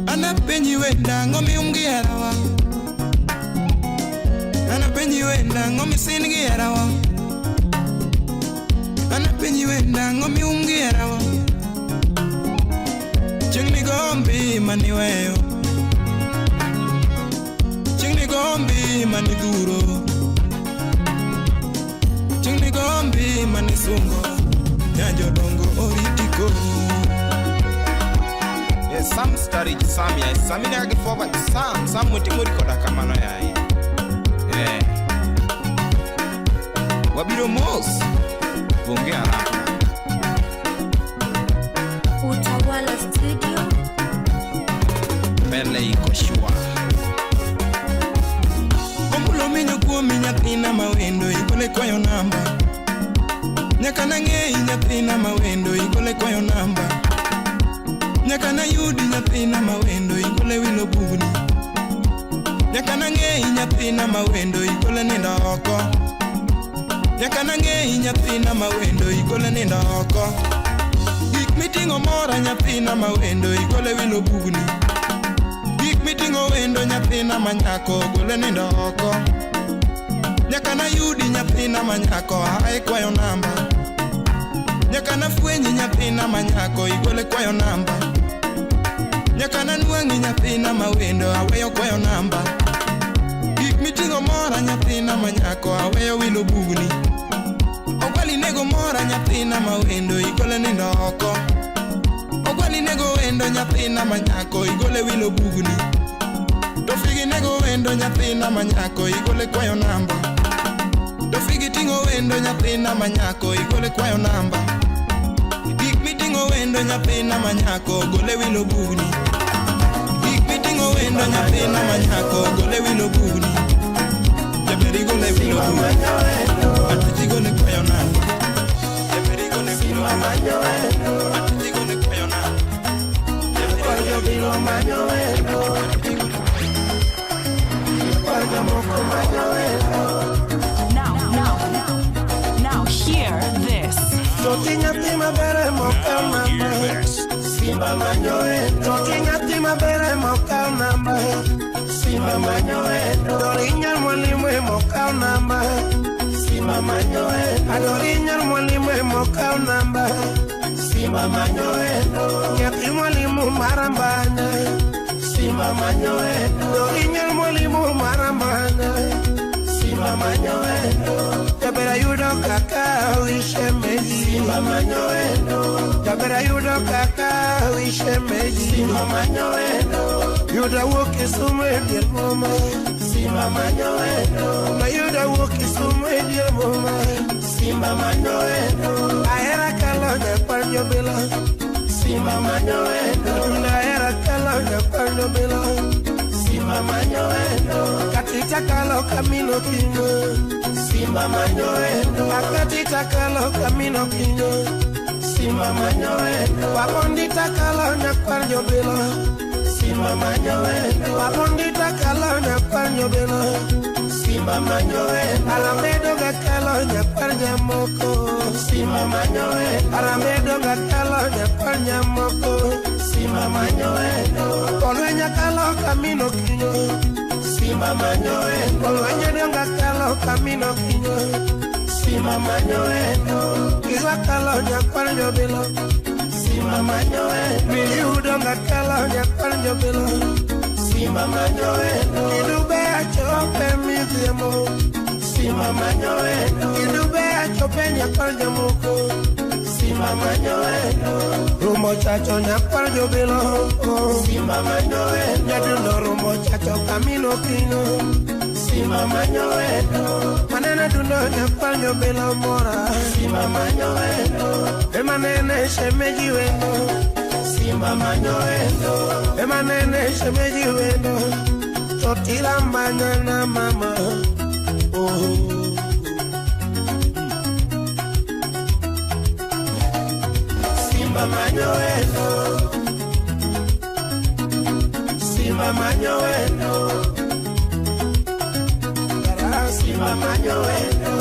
Anapenji wenda ang'o mium gi herawa. Anapenji wenda ang'o misin gi herawa. Anapenji wenda ang'o mium gi herawa. Chieng' ni gombi maniweyo. Chieng' ni gombi manidhuro. Chieng' ni gombi manisungo. Nyajodongo oritiko. Sam Starage Sam ya Sam ina gi forward Sam Sam moting'ori koda kamano yaye. Wabiro mos. Onge haraka. Utawala Studio. Mbele iko shua. Omulo minyo kuomi nyathina mawendo igole kwayo namba. Nyaka nang'eyi nyathina mawendo igole kwayo namba. Nyaka nayudi nyathina mawendo igole wilo bugni. Nyaka nang'eyi nyathina mawendo igole nindo oko. Nyaka nang'eyi nyathina mawendo igole nindo oko. Gik miting'o mora nyathina mawendo igole wilo bugni. Gik miting'o wendo nyathina manyako gole nindo oko. Nyaka nayudi nyathina manyako ae kwayo namba. Nyaka nafwenyi nyathina manyako igole kwayo namba. Nyaka nanwang'i nyathina mawendo aweyo kwayo namba. Gik miting'o mora nyathina manyako aweyo wilo bugni. Ogwali nego mora nyathina mawendo igole nindo oko. Ogwali nego wendo nyathina manyako igole wilo bugni. To figi nego wendo nyathina manyako igole kwayo namba. To figi ting'o wendo nyathina manyako igole kwayo namba. Gik miting'o wendo wendo nyathina manyako gole wilo bugni. Gik miting'o wendo nyathina manyako gole wilo bugni. Jaber igole wilo bugni. Atiji gole kwayo namba. Jaber igole wilo bugni. Atiji gole kwayo namba. Jaber igole manyo wendo. Now hear this. Toti nyathi maber emokaw namba. Simba manyo wendo. Toti nyathi maber emokaw namba. Simba manyo wendo. Dori nyar mwalimu emokaw namba. Simba manyo wendo. Adori nyar mwalimu emokaw namba. Simba manyo wendo. Nyathi mwalimu marambanya. Simba manyo wendo. Dori nyar mwalimu marambanya. Simba manyo wendo. Jaber ayudo kaka wishemeji. Simba manyo wendo. Jaber ayudo kaka wishemeji. Simba manyo wendo. Yuda wuok Kisumu e dier boma. Simba manyo wendo. Mayuda wuok Kisumu e dier boma. Simba manyo wendo. Ahera kalo nyakwar jobilo. Simba manyo wendo. Ahera kalo nyakwar jobilo. Simba manyo wendo. Katita kalo kamino kinyo. Simba manyo wendo. Akatita kalo kamino kinyo. Simba manyo wendo. Wapondita kalo nyakwar jobilo. Simba manyo wendo. Wapondita kalo nyakwar jobilo. Simba manyo wendo. Alamedo ga kalo nyakwar nyamoko. Simba manyo wendo. Alamedo ga kalo nyakwar nyamoko. Simba manyo wendo. Olwenya kalo kamino kinyo. Simba manyo wendo. Olwenya donga kalo kamino kinyo. Simba manyo wendo. Kizwa kalo nyakwar jobilo. Simba manyo wendo. Miyudo kalo nyakwar jobilo. Simba manyo wendo. Kidube achope midhiambo. Simba manyo wendo. Kidube achope nyakwar jomoko. Simba manyo wendo. Rumo chacho nyakwar jobilo. Simba manyo wendo. Nyadundo rumo chacho kamino kinyo. Simba manyo wendo. Manene dundo nyakwar jobilo mora. Simba manyo wendo. Emanene shemeji wendo. Simba manyo wendo. Emanene shemeji wendo. Totila manyana mama. Oh. Simba manyo wendo. Simba manyo wendo. Simba manyo wendo.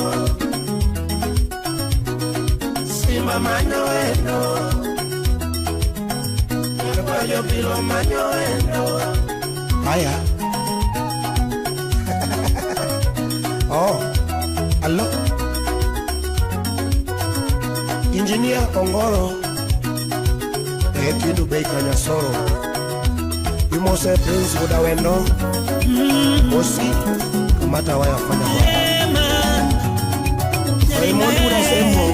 Simba manyo wendo. Kayo bilo manyo wendo. Haya. Oh. Allo. Engineer Ongoro. Etindu bei kanyasoro. Imose Prince Budawendo. Osi kamata waya fanya kwa. Raymond Urasembo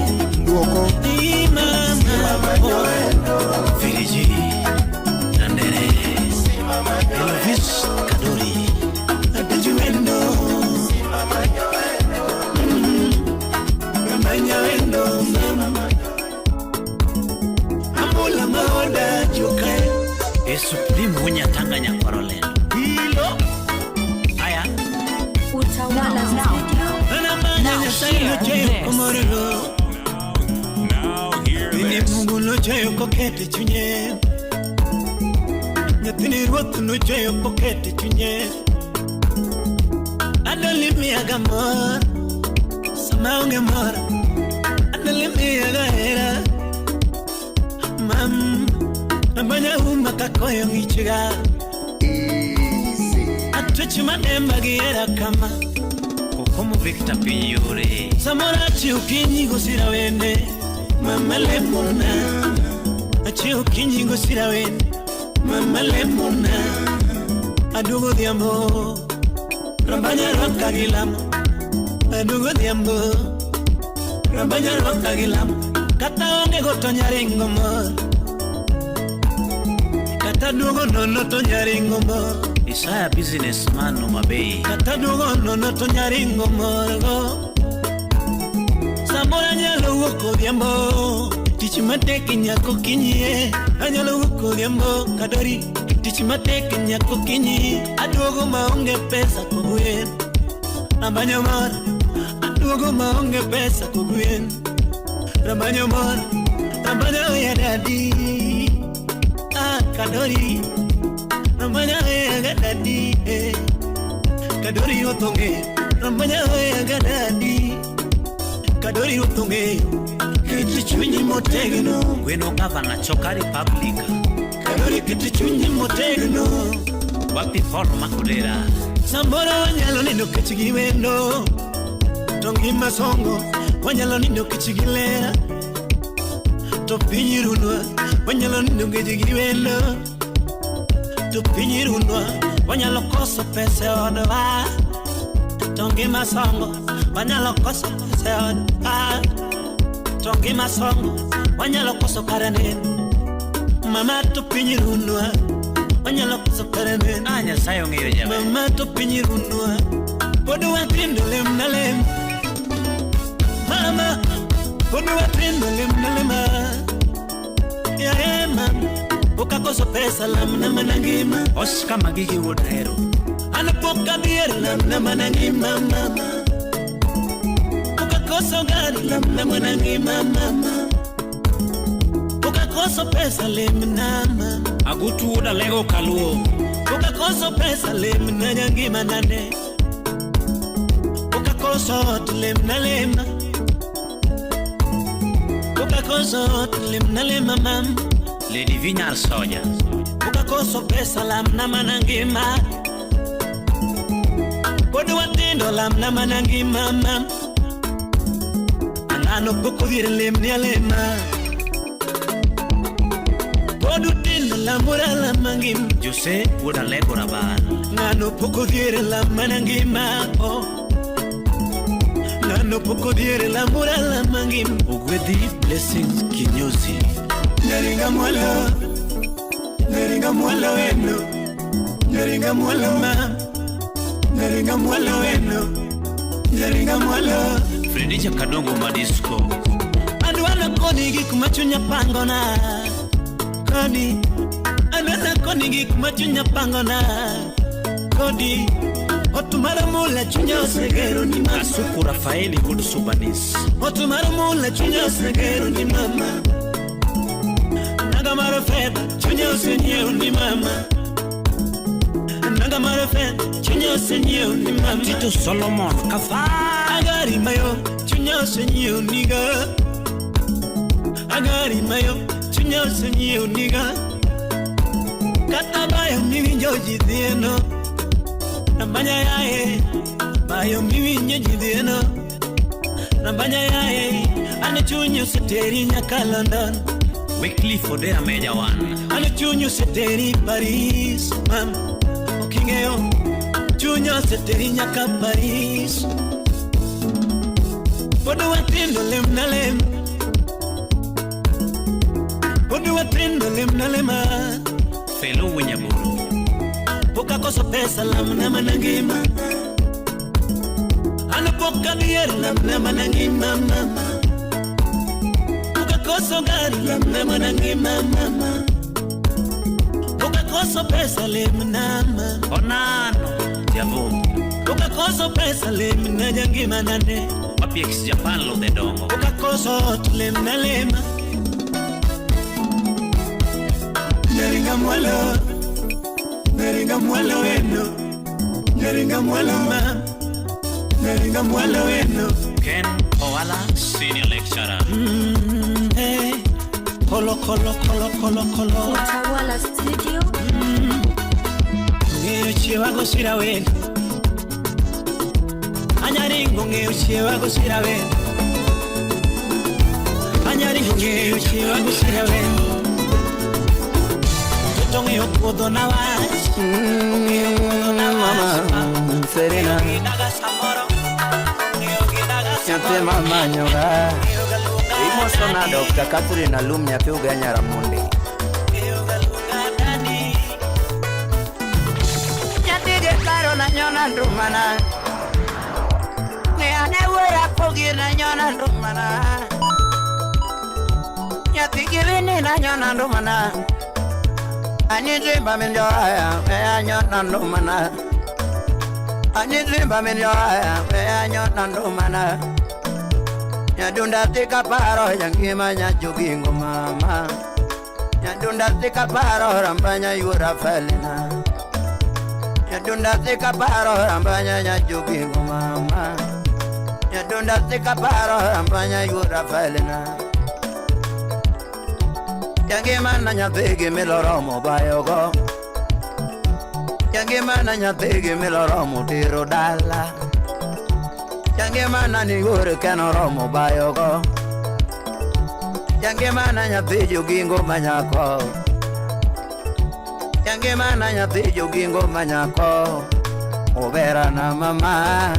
Nduoko. Simba manyo wendo. Firiji Nandere Elvis Kadori Adeji wendo. Simba manyo wendo. Ramanya wendo mama. Amula maoda juka. Esupreme wunyatanga nyakwaro lendo. Hilo. Aya. Utawala Studio. Now hear this. Now hear Nyathini this. Mungu nochweyo kokete chunye. Nyathini Ruoth nochweyo kokete chunye. Adoli miyaga mor sama onge mor. Adoli miyaga hera. Mam amanya uma kakoyo ng'ichiga. Atwecho mademba gi hera kama. Kokomo Victor Pinyore. Samoro achiew kinyi gosira wende. Mama lemona. Achiew kinyi gosira wende. Mama lemona. Aduogo odhiambo. Rambanya rwaka gi lamo. Aduogo odhiambo. Rambanya rwaka gi lamo. Kata onge go to nyaringo mor. Kata duogo nono to nyaringo mor. Isaya businessman Homa Bay. Kata duogo nono to nyaringo mor go. Samoro anyalo wuok odhiambo. Tich matek nyaka okinyi e. Anyalo wuok odhiambo kadori. Tich matek nyaka okinyi. Aduogo maonge pesa kogwen. Amanyo mor. Aduogo maonge pesa kogwen. Ramanyo mor. Ramanyo ya dadi. Ah, kadori. Ramanyo ya dadi. Eh. Kadori otonge. Ramanyo ya dadi. Kadori otonge. Kiti chunyi motegno. Gweno gavana choka Republic. Kadori kiti chunyi motegno. Wapi Paul Makodera. Samboro wanyalo nindo kech gi wendo. To ngima songo wanyalo nindo kech gi lera. To piny runwa wanyalo nindo kech gi wendo. To piny runwa wanyalo koso pesa e odwa. To ngima songo wanyalo koso pesa e odwa. To ngima songo wanyalo koso kare neno. Mama to piny runwa wanyalo koso kare neno. Ah, Nyasaye ong'eyo jaber. Mama to piny runwa pod watindo lem na lem. Mama pod watindo lem na lema. Yae mama pok akoso pesa lamna mana ngima. Oscar Magigi wuod Ahero. An pok adhier lamna mana ngima mama. Pok akoso gari lamna mana ngima mama. Pok akoso pesa lemna mama. Agutu wuod Alego Kaluo. Pok akoso pesa lemna nyangima nane. Pok akoso ot lemna lema. Pok akoso ot lemna lema mam. Lady Vinyar Soja. Pok akoso pesa lamna mana ngima. Pod watindo lamna mana ngima mam. Ang'ano pok odhier lemni alema. Pod utindo lamora lama ngima. Jose wuod Alego Rabar. Ng'ano pok odhier lam mana ngima oh. Ng'ano pok odhier lamora lama ngima. Ogwedhi Blessings Kinyozi. Nyaringa mwalo. Nyaringa mwalo weno. Nyaringa mwalo ma. Nyaringa mwalo weno. Nyaringa mwalo. Fredicha Kadongo Madisco. Adwana koni gik ma chunya pangona. Kodi. Adwana koni gik ma chunya pangona. Kodi. Ot mar mula chunya osegero ni mama. Kasuku Rafaeli wuod Subanis. Ot mar mula chunya osegero ni mama. Nanga mar fedha chunya osenyiewo ni mama. Nanga mar fedha chunya osenyiewo ni mama. Tito Solomon Kafa. Agari mayo chunya osenyiewo niga. Agari mayo chunya osenyiewo niga. Kata bayo miwinjo ji dhieno. Nambanya yae bayo miwinjo ji dhieno. Nambanya yae an chuny oseteri nyaka London. Wycliffe Odera Meja One. An chuny oseteri Paris mam. Ok ing'eyo chuny oseteri nyaka Paris. Pod watindo lem na lem. Pod watindo lem na lema. Felo Winyaburu. Pok akoso pesa lamna mana ngima. An pok adhier lamna mana ngima mama. Pok akoso gari lamna mana ngima mama. Pok akoso pesa lemna mama. Onano Javo. Pok akoso pesa lemna nyangima nane. Wapi ex Japan lo de dongo. Pok akoso ot lemna lema. Nyaringa mwalo. Nyaringa mwalo weno. Nyaringa mwalo ma. Nyaringa mwalo weno. Ken Owala Senior Lecturer. Hey. Kolo kolo kolo kolo kolo. Utawala Studio. Ng'eyo chiewa go sira wendo. Anyaringo ng'eyo chiewa go sira wendo. Anyaringo ng'eyo chiewa go sira wendo. To ng'eyo puodho na wach. Ng'eyo puodho na wach. Serena. Nyathi mama nyoga. Imoso na Dr. Catherine Alum nyathi Ugenya Ramondi. Nyathi ge karo na nyona ndumana. Ne ane wera pogi na nyona ndumana. Nyathi giwini nanyona ndumana. Anizimba minjoaya, anyona ndumana. Anizimba minjoaya, anyona ndumana. Nyadunda tika paro yangima nyajogingo mama. Nyadunda tika paro rambanya yura felina. Nyadunda tika paro rambanya nyajogingo mama. Nyadunda tika paro rambanya yura felina. Yangima na nyathigi miloromo bayogo. Yangima na nyathigi miloromo tero dala. Yangima na nigore kenoromo bayogo. Yangima na nyathi jogingo manyako. Yangima na nyathi jogingo manyako. Obera na mama.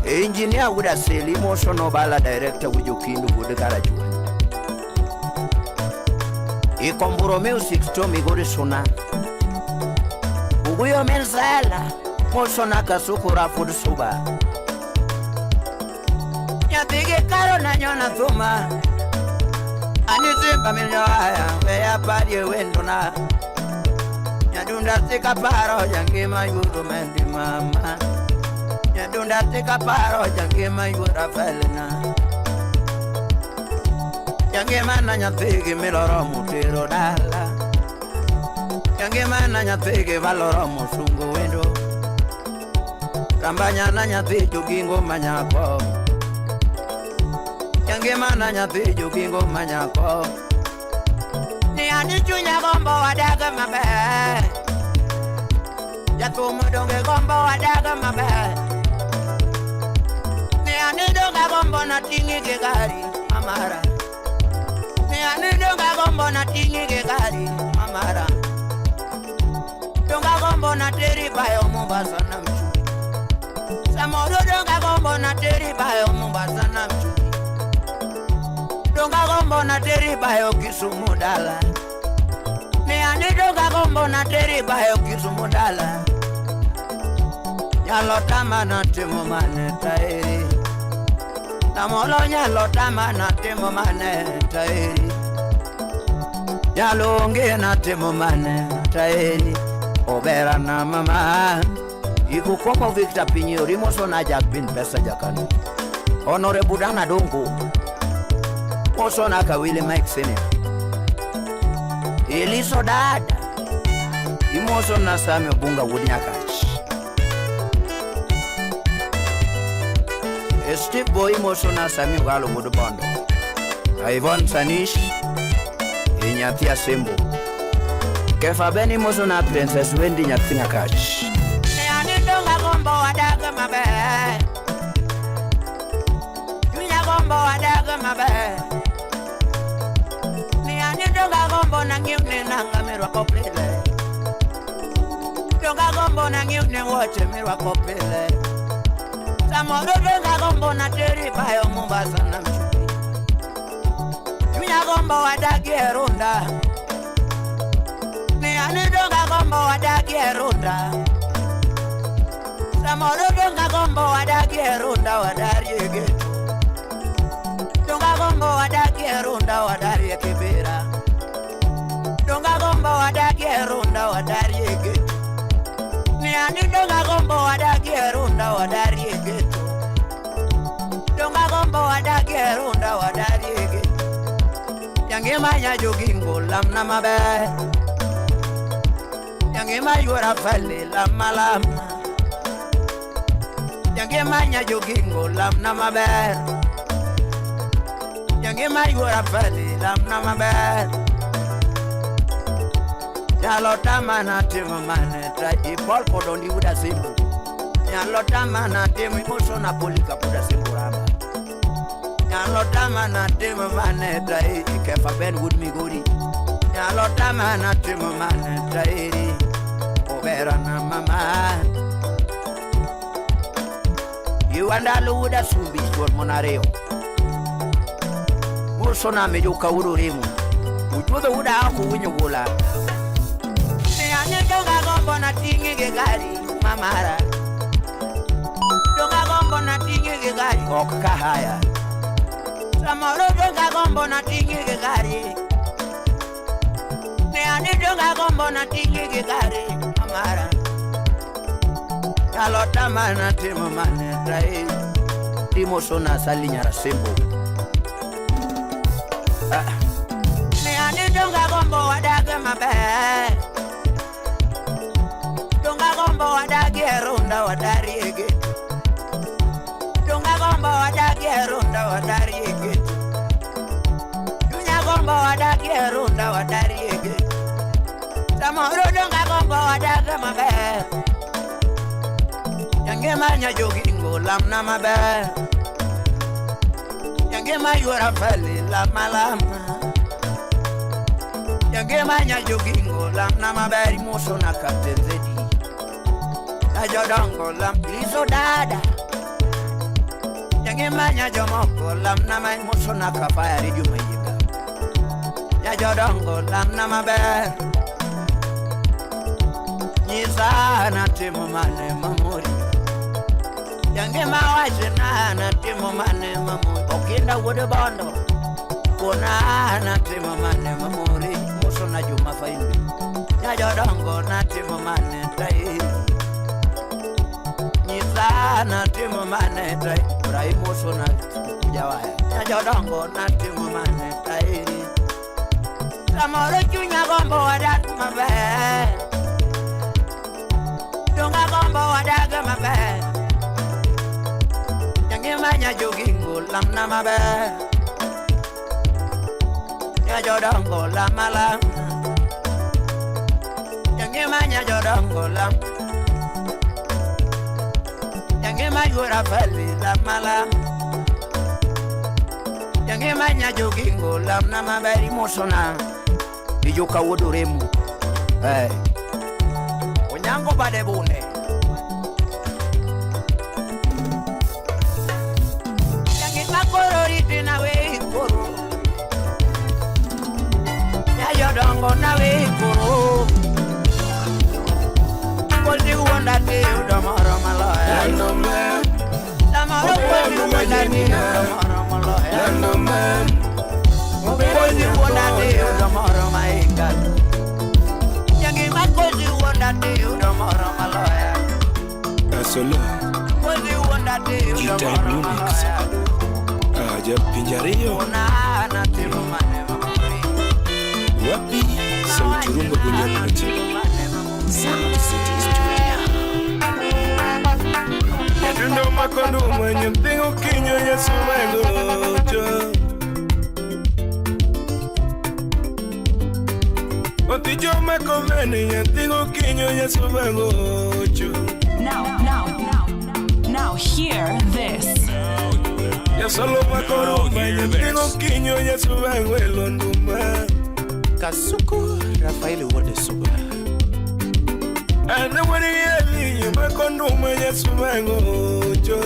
Engineer wuda seli mosono bala director wujokindu wude karachuany. Ikomburo music to migori suna. Uguyo menzela mosona kasukura food suba. Nyathigi karo na nyona thuma. Anizimba minyoaya weya parie wendona. Nyadunda tika paro jangima yudo mendi mama. Nyadunda tika paro jangima yura felina. Yangima na nyathigi miloromo tero dala. Yangima na nyathigi valoromo sungo wendo. Rambanya na nyathi jogingo manyako. Yangima na nyathi jogingo manyako. Ni ani chunya gombo wadaga maber. Jathum donge gombo wadaga maber. Ni ani donga gombo na ting'i gi gari mamara. Ni ani donga gombo na ting'i gi gari mamara. Donga gombo na teri bayo Mombasa na mchuri. Samoro donga gombo na teri bayo Mombasa na mchuri. Donga gombo na teri bayo Kisumu dala. Ni ani donga gombo na teri bayo Kisumu dala. Nyalo tama na timo mane taeri. Namolo nyalo tama na timo mane taeri. Nyalo onge na timo mane taeri. Obera na mama. Ikukomo Victor Pinyo rimoso na Jack Bin pesa jakano. Honorable Dana Dongo. Mosona kawile Mike Senior. Eliso dada. Imoso na Sami Obunga Wunyakach. Steve Boy Mosona Sami Ugalo Wudubondo. Ivon Sanish. Inyathia Sembo. Kefa Beni Mosona Princess Wendy Nyathinyakach. Ani donga gombo wadaga maber. Chunya gombo wadaga maber. Ni ani donga gombo na ng'iwne nanga mirwako pile. Donga gombo na ng'iwne wuoche mirwako pile. Samoro donga gombo na teri bayo Mombasa na mchuri. Chunya gombo wadagie runda. Ni ani donga gombo wadagie runda. Samoro donga gombo wadagie runda wadarie geto. Donga gombo wadagie runda wadarie kibera. Donga gombo wadagie runda wadarie geto. Ni ani donga gombo wadagie runda wadarie geto. Donga gombo wadagie runda wadarie geto. Yangima nyajogingo lamna maber. Yangima yuora fale lama lama. Yangima nyajogingo lamna maber. Yangima yuora fale lamna maber. Nyalo tama na timo mane ta ipol kodondi uda simbu. Nyalo tama na timo imoso na polika kuda simbu rama. Nyalo tama na timo mane ta ikefa ben wood migori. Nyalo tama na timo mane ta iri. Obera na mama. Iwandalo uda sumbi chuor monareo. Muso na mejuka ururimu. Uchuodho uda ako winyo gola. Ne ane donga gombo na ting'i gi gari mamara. Donga gombo na ting'i gi gari ok kahaya. Samoro donga gombo na ting'i gi gari. Donga gombo na tingi gi gari amara. Nyalo tama na timo mane tai. Timo sona sali nyara sembo. Ne ani donga gombo wadage maber. Donga gombo wadage runda wadariege. Donga gombo wadage runda wadariege. Dunya gombo wadage runda wadariege. Samoro donga gombo wadage maber. Yangema nyajogingo lamna maber. Yangema yora fali lama lama. Yangema nyajogingo lamna maber imoso na Captain Zedi. Najodongo lam liso dada. Yangema nyajomoko lamna ma imoso na kafaya redio mayiga. Nyajodongo lamna maber. Nyisa na timo mane mamori. Yangema wachina na timo mane mamori. Okinda wuod bondo. Kona na timo mane mamori. Muso na juma faimbe. Nyajodongo na timo mane tai. Nyisa na timo mane tai. Rai muso na jawaya. Nyajodongo na timo mane tai. Samoro chunya gombo wadak maber. Donga gombo wadak maber. Yangema nyajogingo lamna maber. Nyajodongo lama lama. Yangema nyajodongo lam. Yangema yora fali lama lama. Yangema nyajogingo lamna maber imosona. Ijoka wodoremu. Eh. Onyango bade bune. Yangema koro riti na we koro. Nyajodongo na we koro. Kozi wuonda ti yudo moro maloya. Samoro kozi wuonda ti yudo moro maloya. Kozi wuonda ti yudo moro maika. Yangema kozi wuonda ti yudo moro maloya. Solo. Kozi wuonda ti yudo G-Type moro Lumix. maloya. Japinj ariyo. Ona na timo mane mamori. Wapi sauti rumba golia pache. Sound City Studio. Nyadundo makondu nyathi okinyo Yesu magocho. Otijo makomene nyathi okinyo Yesu magocho. Now hear this. Yasolo makorumba nyathi okinyo Yesu magwelo nduma. Kasuku Rafael Wode Suba. Ane wari eli makonduma Yesu magocho.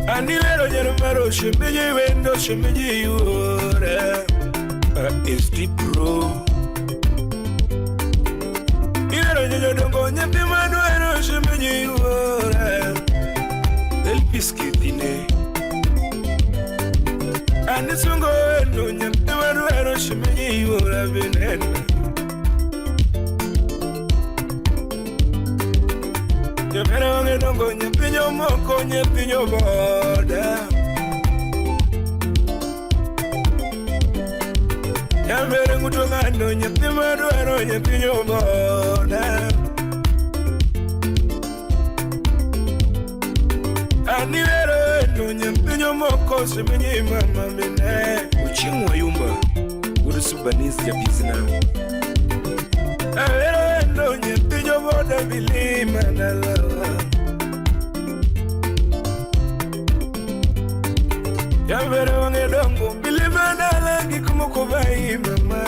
Anilero yermaro shemeji wendo shemeji yura. SD Pro. Ilero nyodongo nyathi madwaro shemeji yura. Elvis Kitine. Anisungo endo nyathi madwaro shemeji yura binena. Nyamera wange dongo nyathi nyomoko nyathi nyoboda. Nyamera nguto ng'ano nyathi madwaro nyathi nyoboda. Aniwero endo nyathi nyomoko shemenyi mama mine. Ochieng' Wayumba, wuod Subanis japizna. Awero endo nyathi nyoboda milima dalawa. Nyamera wange dongo milima dala gik moko bai mama.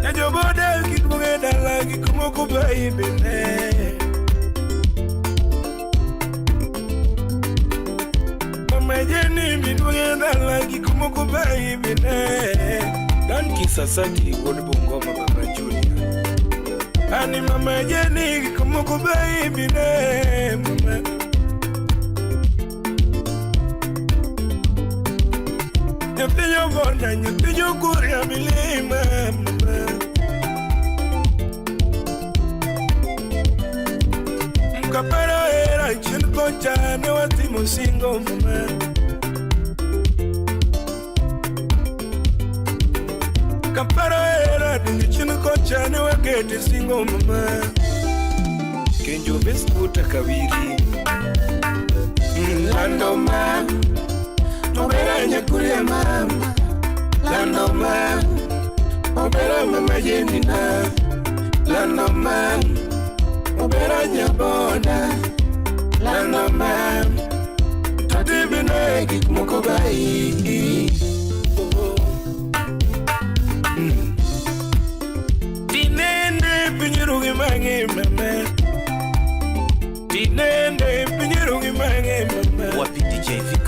Nyajoboda gik moko dala gik moko bai bene. Mama Jenny miduoge dala gik moko bai bene. Dan Kisasati wuod Bungoma baba Junior. Ani mama Jenny gik moko bai bene mama. jobona nyathi jokuria milima Mkaparo hera chien kocha ne watimo singo mama Kaparo hera dungi chien kocha ne wakete singo mama Kenjo beskuta kawiri Lando ma Obera nyakuria mama Lando ma Obera mama jenina Lando ma Obera nyaboda Lando ma Tatibina gik moko bai Tinende pinyirugi mange mama Tinende pinyirugi mange mama Wapi DJ Vic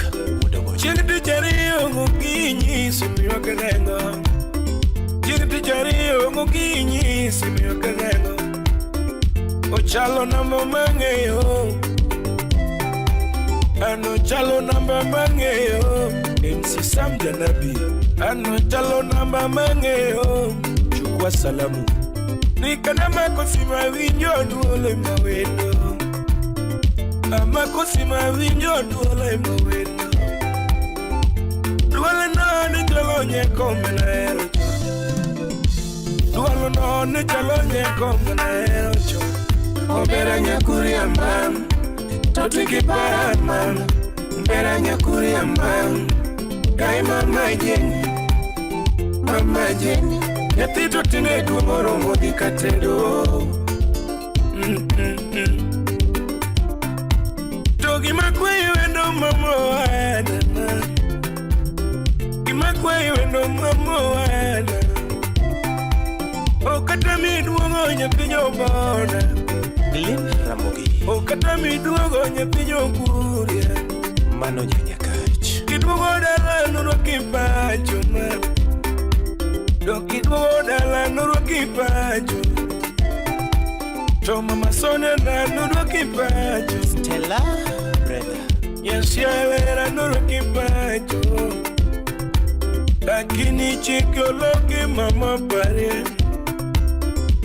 Chieng' tich ariyo gokinyi simiwa karengo Chieng' tich ariyo gokinyi simiwa karengo Ochalo namba mang'eyo An ochalo namba mang'eyo MC Sam Janabi An ochalo namba mang'eyo Chukua salamu Nikanamako sima winjo duol mawendo Amako sima winjo duol mawendo Duolo no ni chalo nyeko manahero chon Duolo no ni chalo nyeko manahero chon Obera nyakuria mam Toti kiparan mam Obera nyakuria mam Gai mama jeni Mama jeni Nyathi to tinde duong' oromo dhi katedo To gima kweyo endo mama wadana Gima kweyo endo mama wadana Okata miduogo nyathi jobona Glen Ramogi Okata miduogo nyathi jokuria Mano nyanyakach Kiduogo dala norwaki pacho ma Dok kiduogo dala norwaki pacho To mama Sonia na norwaki pacho Stella Brenda Nyasialera norwaki pacho Lakini chike oloki mama pare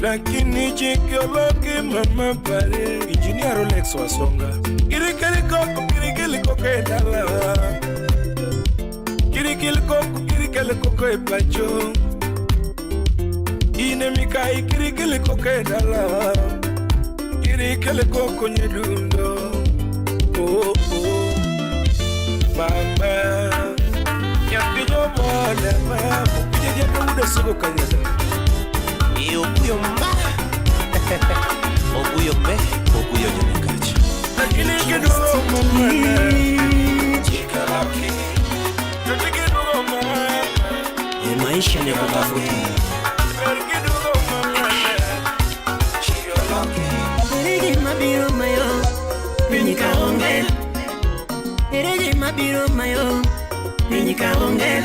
Lakini chike oloki mama pare Engineer Rolex Wasonga Kirikiri koko kirikili koko e dalawa Kirikili koko kirikili koko e pacho Ine mikai kirikili koko e dalawa Kirikili koko nyedundo Oh oh Mama Nyathi jobona mama Kije jaka uda sugo kanyada Oguyo ma Oguyo me Oguyo nyanyakach Lakini kiduogo mama Chika laki Toti kiduogo mama Maisha ni kutafuta Kiduogo mama Chika laki Eregi mabiro mayo Piny kaonge Eregi mabiro mayo Piny kaonge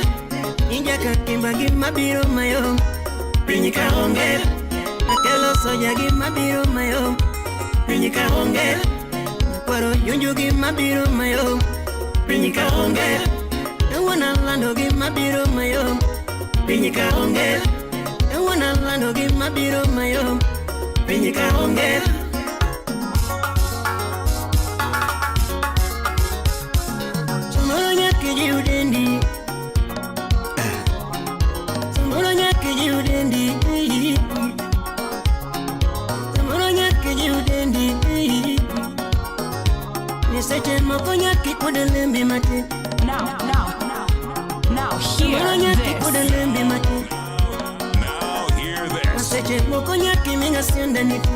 Injaka kimba gi mabiro mayo Piny kaonge Akelo soja gi mabiro mayo Piny kaonge Kwaro junju gi mabiro mayo Piny kaonge Ewona lando gi mabiro mayo Piny kaonge Ewona lando gi mabiro mayo Piny kaonge Samoro nyaka ijiw dendi Samoro nyaka ijiw dendi Samoro nyaka ijiw dendi Ni seche moko nyaka ikud lembi matin Now hear Samoro nyaka ikud this. lembi matin Now hear this. Seche moko nyaka imiga sienda niti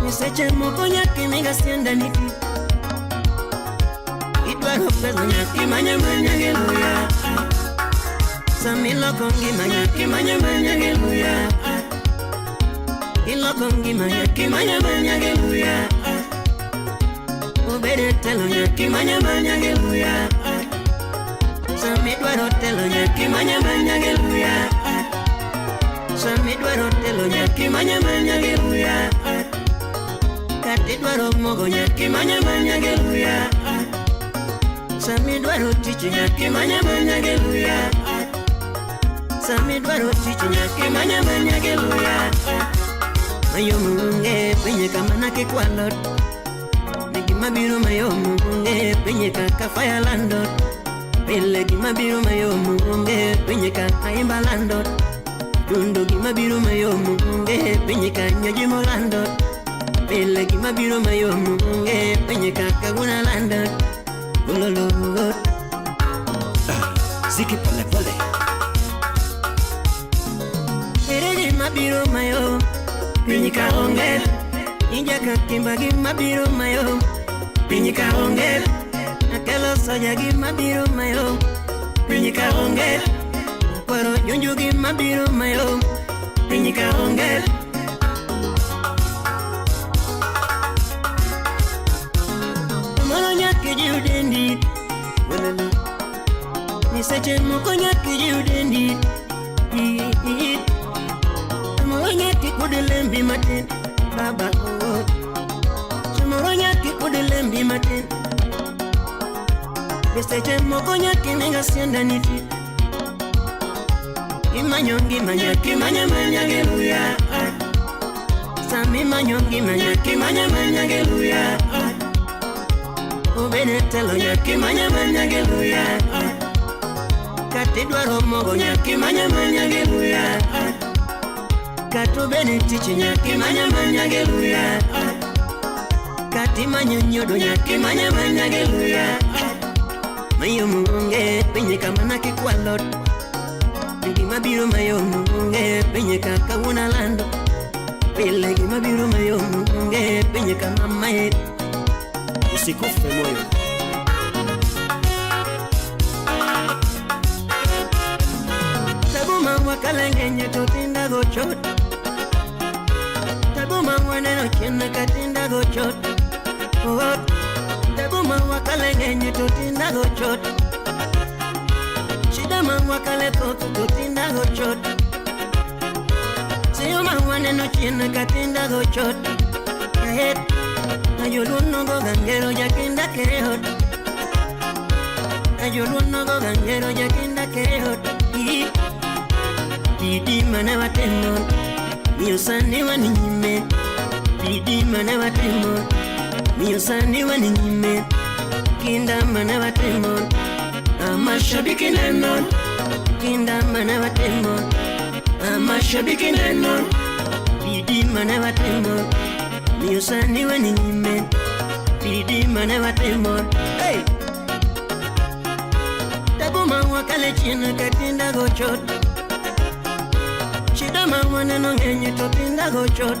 Ni seche moko nyaka imiga sienda niti Idwaro pesa nyaka imanya manya gi luya Samiloko ngima nyaka imanya manya gi luya Iloko ngima nyaka imanya manya gi luya Obede telo nyaka imanya manya gi luya Samidwaro telo nyaka imanya manya gi luya Samidwaro telo nyaka imanya manya gi luya Kata idwaro mogo nyaka imanya manya gi luya Sami dwaro tich nyaka imanya manya gi luya. Sami dwaro tich nyaka imanya manya gi luya. Mayom onge pinye kama nakikwalo. Ni gima biro mayom onge pinye kaka fire lando. Pile gima biro mayom onge pinye kaka imba lando. Dundo gima biro mayom onge pinye ka nyoji molando. Pile gima biro mayom onge pinye kaka guna lando. Ulolo. Ziki pole pole. Ere gima biro mayom piny ka onge. Inja ka kimba gima biro mayom piny ka onge. Akelo soja gima biro mayom piny ka onge. Kwaro junju gima biro mayom piny ka onge. Moro nyaka jiw dendi. Walala. Ni seche moko nyaka jiw dendi. Moro nyaka kud lembi matin baba oh. Moro nyaka kud lembi matin. Ni seche moko nyaka ninga sienda niti. Imanyo ngima nyaka imanya manya gi luya. Sami manyo ngima nyaka imanya manya gi luya. Obene telo nyaka imanya manya gi luya. Kata idwaro mogo nyaka imanya manya gi luya. Kata obene tich nyaka imanya manya gi luya. Kata imanyo nyodo nyaka imanya manya gi luya. Mayom onge pinye kama nakikwalo. Gima biro mayom onge pinye kaka wuon alando. Pile gima biro mayom onge pinye kama mae. Usikufe moyo. Tabu ma wakaleng'enye to tinda go chot. Tabu ma waneno chien ka tinda go chot. Oh, tabu ma wakaleng'enye to tinda go chot. Shida ma wakale thoth to tinda go chot. Siyo ma waneno chien ka tinda go chot. Eh, Ajoluo nogo gangero jakinda keot. Ajoluo nogo gangero jakinda keot. Bidii mane watimo miyo sani wan nyime. Bidii mane watimo miyo sani wan nyime. Kinda mane watimo amashabiki neno. Kinda mane watimo amashabiki neno. Bidii mane watimo miyo sani wan nyime. Bidii mane watimo. Hey! Tabu ma wakale chien ka tinda go chot. Shida ma waneno ng'eny to tinda go chot.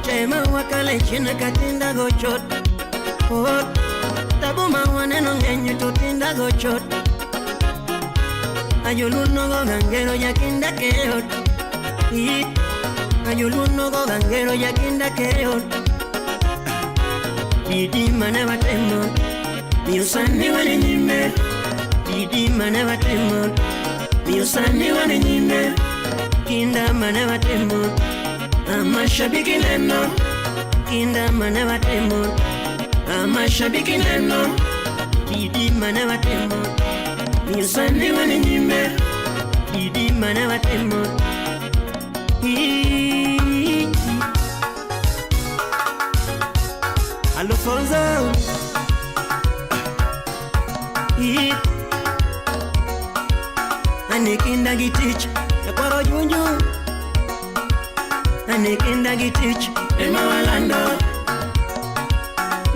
Che ma wakale chien ka tinda go chot. Oh, tabu ma waneno ng'eny to tinda go chot. Ajoluo nogo gangero jakinda keot. Ajoluo nogo gangero jakinda keot. Bidii mane watimo miyo sani wan nyime. Bidii mane watimo miyo sani wan nyime. Kinda mane watimo amashabiki neno. Kinda mane watimo amashabiki neno. Bidii mane watimo miyo sani wan nyime. Bidii mane watimo. Alfonso. Ane kinda gi tich nyakwaro junju. Ane kinda gi tich ema walando.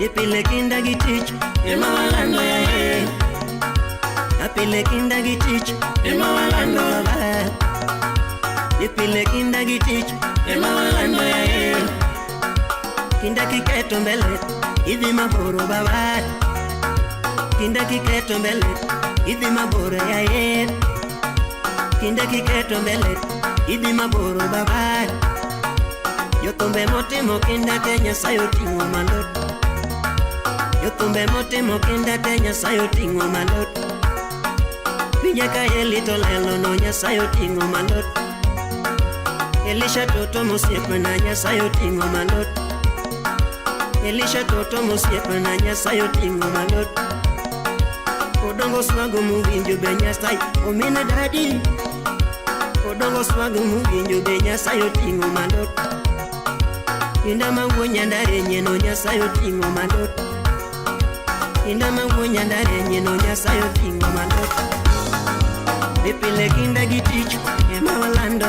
Ipile kinda gi tich ema walando yaye. Apile kinda gi tich ema walando baba. Ipile kinda gi tich ema walando yaye. Kinda kiketo mbele idhi mabor baba. Kinda kiketo mbele idhi mabor yaye. Kinda kiketo mbele idhi mabor baba. Jothumbe motimo kinda te Nyasaye oting'o malo. Jothumbe motimo kinda te Nyasaye oting'o malo. Winja ka Eli to lelo no Nyasaye oting'o malo. Elisha toto mosiepna Nyasaye oting'o malo. Elisha toto mosiepna Nyasaye oting'o malo. Odongo swago mowinjo be Nyasaye omina dadi. Odongo swago mowinjo be Nyasaye oting'o malo. Inda mawuo nyandare nyeno Nyasaye oting'o malo. Inda mawuo nyandare nyeno Nyasaye oting'o malo. Ni pile kinda gi tich ema walando.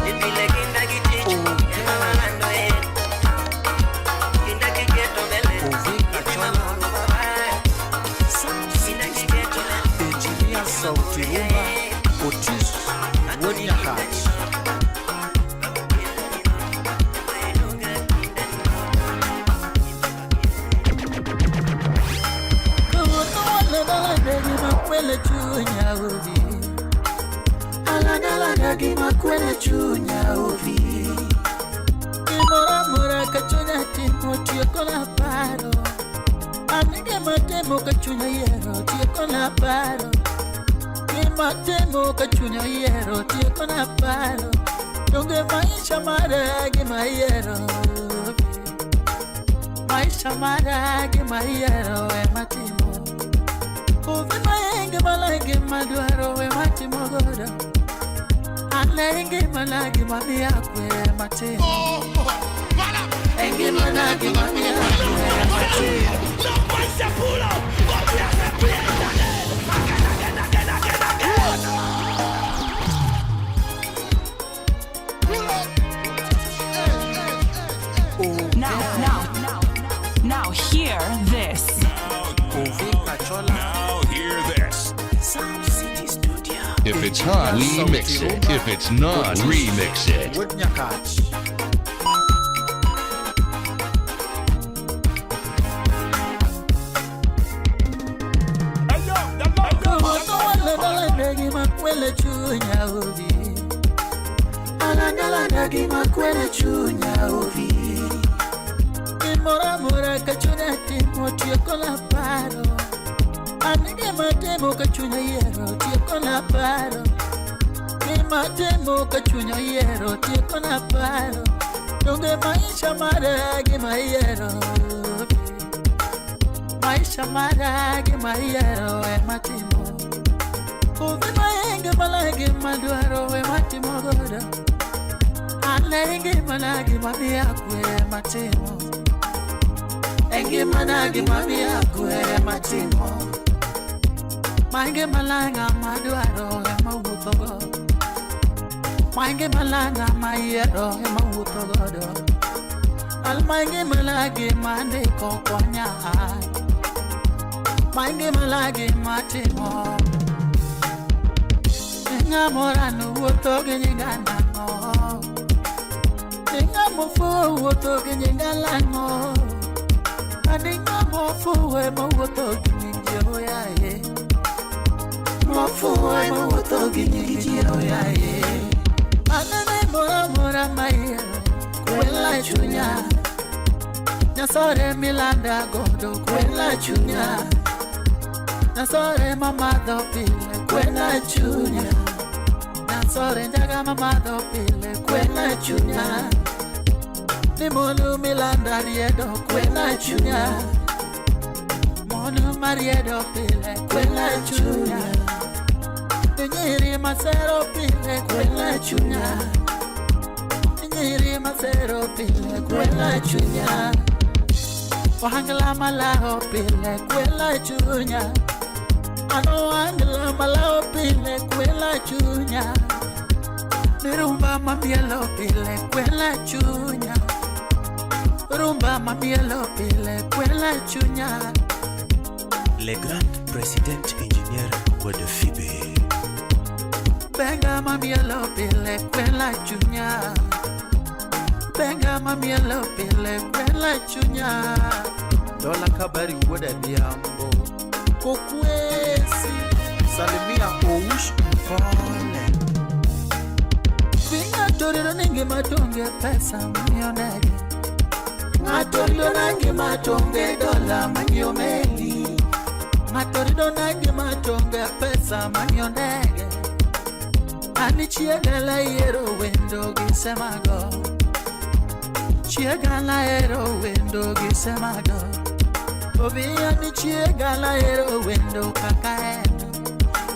Ni pile kinda gi tich ema walando e. Kinda kiketo mbele gitimo mondo maber. Kinda kiketo mbele. Engineer Sauti Rumba Otis Wuod Nyakach. Gimakwele chunya ovi. Gimoro amora ka chunya timo tieko na paro. An gima timo ka chunya yiero tieko na paro. Gima timo ka chunya yiero tieko na paro. Donge maisha mara gima yiero. Maisha mara gima yiero ema timo. Ovi maenge malenge madwaro ema timo godo. Anenge malagi mami yakwe matimo. Enge malagi mami yakwe matimo. Now hear this. Now hear this. Sound City Studio. If it's hot, we mix it. If it's not, remix it. Wuod Nyakach. Gimakwele chunya ovi. Alandalanda gimakwele chunya ovi. Gimoro amora ka chunya timo tieko na paro. An gima timo ka chunya yiero tieko na paro. Gima timo ka chunya yiero tieko na paro. Donge maisha mara gima yiero. Maisha mara gima yiero ema timo. Ovi maenge malage madwaro ema timo godo. Anenge malage mami yakwe ema timo. Enge malage mami yakwe ema timo. Mange malanga madwaro ema wuotho go. Mange malanga mayiero ema wuotho godo. Al mange malage mandiko konya. Mange malage matimo. Ng'amorano wuotho gi nyinga nang'o. Ng'amofuwo wuotho gi nyinga lang'o. Ani ng'amofuwo ema wuotho gi nying ji oyaye. Mofuwo ema wuotho gi nying ji oyaye. Anene moro amora mayiero kwela chunya. Nyasore milanda godo kwela chunya. Nyasore mamadho pile kwela chunya. Nyasore njaga mamadho pile kwela chunya. Ni monu milanda riedo kwela chunya. Monu mariedo pile kwela chunya. Ni nyiri masero pile kwela chunya. Ni nyiri masero pile kwela chunya. Ohangla malao pile kwela chunya. Ano angla malao pile kwela chunya. Ni rumba mamielo pile kwela chunya. Rumba mamielo pile kwela chunya. Le grand président ingénieur Guadefibe. Benga mamielo pile kwela chunya. Benga mamielo pile kwela chunya. Dola Kabari wuod Adhiambo. Kokwesi. Salimia Oush Mpole. Ng'ato rido ni ngima to onge pesa manyiewo ndege. Ng'ato rido na ngima to onge dola manyiewo meli. Ng'ato rido na ngima to onge pesa manyiewo ndege. An chiega la yiero wendo gi semago. Chiega lahero wendo gi semago. Obiya ni chiega lahero wendo kaka en.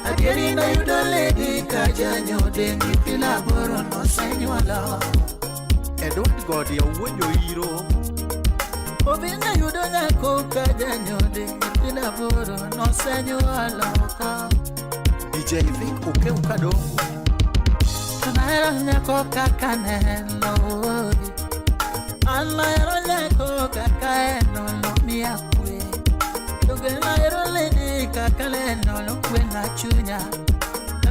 Adieri nayudo lady ka janyode nyithindo aboro nosenyuolo. Edward Godi owuonjo iro. Obi nayudo nyako ka janyode nyithindo aboro nosenyuolo oko. DJ Vic Okeu Kadongo. Nahero nyako kaka neno obi. An nahero nyako kaka en nomiya kwe. Donge nahero lady kaka neno nokwena chunya.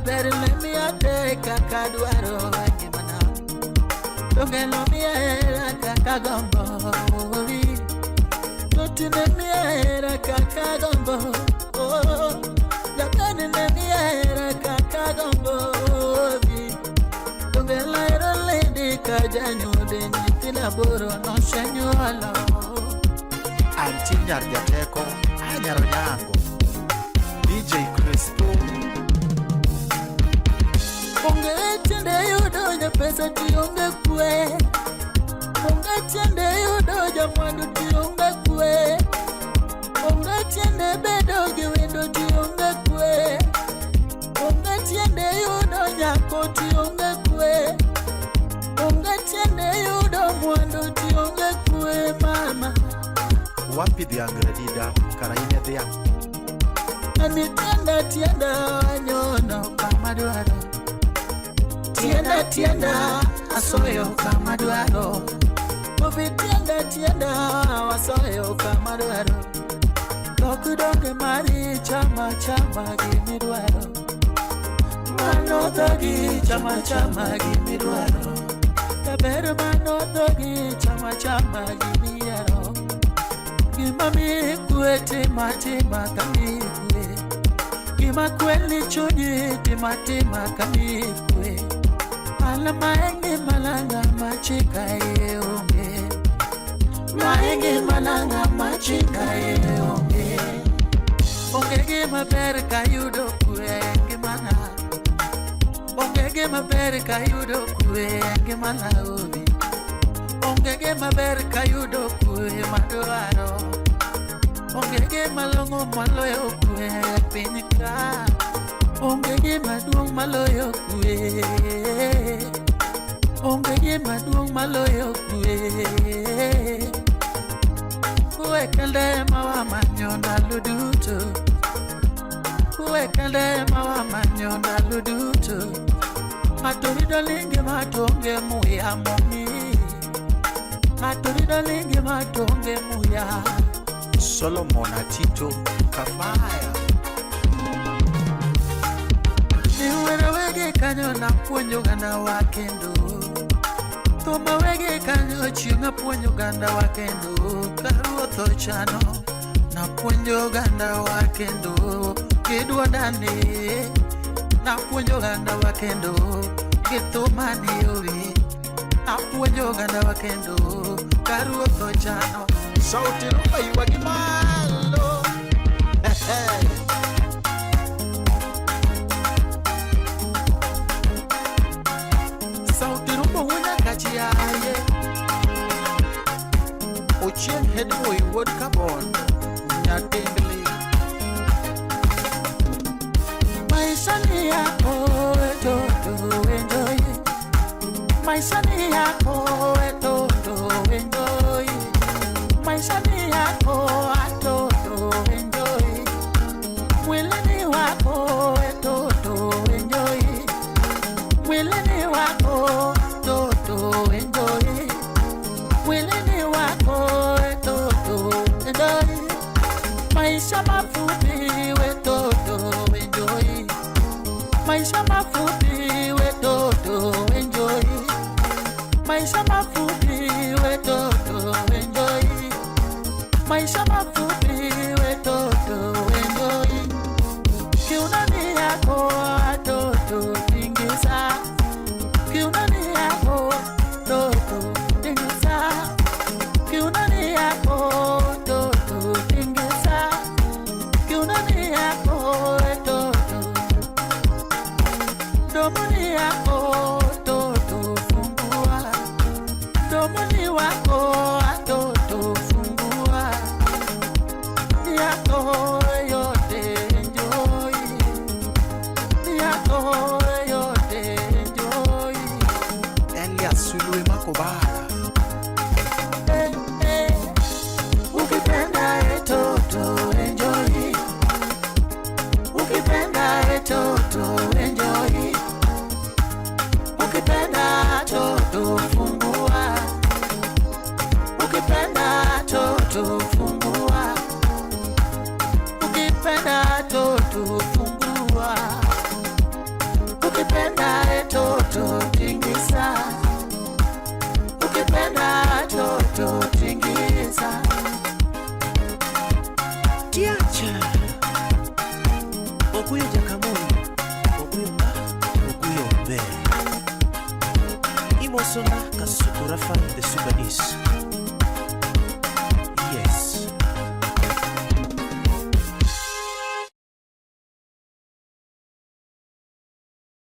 Ber ne miya te kaka dwaro e ngimana. Donge nomiya hera kaka gombo obi. To tinde miya hera kaka gombo. Oh, jakani ne miya hera kaka gombo obi. Donge lahero lady ka janyode nyithindo aboro nosenyuolo. Anti nyar jateko, anyaro nyango. DJ Crespo. Onge tiende yudo japesa tionge kwe. Onge tiende yudo jamwandu tionge kwe. Onge tiende bedo gi wendo tionge kwe. Onge tiende yudo nyako tionge kwe. Onge tiende yudo mwandu tionge kwe mama. Wapi dhiang' Radida, kara in e dhiang'. Ani tienda tienda anyono kama dwaro. Tienda tienda asoyo kama dwaro. Obi tienda tienda wasoyo kama dwaro. Dok donge mari chama chama gimidwaro. Mano dhogi chama chama gimidwaro. Kaber mano dhogi chama chama gimiyiero. Gima miyi kwe tima tima kamiyi kwe. Gima kweli chunyi tima tima kamiyi kwe. Ala maenge malanga machika e onge. Maenge malanga machika e onge. Onge gima ber ka yudo kwe e ngimana. Onge gima ber ka yudo kwe e ngimana obi. Onge gima ber ka yudo kwe madwaro. Onge gima long'o maloyo kwe e piny ka. Onge gima duong' maloyo kwe. Onge gima duong' maloyo kwe. Kwe kende ema wamanyo ndalo duto. Kwe kende ema wamanyo ndalo duto. Ng'ato rito ngima to onge muya momi. Ng'ato rito ngima to onge muya. Solomon Atito Kafaya. Niwero wege kanyo napuonjo oganda wa kendo. Thuma wege kanyo chieng' apuonjo oganda wa kendo. Ka ruoth ochano napuonjo oganda wa kendo. Gi duondani napuonjo oganda wa kendo. Gi thumani owi napuonjo oganda wa kendo. Ka ruoth ochano. Sauti rumba ywagi malo. Sauti rumba wunya kachiaye. Ochieng headboy wuod Kabondo, Nyatengli. Maisha ni yako toto enjoy. Maisha ni yako toto enjoy. Maisha ni yako toto enjoy. Mwili ni wako toto enjoy. Mwili ni wako toto enjoy. Mwili ni wako toto enjoy. Maisha mafupi we toto enjoy. Maisha mafupi we toto enjoy. Maisha mafupi we toto enjoy. Maisha mafupi we toto enjoy. Kiunoni yako toto tingiza. Kiunoni yako toto tingiza. Kiunoni yako toto tingiza. Kiunoni yako toto. Domoni yako toto fungua. Domoni wako Ukipenda toto fungua, ukipenda toto fungua, ukipenda toto tingisa, ukipenda toto tingisa. Tiacha. Okuyo.